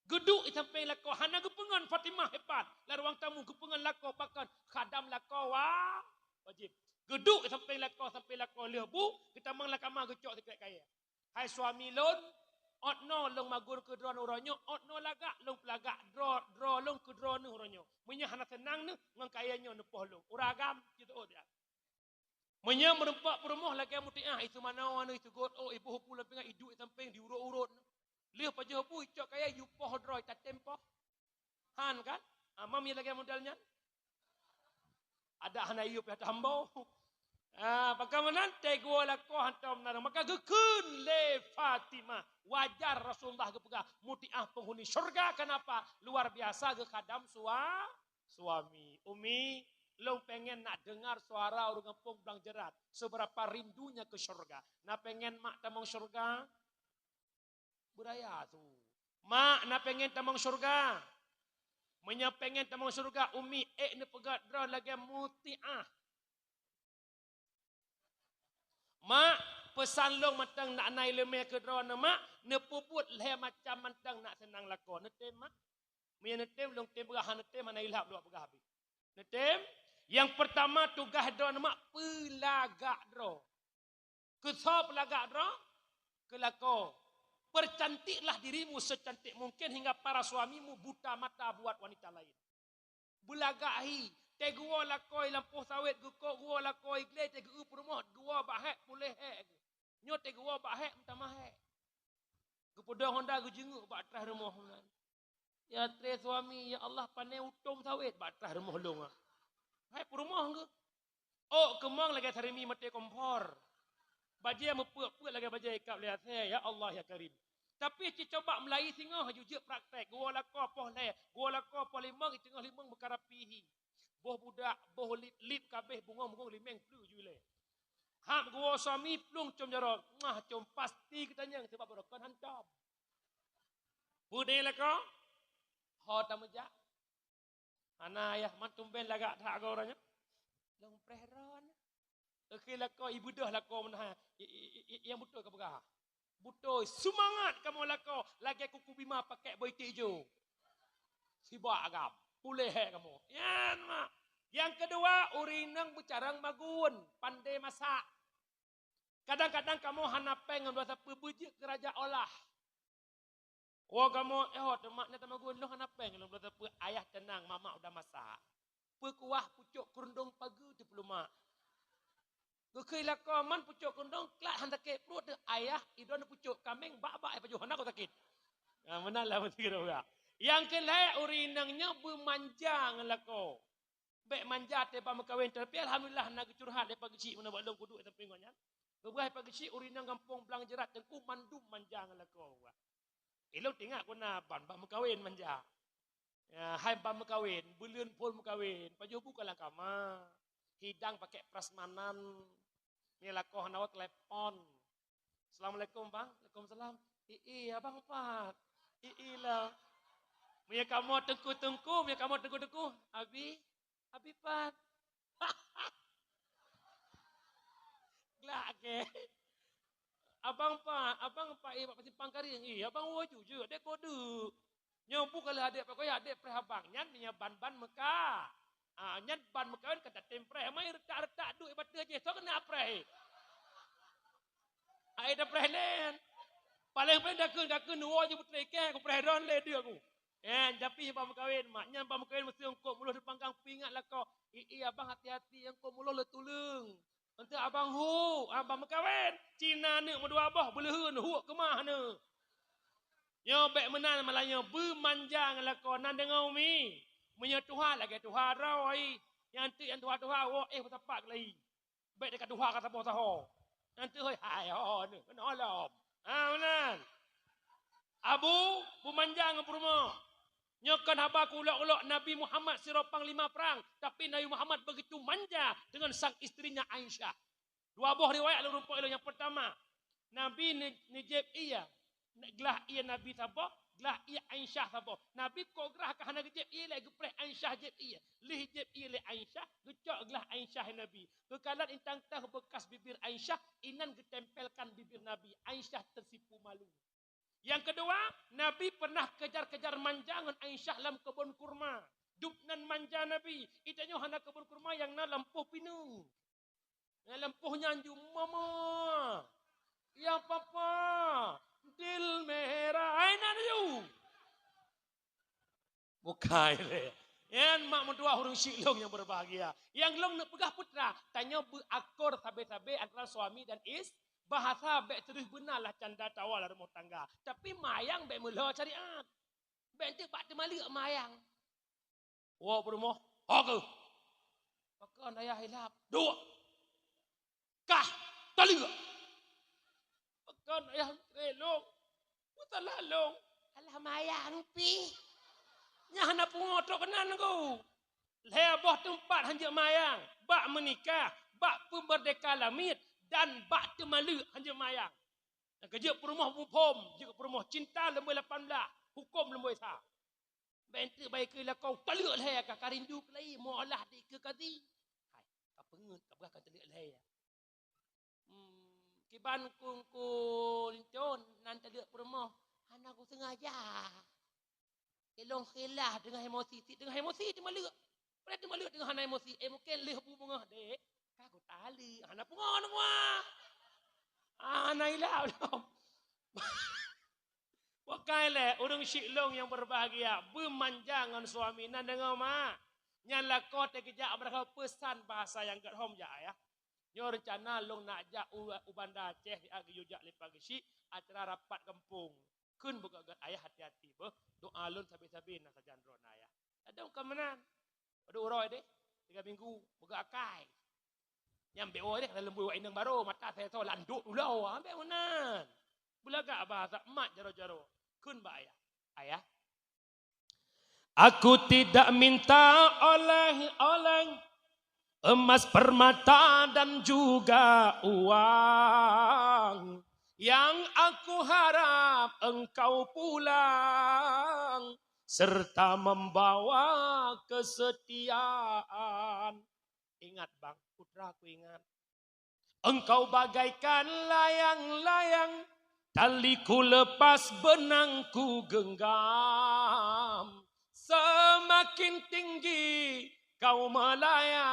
Geuduek i sampéng lakoe, hana geupeungon Fatimah hebat. Lam ruang tamu geupeungon lakoe pakon khadam lakoe wa-, wajéb. Geuduek i sampéng lakoe, sampéng lakoe lheueh bu, geutamong lam kama geucok sikrek kayée. "Hai suami lôn, ôt noe lôn magun keu droeneuh uroe nyoe, ôt noe lagak lôn peulagak droe, droe lôn keu droeneuh uroe nyoe. Meunyoe hana seunang neuh ngon kayée nyoe neupoh lôn." Ureuëng agam, cit ôt ya. Meunyoe meureumpok peurumoh lagée Mutiah, iseumanoe neuh, iseugot ôk, iboh bu lam pingan, iduek i sampéng, diurot-urot. Lheueh pajoh bu, icok kayée, iyue poh droe, tatem poh. Han kan? Amam ya lagée model nyan. Adak hana yue piah tambo. Ah, bagaimana teugoe lakoe hantom na. Maka geukheun lé Fatimah, wajar Rasulullah geupeugah, Mutiah penghuni syurga. Kenapa? Luar biasa geukhadam sua-, suami. "Umi, lôn pengen nak dengar suara ureuëng gampông Blang Jerat, seberapa rindunya ke syurga." "Na pengen mak tamong syurga?" Beuraya su. "Mak, na pengen tamong syurga?" "Meunyoe pengen tamong syurga, Umi, ék neupeugét droe lagée Mutiah." "Mak, peusan lôn mantong nak na iéleumé keu droeneuh, Mak, neupeubuet lhée macam mantong nak seunang lakoe. Neutem, Mak?" "Meunyoe neutem, lôn tem peugah, hana neutem, hana ilhab lôn peugah habéh. Neutem, nyang peurtama tugaih droeneuh, Mak, peulagak droe." "Keu soe peulagak droe?" "Keu lakoe." "Percantiklah dirimu secantik mungkin hingga para suamimu buta mata buat wanita lain." Beulagak hi, teugoe lakoe lampôh sawét, geukok goe lakoe glé, teugeue peurumoh, goe bak hék, puléh hék. Nyoe teugoe bak hék, meutamah hék. Geupeudong honda, geujeungeuk bak trah rumoh meunan. "Ya tré suami, ya Allah, pané utom sawét bak trah rumoh lôn ah." Hai peurumoh geuh. Ôk keumong lagée sarimi maté kompor. Bajée meupeuet-peuet lagée bajée ikab lé asée, ya Allah, ya Karim. Tapi ci coba meulayi singoh, ju jeuet praktek. Goe lakoe poh lhée, goe lakoe poh limong, i teungoh limong beukarapi hi. Boh budak, boh lip, lip kabéh, bungong-bungong limeng pleu ju ilée. Hab goe suami plueng com jaroe, mah com pasti geutanyong sabab beurokon hantom. Peudeh lakoe, ho tameujak. Hana yah, man tumben lagak that goe uroe nyoe. Lôn preh droe nyoe. Oke lakoe, ibeudôh lakoe meunan. I, i, i, i, nyang beutôi kapeugah. Beutôi, seumangat kamoe lakoe lagée kuku bima pakék boh iték ijo. Sibak agam, puléh hék kamoe. Nyan mak. Nyang keudua, ureuëng inong beucarông magun, pandai masak. Kadang-kadang kamoe hana péng ngon dua sapeue, beujeuet keu raja olah. Woe kamoe, eh, ho, teuma na tamagun lôn hana péng lôn bloe teupeu ayah teunang, mamak udah masak. Peukuah pucok keurundong pageue teupeu lumak. Geukheun lakoe man pucok keurundong, klat han sakét pruet teuh ayah, idon pucok kaméng bak-bak ai pajoh hana ko sakét. Nah, meunan lah meusti keu ureueng. Nyang keu lhèe ureueng inong nyoe beumanja ngon lakoe. Bèk manja teuh bak meukawen, tapi alhamdulillah na geucurhat lé Pak Geuchik meunan bak lôn kuduek sampéng gobnyan. Geupeugah Pak Geuchik ureueng inong gampông Blang Jeurat Teungku mandum manja ngon lakoe. Ilôn teuingat ku na ban bak meukawen manja. Ya, hai ban meukawen, buleuen phôn meukawen, pajoh bu ka lam kama. Hidang pakai prasmanan. Ni lakoe hana telepon. "Assalamualaikum, Bang." "Waalaikumsalam." "Ii, abang pat?" "Ii lah." Meunyoe kamoe teungku-teungku, meunyoe kamoe teungku-teungku, "Abi, abi pat?" Glak ke? "Abang pat, abang pat, eh, bak simpang Karieng." "Ih, abang woe ju jeuet, dek kode." Nyoe bu ka lheueh adek pakoe, adek preh abang. Nyan meunyoe ban-ban meuka. Ah, nyan ban meukawen ka tatem preh. Mai reutak-reutak duek bateue jih, soe keuneuk preh? Ai tapreh nen. Paléng-paléng dakeuh-dakeuh nuwoe jih putri kèe, kupreh droe lé deuek ku. Eh, tapi ban meukawen, mak. Nyan ban meukawen meuseue eungkôt muloh dipanggang peuingat lakoe. "Ii, abang hati-hati, eungkôt muloh le tuleueng." Eunteuk abang hu, abang meukawen. Cina neuk meudua boh beuleuheun huek keumah neuk. Nyoe bèk meunan malah nyoe beumanja ngon lakoe nan deungoe umi. Meunyoe tuha lagèe tuha droe, nyang teuk nyang tuha-tuha woe éh meusapat keulayi. Bèk teuka tuha ka saboh saho. Nyang teuk hai ho neuk keunoe lom. Ha meunan. Abu beumanja ngon peurumoh. Nyoe kon haba keu ulok-ulok Nabi Muhammad sidroe panglima prang, tapi Nabi Muhammad begitu manja dengan sang istrinya Aisyah. Dua boh riwayat lôn rumpok ilôn. Nyang peurtama, Nabi ne-, neujép ié, ne-, glah ié Nabi saboh, glah ié Aisyah saboh. Nabi kok grah ka hana geujép ié lé, geupreh Aisyah jép ié. Lheueh jép ié lé Aisyah, geucok glah Aisyah Nabi. Geukalon intan teuh beukas bibir Aisyah, inan geutempelkan bibir Nabi. Aisyah teusipu malu. Nyang keudua, Nabi pernah kejar-kejar manja ngon Aisyah lam keubon kurma. Dubnan manja Nabi, itanyoe hana keubon kurma nyang na lampôh pineung. Nyang lampôh nyan ju, "Mama, ya Papa, dil merah." Hai nan ju. Bukai lé. Nyan mak meutuah ureueng syik lôn nyang berbahagia. Nyang lôn neuk peugah putra, tanyoe beuakor sabe-sabe antara suami dan is-, bahasa bèk terus beuna lah canda tawa lam rumoh tangga. Tapi mayang bèk meulo syariat. Bèk enteuk bak teumaleuek mayang. Woe peurumoh, ho keuh. Pakon ayah ilap? Duek. Kah, taleuek. Pakon ayah tré lôn? Peusalah lôn. Alah mayang pih. Nyan hana pungo trok keunan ku. Lhèe boh teumpat hanjeuet mayang, bak meunikah, bak peumeurdeka lamiet, dan bak teumaleuek hanjeuet mayang. Nyang keujeuet peurumoh muphom, jeuet peurumoh cinta leumoi lapan blah, huköm leumoi sa. Bèk enteuk bai keu lakoe taleuek lhèe ka, ka rindu keulayi, meuolah di keu kazi. Hai, ka peungeut, ka peugah ka taleuek lhèe. Hmm, kiban kungku lincon nan taleuek peurumoh, hana kusengaja. Ilôn khilaf deungon emosi, sit deungon emosi teumaleuek. Padahai teumaleuek deungon hana emosi, eh, mungken lheueh bu beungoh, dek. Ka kutaleuek, hana pungo nang wa. Hana ilap lom. Wakai lé, ureueng syik lôn nyang berbahagia, beumanja ngon suami nan deungoe mak. Nyan lakoe teukeujak meureuka peusan bahasa nyang gèt hom jak ayah. Nyoe reuncana lôn nak jak u, u Banda Aceh, siat geuyue jak lé Pak Geuchik, acara rapat gampông. Kheun beugèt-gèt ayah hati-hati beuh, doa lôn sabe-sabe na sajan droeneuh ayah. Ladôm ka meunan. Padub uroe deh, tiga minggu, beugèt akai. Nyang bèk woe deh, lam leumbui wak inong barô, mata seutôt landôk ulo, ambek meunan. Beulagak bahasa mak jaroe-jaroe. Kheun bak ayah, "Ayah, aku tidak minta oleh-oleh, emas, permata dan juga uang. Yang aku harap engkau pulang serta membawa kesetiaan." Ingat, Bang, putra ku ingat. Engkau bagaikan layang-layang, tali ku lepas, benang ku genggam. Semakin tinggi kau melayang,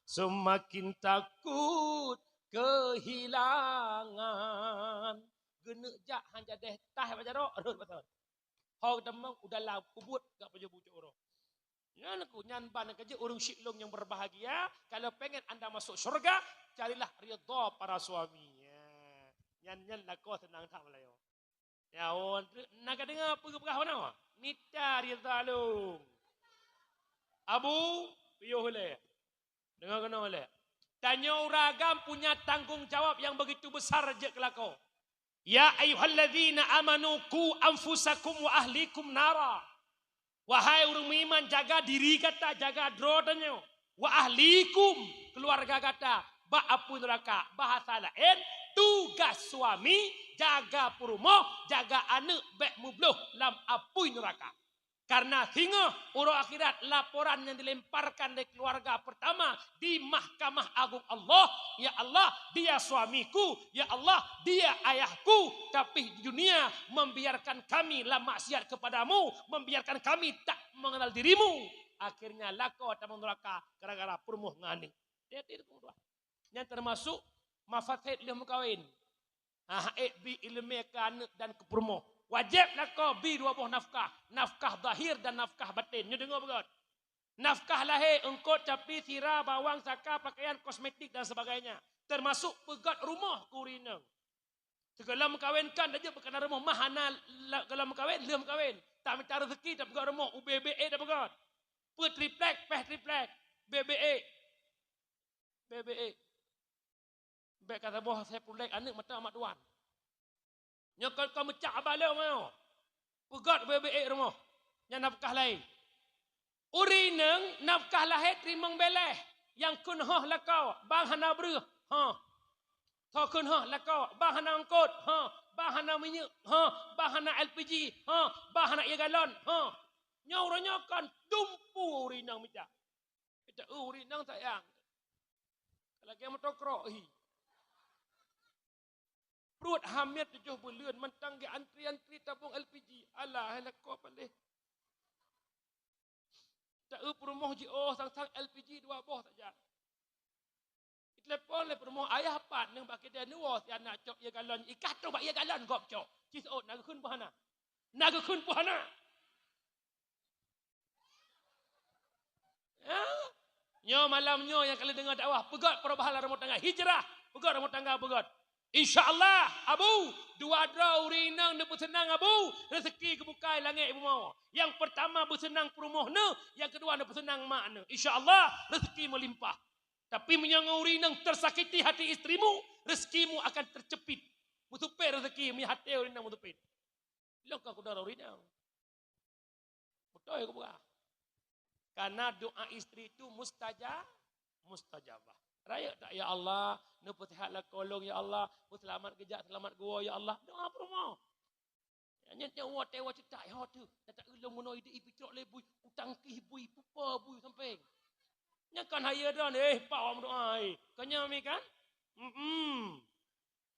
semakin takut kehilangan. Keuneuk jak han jadeh tah bak jaroe, rhot bak thon. Ho geutamong u dalam kubut gak pajoh bucok uroe. Nyan ku, nyan ban ka jeuet ureuëng syiek lôn nyang berbahagia, kalau pengen anda masuk syurga, carilah ridha para suami. Ya. Nyan, nyan lakoe seunang that meulayeue. Ya, oh, na ka deungoe peue geupeugah manoe? Mita ridha lôn. Abu, piôh lé. Deungoe keunoe lé. Tanyoe ureuëng agam punya tanggung jawab yang begitu besar jeuet keu lakoe. Ya ayyuhalladzina amanu qu anfusakum wa ahlikum nara. Wahai ureuëng meuiman, jaga diri gata, jaga droe tanyoe. Wa ahlikum, keluarga gata, bak apui neuraka. Bahasa laén, tugas suami, jaga peurumoh, jaga aneuëk bék meubloh lam apui neuraka. Karena singoh uroe akhirat laporan yang dilemparkan dari keluarga pertama di Mahkamah Agung Allah, "Ya Allah, dia suamiku. Ya Allah, dia ayahku. Tapi di dunia membiarkan kami lam maksiat kepadamu, membiarkan kami tak mengenal dirimu." Akhirnya lakoe tamong neuraka gara-gara peurumoh ngon aneuëk. Hati-hati, teungku dua. Nyan termasuk mafasid lheueh meukawen. Ha, ék bi iéleumé keu aneuëk dan keu peurumoh. Wajéb lakoe bi dua boh nafkah, nafkah zahir dan nafkah batin. Nyoe deungoe beugét. Nafkah lahé, eungkôt, capi, sira, bawang, saka, pakaian, kosmetik dan sebagainya. Termasuk peugét rumoh keu ureuëng inong. Sigohlom meukawen kan tajak peukana rumoh, mah hana la-, gohlom meukawen, lheueh meukawen. Tamita rezeki tapeugét rumoh, ubé B A tapeugét. Peue triplek, péh triplek, B B A. B B A. Bék ka saboh Saiful Daud aneuëk mata mak tuan. Nyoe kon ka meucak abah lé nyoe. Peugét B B A rumoh. Nyan nafkah lahé. Ureuëng inong nafkah lahé teurimong béléh. Nyang kheun hoh lakoe, bang hana breueh. Hoh. Tho kheun hoh lakoe, bang hana eungkôt. Hoh. Bang hana minyeuk. Hoh. Bang hana L P G. Hoh. Bang hana ie galon. Hoh. Nyoe uroe nyoe kon dumpu ureuëng inong mita. Ita ureuëng inong sayang. Lagée meutokrok hi. Pruet hamét tujoh buleuen mantong geuantri-antri tabong L P G. Alah, hai lakoe paléh. Taeu peurumoh jiôh sang-sang L P G dua boh saja. Itelepon lé peurumoh, "Ayah pat neuh bak keudè neuwoe si aneuk cok ie galon, ikah troh bak ie galon gob cok." Ci seuôt na geukheun peue hana. Na geukheun peue hana. Ya? Nyoe malam nyoe nyang ka lheueh deungoe dakwah, peugét perubahan lam rumoh tangga, hijrah, peugét rumoh tangga, peugét. Insya Allah, Abu, dua droe ureuëng inong neupeuseunang, Abu, rezeki geubuka langét bumoe. Nyang peurtama beuseunang peurumoh neuh, nyang keudua neupeuseunang mak neuh. Insya Allah, rezeki meulimpah. Tapi meunyoe ureuëng inong tersakiti hati istrimu, rezekimu akan tercepit. Meusupet rezeki, meunyoe até ureuëng inong meusupet. Lôn ka keudroe ureuëng inong. Beutôi kupeugah. Karena doa istri itu mustaja-, mustajabah. Rayeuk tak, "Ya Allah, neupeusehat lakoe lôn, ya Allah, peuseulamat geujak, seulamat geuwoe, ya Allah." Doa peurumoh. Nyan nyoe woe teuwoe ceutak, ya teuh. Tata ulôn meunoe idéh ipicok lé bui, utang kih bui, pupa bui sampéng. Nyan kan hayeue droe, eh, pah awak meudoa, eh. Kan nyan mi kan? Mm-mm.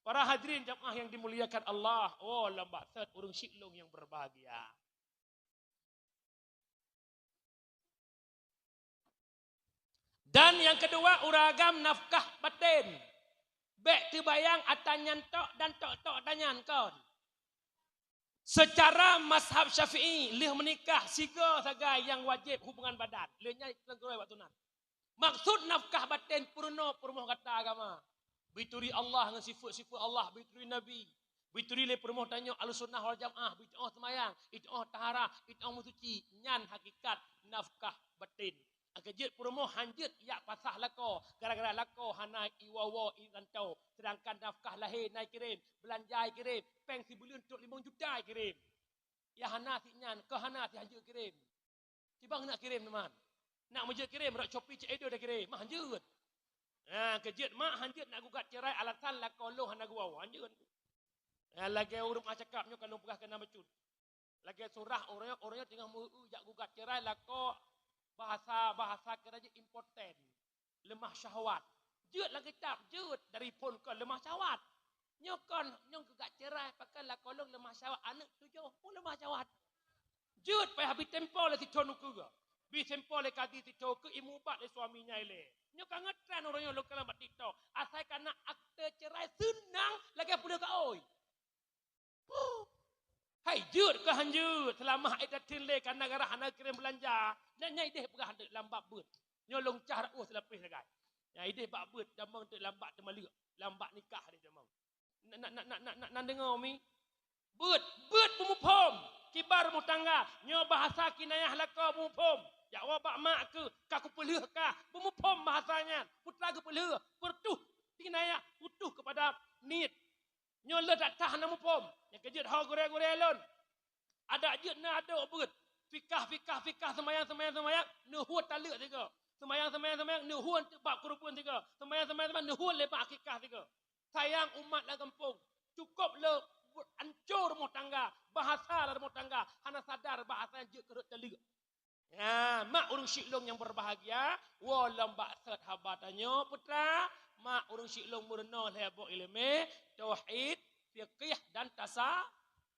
Para hadirin jamaah yang dimuliakan Allah, oh, lam bak sét ureuëng syiek lôn yang berbahagia. Dan nyang keudua, ureuëng agam nafkah baten. Bék teubayang atra nyan tok dan tok-tok atra nyan kon. Seucara mazhab Syafi'i, lheueh meunikah sigoe sagai nyang wajéb hubungan badan. Lheueh nyan leugroi bak tunan. Maksud nafkah baten peurunoe peurumoh gata agama. Beuturi Allah ngon sifeuet-sifeuet Allah, beuturi Nabi. Beuturi lé peurumoh tanyoe Ahlussunnah wal Jamaah, beuturi seumayang, beuturi tahara, beuturi meusuci. Nyan hakikat nafkah baten. Akai jeuet peurumoh han jeuet jak pasah lakoe, gara-gara lakoe hana iwoe-woe i rantau, seudangkan nafkah lahé na ikirém, beulanja ikirém, péng sibuleuen trok limong juta ikirém. Ya hana si nyan, keu hana si han jeuet kirém. Kiban nak kirém teuma. Nak meujeuet kirém, rot Shopee cek edo dah kirém, mah han jeuet. Ha, keu jeuet mak han jeuet nak gugat cerai alasan lakoe lôn hana geuwoe, han jeuet. Ha, lagée ureuëng meucakap nyoe ka lôn peugah keunan bacut. Lagée surah ureuëng, ureuëng teungoh meu-eu jak gugat cerai lakoe bahasa, bahasa kira jih impoten. Leumah syahwat. Jeuet lam kitab, jeuet dari phon kon leumah syahwat. Nyoe kon, nyoe keugat cerai pakon lakoe lôn leumah syahwat, aneuëk tujoh pun leumah syahwat. Jeuet payah bi tempo lé sithon ukeue. Bi tempo lé kadi sithon ukeue, imubat lé suami nyan ilée. Nyoe ka ngetren ureuëng nyoe lôn kalon bak TikTok. Asai ka na akte cerai seunang lagée peuleueh kaôi. Hai jeuet kah han jeuet, seulamah ai tateun lé kana gara hana kirém beulanja. Dan nyan idéh peugah lam bab beuet. Nyoe lôn cah rot seulapéh sagai. Nyan idéh bak beuet tamong teuk lam bak teumaleuek, lam bak nikah lé tamong. Na, na, na, na, na, na, na deungoe mi? Beuet, beuet peumuphom, kiban rumoh tangga. Nyoe bahasa kinayah lakoe peumuphom. Jak woe bak mak keuh, ka kupeulheueh kah. Peumuphom bahasa nyan. Peue teuma geupeulheueh, peureutôh kinayah, peureutôh keupada niet. Nyoe le that-that hana muphom. Nyang keujeuet ho gurée-gurée lôn. Adak jeuet na adok beuet. Fikah, fikah, fikah, seumayang, seumayang, seumayang, neuhue taleuek sigoe. Seumayang, seumayang, seumayang, neuhue bak keureubeuen sigoe. Seumayang, seumayang, seumayang, neuhue lé bak akikah sigoe. Sayang umat lam gampông. Cukôp le ancô rumoh tangga, bahasa lam rumoh tangga, hana sadar bahasa jeuet keu rot taleuek. Nah, mak ureuëng syik lôn nyang berbahagia, woe lom bak sot haba tanyoe putra, mak ureuëng syik lôn meurunoe lhée boh iéleumé, tauhid, fiqih dan tasa-,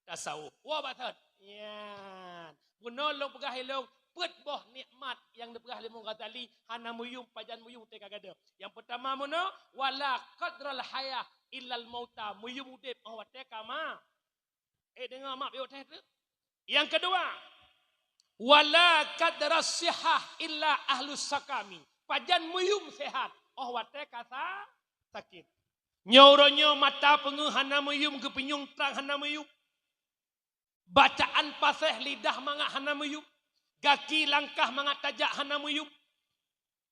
tasawuf. Woe bak sot. Nyan. Bunoe lôn peugah ilôn, peuet boh nikmat nyang neupeugah lé Imam Ghazali, hana meuyum, pajan meuyum teuka gadôh. Nyang peutama meunoe, wala qadral hayah illal mauta, meuyum udeb óh watée ka ma-, Eh, deungoe mak piôh teh tu. Nyang keudua, wala qadras sihah illa ahlus sakami. Pajan meuyum sehat, óh watée ka sa-, sakét. Nyoe uroe nyoe mata peungeuh hana meuyum, geupinyueng trang hana meuyum. Bacaan paséh lidah mangat hana meuyum. Gaki langkah mangat tajak hana meuyum.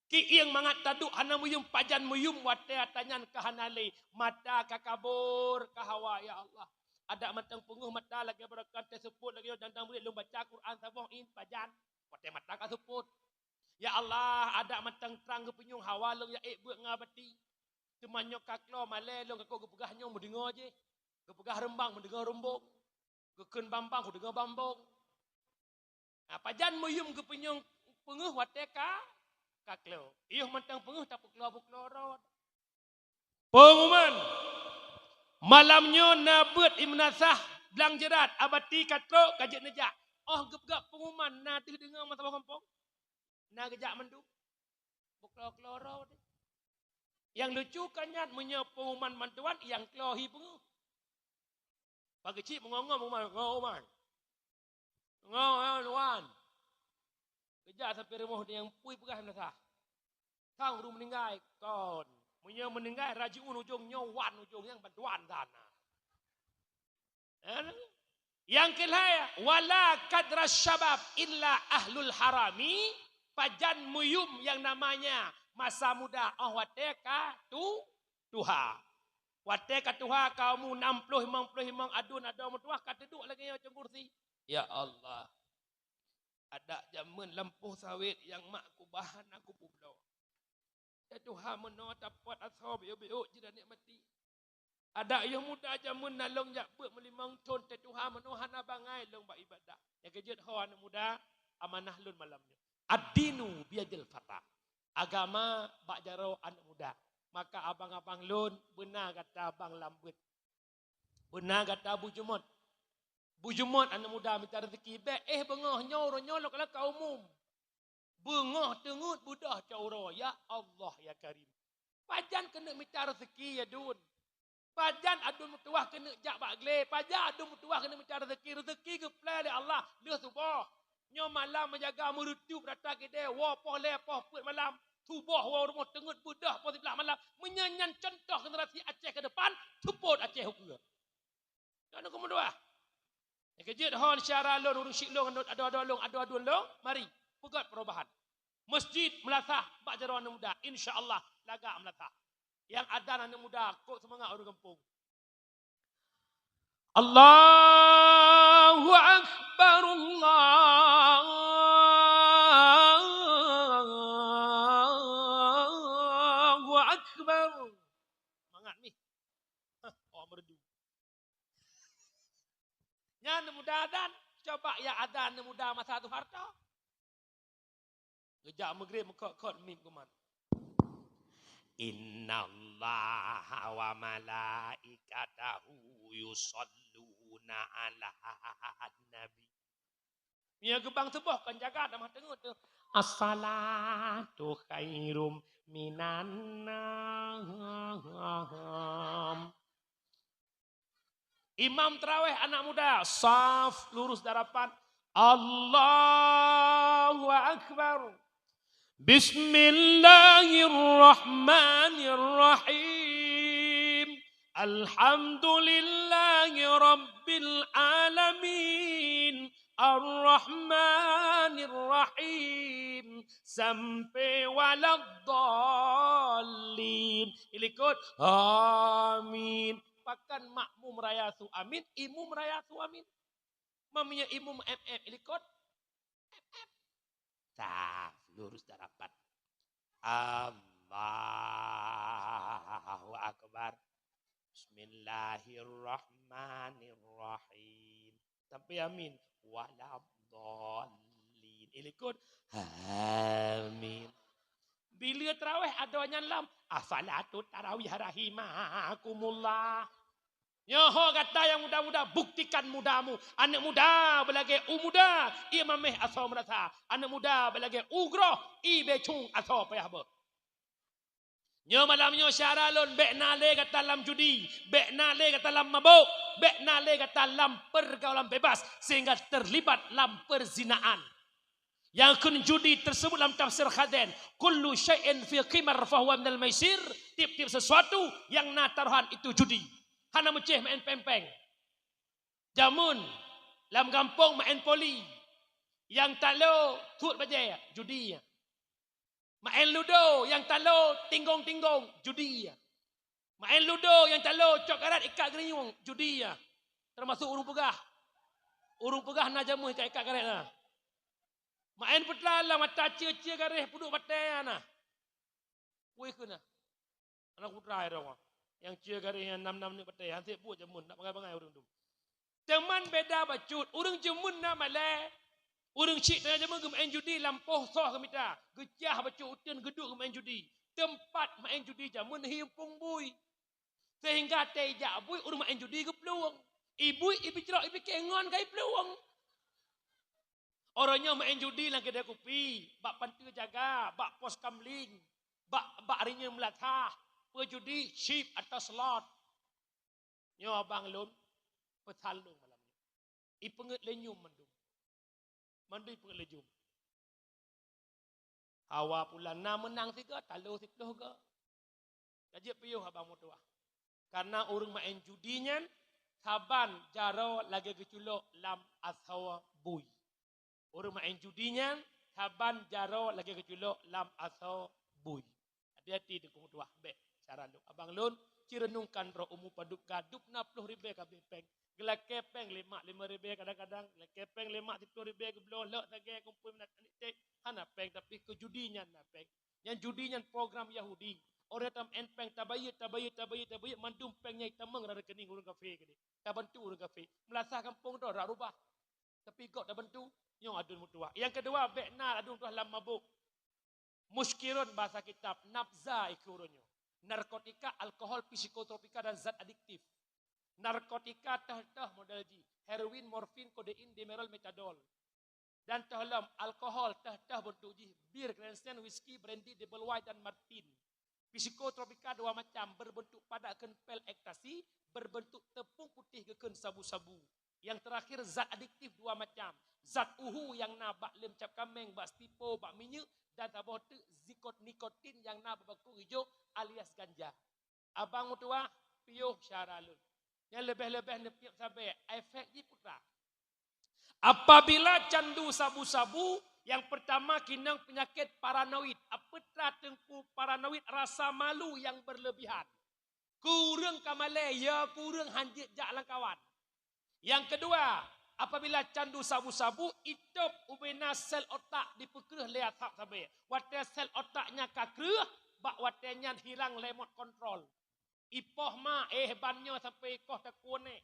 Kieng mangat taduek hana meuyum, pajan meuyum watée ata nyan ka hana lé. Mata ka kabur, ka hawa, ya Allah. Adak mantong peungeuh mata lagée barokan teuseupôt lagée nyoe dan, dan murit lôn baca Quran saboh in pajan. Watée mata ka seupôt. Ya Allah, adak mantong trang geupinyueng hawa lôn ya ék beuet ngon bati. Teuma nyoe ka kloe malée lôn ka kok geupeugah nyoe meudeungoe jih. Geupeugah reumbang meudeungoe rumbong. Geukheun bambang, kudeungoe bambong. Nah, pajan meuyum geupinyueng peungeuh watée ka, ka kloe. Yoh mantong peungeuh tapeuklô-peuklô rot. Pengumuman. Malam nyoe na beuet imeunasah blang jeurat, abati ka trok ka jeuet neujak. Óh geupeugah pengumuman na deuh deungoe masa bak gampông. Na geujak mandum. Peuklô-klô rot. Nyang lucu ka nyan meunyoe pengumuman bantuan nyang kloe hi peungeuh. Pageucit meungoe-ngoe, meungoe-ngoe, meungoe-ngoe. Meungoe-ngoe, wan. Geujak sampoe rumoh nyang pui peugah na sah. Sang ureuëng meuninggai, kon. Meunyoe meuninggai, rajiun ujong nyoe, wan ujong nyang bantuan sana. Eh? Nyang keulhée, wala qadra syabab illa ahlul harami, pajan meuyum nyang namanya masa muda óh watée ka tu-, tuha. Watée ka tuha, ka umu nam ploh, limong ploh limong, aduen adoe meutuwah ka teuduek lagée nyoe cong kursi. Ya Allah. Adak jamén lampôh sawét nyang mak kubah hana kupeubloe. Ya Tuhan, meunoe tapot asoe biôk-biôk jih dan nikmati. Adak yoh muda jamén na lôn jak beuet meulimong thon, teutuha meunoe hana bangai lôn bak ibadah. Nyang keujeuet ho aneuëk muda, amanah lôn malam nyoe. Ad-dinu biyadil fata. Agama bak jaroe aneuëk muda. Maka abang-abang lôn, beuna gata bang lambeuet. Beuna gata bujumot. Bujumot aneuëk muda mita rezeki. Bék éh beungoh nyoe uroe nyoe lôn kalon ka umum. Beungoh teungeut beudôh cot uroe, ya Allah, ya Karim. Pajan keuneuk mita rezeki, ya dun? Pajan aduen meutuwah keuneuk jak bak glé? Pajan aduen meutuwah keuneuk mita rezeki? Rezeki geuplai lé Allah lheueh suboh. Nyoe malam meujaga meureutup rata keudè, woe poh lhée poh peuet malam. Suboh woe rumoh teungeut beudôh poh siblaih malam. Meunyoe nyan cuntoh generasi Aceh ke depan, seupôt Aceh ukeue. Nyoe keumeudua. Nyang keujeuet hon syara lôn, ureuëng syik lôn, adoe-adoe lôn, adoe-adoe lôn, mari peugét perubahan. Masjid meulasah bak jaroe aneuëk muda, insya Allah lagak meulasah. Nyang adan aneuëk muda, kok seumangat ureuëng gampông. Allahu Akbar, Allahu Akbar. Mangat ni. Hah, oh, merdu. Nyan muda adan, coba ya adan muda masa Soeharto. Geujak meugreb meukot-kot mim kuman. Innallaha wa malaikatahu yusalluna 'alan nabi. Meunyoe geubang tuboh kon jaga tamah teungeut tu. As-salatu khairum minan naum. Imam tarawih anak muda, saf lurus dan rapat. Allahu Akbar. Bismillahirrahmanirrahim. Alhamdulillahi Rabbil Alamin. Ar-Rahmanir Rahim. Sampai waladdallin. Ilikot. Amin. Pakon makmum raya su amin, imum raya su amin. Meunyoe imum M M ilikot. M M. Saf, lurus dan rapat. Allahu Akbar. Bismillahirrahmanirrahim. Sampai amin. Waladdallin. Ilikot. Amin. Bila tarawih ada nyan lam, "As-salatu tarawih rahimakumullah." Nyoe ho gata nyang muda-muda, buktikan mudamu. Aneuk muda beulagée u muda, ie mameh asoe meurasa. Aneuk muda beulagée u groh, ie becung asoe payah beuh. Nyoe malam nyoe syedara lôn, bék na lé gata lam judi, bék na lé gata lam mabök, bék na lé gata lam pergaulan bebas sehingga terlibat lam perzinaan. Nyang kheun judi tersebut lam tafsir Khazen, "Kullu syai'in fi qimar fahuwa minal maisir," tiep-tiep sesuatu nyang na tarohan itu judi. Hana meucéh maén péng-péng. Jameun lam gampông maén poli, nyang talo tuet bajée, judi. Maén ludo, nyang talo tinggong-tinggong, judi. Maén ludo, nyang talo cok karet ikat geulinyueng, judi. Teumasuk ureuëng peugah. Ureuëng peugah na jameun ikat-ikat karet na. Maén peutra lam mata cie-cie garéh peuduek batée na. Pui keu na. Aneuk putra ya dong. Nyang cie garéh nyang nam-nam ni batée, han sép buet jameun, nak bangai-bangai ureuëng tu. Teuma beda bacut, ureuëng jameun na malée. Ureuëng chik teuh jameun geumaén judi lam poh soh geumita, geucah bacut uteuen geuduek geumaén judi. Teumpat maén judi jameun hi eumpung bui. Sehingga watée jak bui ureuëng maén judi geuplueng. Ibui ibijrok ibike ngon ka iplueng. Uroe nyoe maén judi lam keudée kupi, bak panteue jaga, bak pos kamling, bak, bak rinyeun meulasah, peujudi chip atau slot. Nyoe abang lôn peusan lôn malam nyoe. Ipeungeut lé nyum mandum. Mandum ipeungeut lé nyum. Hawa pulan na meunang sigoe, talo siploh goe. Ka jeuet piôh abang meutuah. Karena ureuëng maén judi nyan saban jaroe lagée geuculok lam asoe bui. Ureuëng maén judi nyan saban jaroe lagée geuculok lam asoe bui. Hati-hati teungku meutuah, bék cara lôn. Abang lôn, ci reunungkan droe umu padub gadub na ploh ribée ka abéh péng. Geulakée péng lé mak lima ribée kadang-kadang, geulakée péng lé mak siploh ribée geubloe lhok sagai kumpul minat aneuk cék. Hana péng tapi keu judi nyan na péng. Nyan judi nyan program Yahudi. Orang tam en péng tabayeue, tabayeue, tabayeue, tabayeue mandum péng nyan itamong lam rekening ureuëng kafé keudeh. Tabantu ureuëng kafé. Meulasah gampông droe rak rubah. Tapi gob tabantu, nyoe aduen meutuah. Nyang keudua, bék na aduen meutuah lam mabök. Muskirun bahasa kitab, nabza ikeu uroe nyoe. Narkotika, alkohol, psikotropika dan zat adiktif. Narkotika teuh-teuh model jih, heroin, morfin, kodein, demerol, metadol. Dan teuh lom alkohol teuh-teuh beuntuk jih, bir, Grensen, whisky, brandy, double wine dan Martin. Psikotropika dua macam, berbentuk padat kheun pil ekstasi, berbentuk teupeung putéh geukheun sabu-sabu. Yang terakhir zat adiktif dua macam, zat uhu nyang na bak lem cap kaméng, bak stipo, bak minyeuk, dan saboh teuk zikot nikotin nyang na bak bakong ijo alias ganja. Abang meutuah, piôh syedara lôn. Nyang leubeh-leubeh neupiep sabe, efek jih peue teuma. Apabila candu sabu-sabu, yang pertama kinong penyakit paranoid. Apa teuma teungku paranoid? Rasa malu yang berlebihan. Keu ureuëng ka malée, ya keu ureuëng hanjeuet jak lam kawan. Yang kedua, apabila candu sabu-sabu, itôb ubena sel otak dipeukreueh lé asap sabe. Watée sel otak nyan ka kreueh, bak watée nyan hilang remote control. Ipoh ma, eh, ban nyoe sampai ikoh takue neh.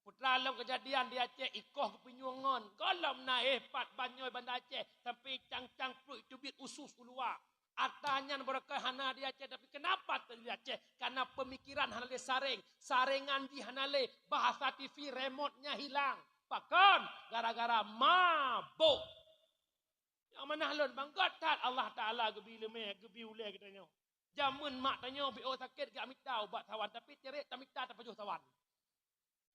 Peue teuma lom keujadian di Aceh, ikoh geupinyueng ngon. Gohlom na, eh, pat ban nyoe Banda Aceh sampai cang-cang pruet teubiet usus u luwa. Atra nyan barokon hana di Aceh, tapi kenapa teujadi di Aceh? Karena pemikiran hana lé sareng, sarengan jih hana lé, bahasa T V remote-nya hilang. Pakon? Gara-gara mabök. Nyang manah lôn bangga that Allah Taala geubi leumé, geubi ulée geutanyoe. Jameun mak tanyoe beu sakét geumita ubat sawan, tapi cit rot tamita tapajoh sawan.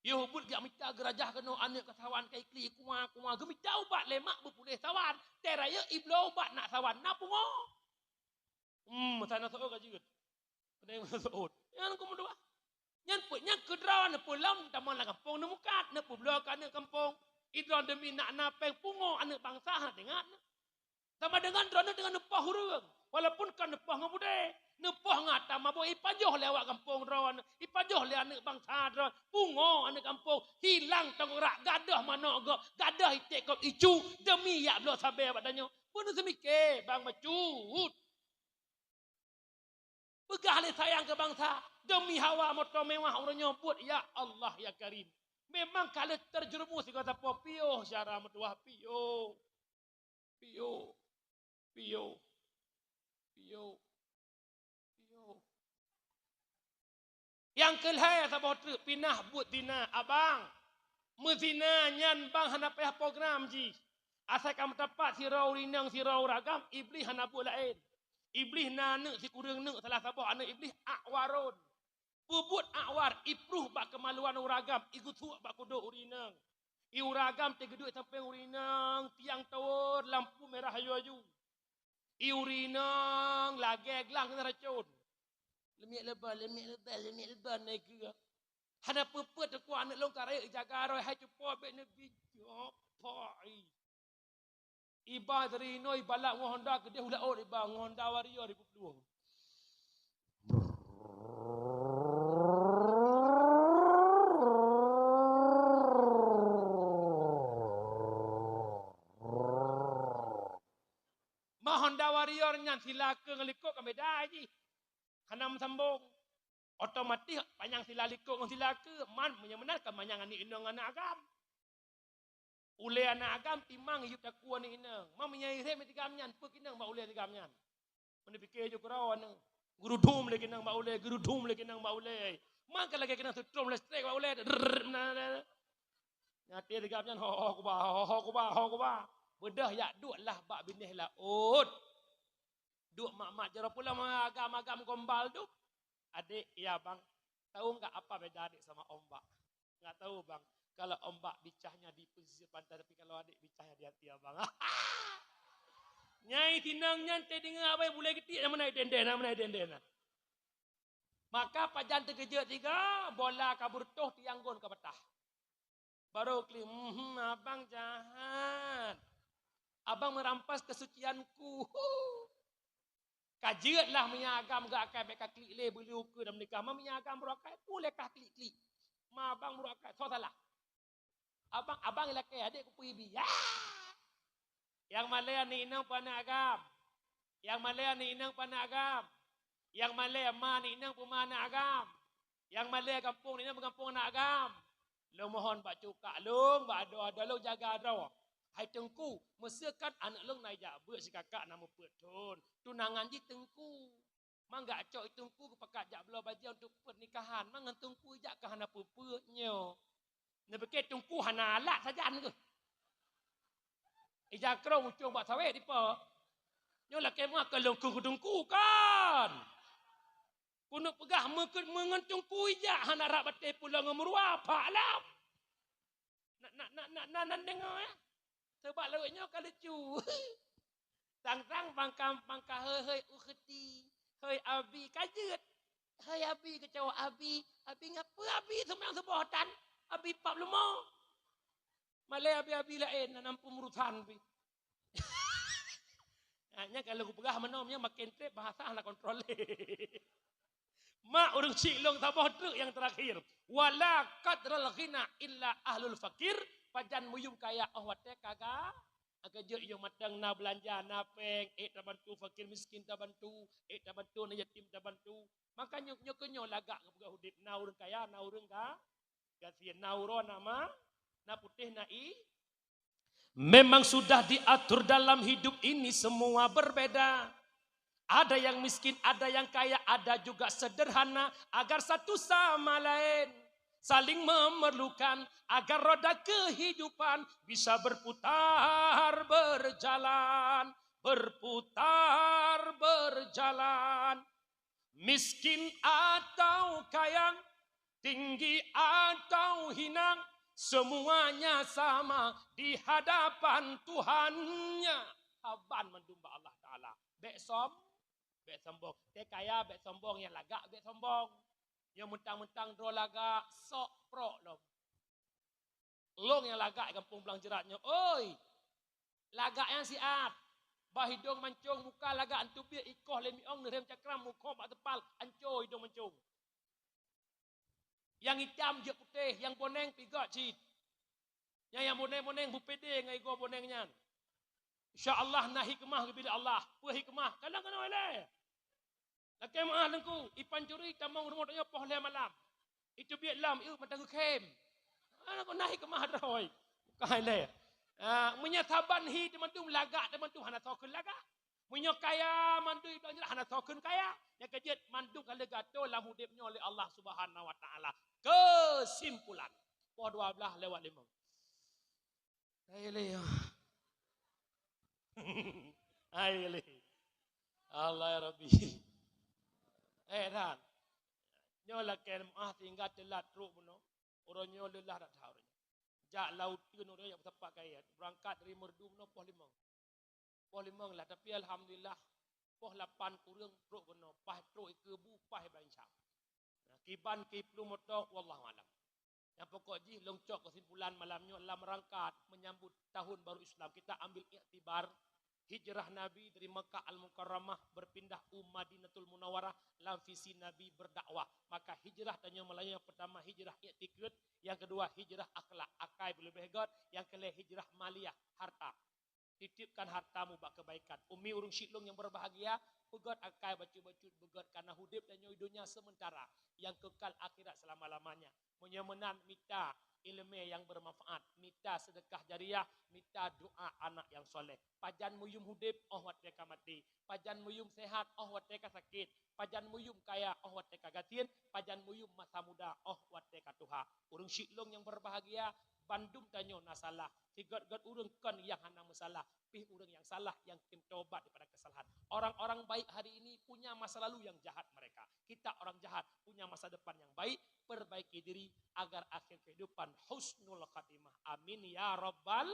Yoh buet geumita geurajah keunoe aneuk keu sawan ka iklik kuma-kuma geumita ubat lé mak beupuléh sawan. Teuh rayeuk ibloe ubat nak sawan na pungo. Hmm, masa na soe ka jeuet. Peudeh masa soe. Nyan keu meudoa. Nyan peuet nyan keu droe neupeulam tamong lam gampông neumukat, neupeubloe keu aneuk gampông. Idroe demi nak na péng pungo aneuk bansa hana teuingat. Sama dengan droeneuh dengan neupoh ureuëng, walaupun ka neupoh ngon beudé, neupoh ngon ata mabök ipajoh lé awak gampông droeneuh, ipajoh lé aneuk bansa droeneuh, pungo aneuk gampông, hilang tanggung rak, gadôh manok gob, gadôh iték gob icu, demi yak bloe sabé bak tanyoe. Peue neuseumiké bang bacut. Peugah lé sayang keu bansa, demi hawa moto mewah uroe nyoe buet, ya Allah ya Karim. Memang ka lheueh terjerumus sigoe sapo, piôh syara meutuwah, piôh. Piôh. Piôh. Piôh. Piôh. Nyang keu lhée saboh treuk pinah buet zina, abang. Meuzina nyan bang hana payah program jih. Asai ka meuteumpat sidroe ureuëng inong sidroe ureuëng agam, Iblih hana buet laén. Iblih na aneuk sikureueng neuk, salah saboh aneuk Iblih Akwarun. Peubuet Akwar, ipruh bak keumaluan ureuëng agam, igeusuek bak kudok ureuëng inong. I ureuëng agam teugeudok sampéng ureuëng inong, tiang tower, lampu merah aju-aju. I ureuëng inong lagée glang keunan racon. Leumiek leubeh, leumiek leubeh, leumiek leubeh na keue. Hana peue-peue teukua aneuk lôn ka rayeuk jaga roh hai cupo bék neubi jok poi. Iba dari inoe ibalak ngon Honda keudeh u laôt iba ngon Honda Warrior ibu plueng. Ma Honda Warrior nyan sila keue ngon likot ka beda jih. Hana meusambong. Otomatis panyang sila likot ngon sila keue, man meunyoe meunan ka manyang aneuk inong aneuk agam. Ulée aneuk agam timang yup takue aneuk inong. Ma meunyoe irém tigam nyan, peue inong bak ulée tigam nyan. Meunyoe pike ju keudroe aneuk. Geurudum lé inong bak ulée, geurudum lé inong bak ulée. Man ka lagée inong seutrom listrik bak ulée. Drrrr, na, na, na. Nyaté tigam nyan, ho, ho, kuba, ho, ho, kuba, ho, kuba. Beudôh yak duek lah bak binéh laôt. Duek mak-mak jaroe pulang agam-agam gombal tu. Adik, ya bang, tahu nggak apa beda adik sama ombak? Nggak tahu bang. Kalau ombak bicahnya di pesisir pantai, tapi kalau adik bicahnya di hati abang. Nyai tinang nyan teudeungoe abai bulai geutik nama naik denden, nama naik denden. Maka pajan teukeujot tiga, bola ka beureutoh tiang gon ka patah. Baru klik, "Mhm, abang jahat. Abang merampas kesucianku." Ka jeuet lah meunyoe agam geuakai bék ka klik lé beuli ukeue dan meunikah. Ma meunyoe agam beureuakai, pue lé kah klik-klik. Ma abang beureuakai, soe salah? Abang, abang ilakée adék kupeue ibi. Ya! Nyang malée aneuk inong peu aneuk agam. Nyang malée aneuk inong peu aneuk agam. Nyang malée ma aneuk inong peu ma aneuk agam. Nyang malée gampông aneuk inong peu gampông aneuk agam. Lôn mohon bak cukak lôn, bak adoe-adoe lôn jaga droe. Hai teungku, meuseukan aneuk lôn na ijak beuet sikakak na meupeuet thon. Tunangan jih teungku. Mangat cok teungku geupakat jak bloe bajée untuk pernikahan. Mangat teungku ijak ka hana peue-peue nyoe. Neupike teungku hana alat sajan keuh. Ija krong ucong bak sawét dipo. Nyoe lakée meuah ka lôn keu teungku kan. Keuneuk peugah meukeuet meungon teungku ijak hana rab batée pulo ngon meuruwa pak lam. Nak, nak, nak, nak, nak, nak deungoe, eh. Sabab lawét nyoe ka lucu. Sang-sang bangka, bangka, "Hei, hei, ukhti, hei, abi," ka jeuet. "Hei, abi," keucok abi. "Abi ngapeue abi seumayang suboh tan? Abi pap leumo." Malée abi-abi laén, na nam peumurusan pih. Nah, nyan kalau kupeugah meunoe, nyan makin treb bahasa hana kontrol lé. Mak ureuëng syiek lôn saboh treuk nyang teurakhir. "Wala qadral ghina illa ahlul fakir." Pajan meuyuem kaya óh watée ka ga-, ka jeuet yôh mantong na beulanja, na péng, ék tabantu fakir miskin tabantu, ék tabantu na yatim tabantu. Maka nyoe, nyoe keuh nyoe lagak geupeugah udeb, na ureuëng kaya, na ureuëng ga-, gasien, na uroe, na ma-, na putéh, na i-, Memang sudah diatur dalam hidup ini semua berbeda. Ada yang miskin, ada yang kaya, ada juga sederhana, agar satu sama lain saling memerlukan, agar roda kehidupan bisa berputar berjalan, berputar berjalan. Miskin atau kaya, Tinggi atau hina, semuanya sama di hadapan Tuhannya. Saban mandum bak Allah Taala. Bék som, bék sombong. Teuh kaya bék sombong, nyang lagak bék sombong. Nyang mentang-mentang droe lagak, sok prok lom. Lôn nyang lagak gampông Blang Jeurat nyoe, oi! Lagak nyang siat, bah idông mancông, muka lagak euntubiet, ikoh lé miong, neurhem cakram, mukho bak teupal, anco idông mancông. Nyang itam jeuet putéh, nyang boneng pih göt cit. Nyang, nyang boneng-boneng beupede ngon igoe boneng nyan. Insya Allah na hikmah geubri lé Allah. Peue hikmah? Kadang keunoe ilée. Lakée meu'ah Teungku, ipancuri tamong rumoh tanyoe poh lhée malam. Iteubiet lom, ieu mata geukhem. Ana keunoe hikmah droe. Bukan ilée. Ah, meunyoe saban hi teuma tu, lagak teuma tu, hana soe kheun lagak. Meunyoe kaya mandum donya hana soe kheun kaya, nyang keujeuet mandum ka lheueh geuatoe lam udeb nyoe lé Allah Subhanahu wa Taala. Keusimpulan, poh dua blaih lewat limong. Hai lé. Hai lé. Allah ya Rabbi. Eh, dan. Nyoe lakée meu'ah tinggai teulat trok bunoe. Uroe nyoe leulah that uroe nyoe. Jak laôt teun uroe nyoe sapat kaya. Beurangkat dari Meureudu bunoe poh limong. Poh limong lah, tapi alhamdulillah, poh lapan kureueng trok keunoe, paih trok ikeue bu, paih ban Syam. Nah, kiban kiplueng moto, wallahu alam. Nyang pokok jih, lôn cok keusimpulan malam nyoe lam rangka menyambut tahun baru Islam. Kita ambil iktibar hijrah Nabi dari Makkah Al-Mukarramah berpindah u Madinatul Munawwarah lam visi Nabi berdakwah. Maka hijrah tanyoe malam nyoe, yang pertama hijrah iktikad, yang kedua hijrah akhlak, akai beuleubeh göt, yang keulhée hijrah maliyah, harta. Titipkan hartamu bak kebaikan. Umi ureuëng syik lôn nyang berbahagia, peugöt akai bacut-bacut beugöt, karena udeb tanyoe donya sementara, yang kekal akhirat selama-lamanya. Meunyoe meunan, mita ileumé nyang bermanfaat, mita sedekah jariah, mita doa anak nyang soleh. Pajan meuyum udeb, óh watée ka maté. Pajan meuyum sehat, óh watée ka sakét. Pajan meuyum kaya, óh watée ka gasien. Pajan meuyum masa muda, óh watée ka tuha. Ureuëng syik lôn nyang berbahagia, bandum tanyoe na salah. Sigöt-göt ureuëng kon nyang hana meusalah, pih ureuëng nyang salah nyang tem taubat daripada kesalahan. Orang-orang baik hari ini punya masa lalu yang jahat mereka. Kita orang jahat punya masa depan yang baik, perbaiki diri agar akhir kehidupan husnul khatimah. Amin ya rabbal.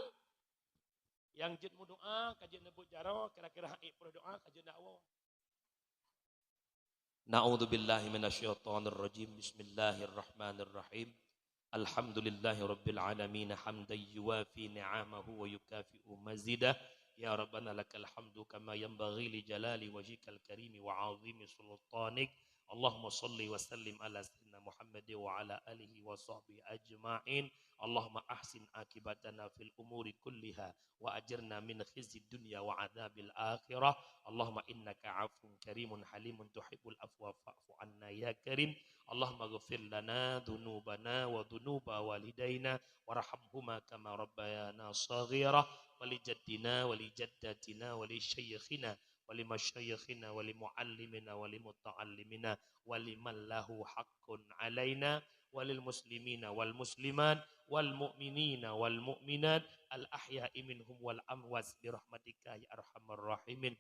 Nyang jeuet meudoa, ka jeuet neubeuet jaroe, kira-kira ék peureulée doa, ka jeuet dakwoe. Na'udzubillahi minasyaitonirrajim. Bismillahirrahmanirrahim. Alhamdulillahirabbil alamin, hamdan yuwafi ni'amahu wa yukafi'u mazidah. Ya Rabbana lakal hamdu kama yanbaghi li jalali wajhikal karimi wa 'azimi sultanik. Allahumma shalli wa sallim ala sayyidina Muhammad wa ala alihi wa sahbihi ajma'in. Allahumma ahsin akibatana fil umuri kulliha wa ajirna min khizyid dunya wa adzabil akhirah. Allahumma innaka 'afuwun karimun halimun tuhibbul 'afwa fa'fu 'anna ya karim. Allahumma ighfir lana dzunubana wa dzunuba walidaina warhamhuma kama rabbayana shaghira, wa li jaddina wa li jaddatina wa li syaikhina wa li masyaikhina wa li muallimina wa li muta'allimina wa liman lahu haqqun 'alaina wa lil muslimina wal muslimat wal mu'minina wal mu'minat al ahya'i minhum wal amwat bi rahmatika ya arhamar rahimin.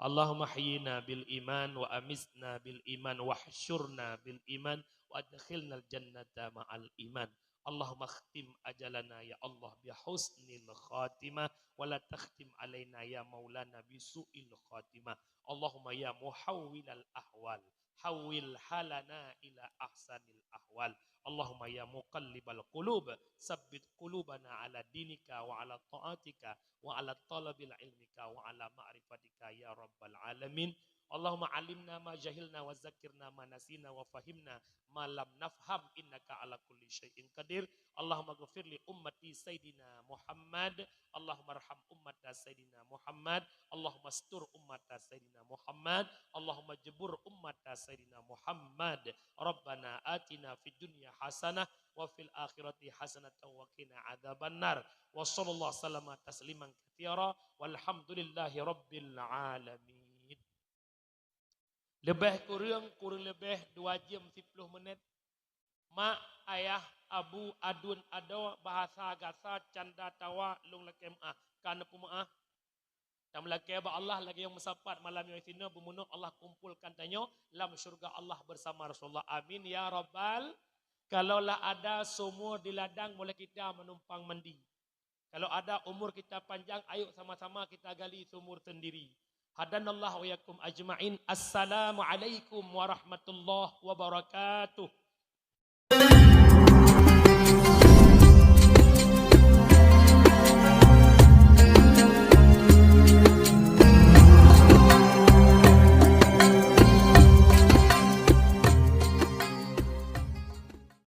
Allahumma ahyina bil iman wa amitna bil iman wahsyurna bil iman wa adkhilnal jannata ma'al iman. Allahumma khtim ajalana ya Allah bi husnil khatimah wa la takhtim alaina ya maulana bi su'il khatimah. Allahumma ya muhawwilal ahwal, hawwil halana ila ahsanil ahwal. Allahumma ya muqallibal qulub, sabbit qulubana ala dinika wa ala taatika wa ala talabil ilmika wa ala ma'rifatika ya rabbal alamin. Allahumma alimna ma jahilna wa zakirna ma nasina wa fahimna ma lam nafham innaka ala kulli syai'in qadir. Allahumma ghafir li ummati sayyidina Muhammad. Allahumma arham ummata sayyidina Muhammad. Allahumma astur ummata sayyidina Muhammad. Allahumma jbur ummata sayyidina Muhammad. Rabbana atina fid dunya hasanah wa fil akhirati hasanatan wa qina adzabannar. Wa sallallahu sallama tasliman katsira. Walhamdulillahi rabbil alamin. Leubeh kureueng, kureueng leubeh dua jeuem siploh minét. Mak, ayah, abu, aduen, adoe, bahasa gasa, canda, tawa, lôn lakée meu'ah. Ka neupeumeu'ah. Tameulakée bak Allah lagée nyang meusapat malam nyoe sinoe, beumeunoe Allah kumpolkan tanyoe lam syeuruga Allah bersama Rasulullah. Amin ya rabbal. Kalau lah ada sumur di ladang, mulai kita menumpang mandi. Kalau ada umur kita panjang, ayo sama-sama kita gali sumur sendiri. Hadanallahu wa iyyakum ajma'in. Assalamualaikum warahmatullahi wabarakatuh.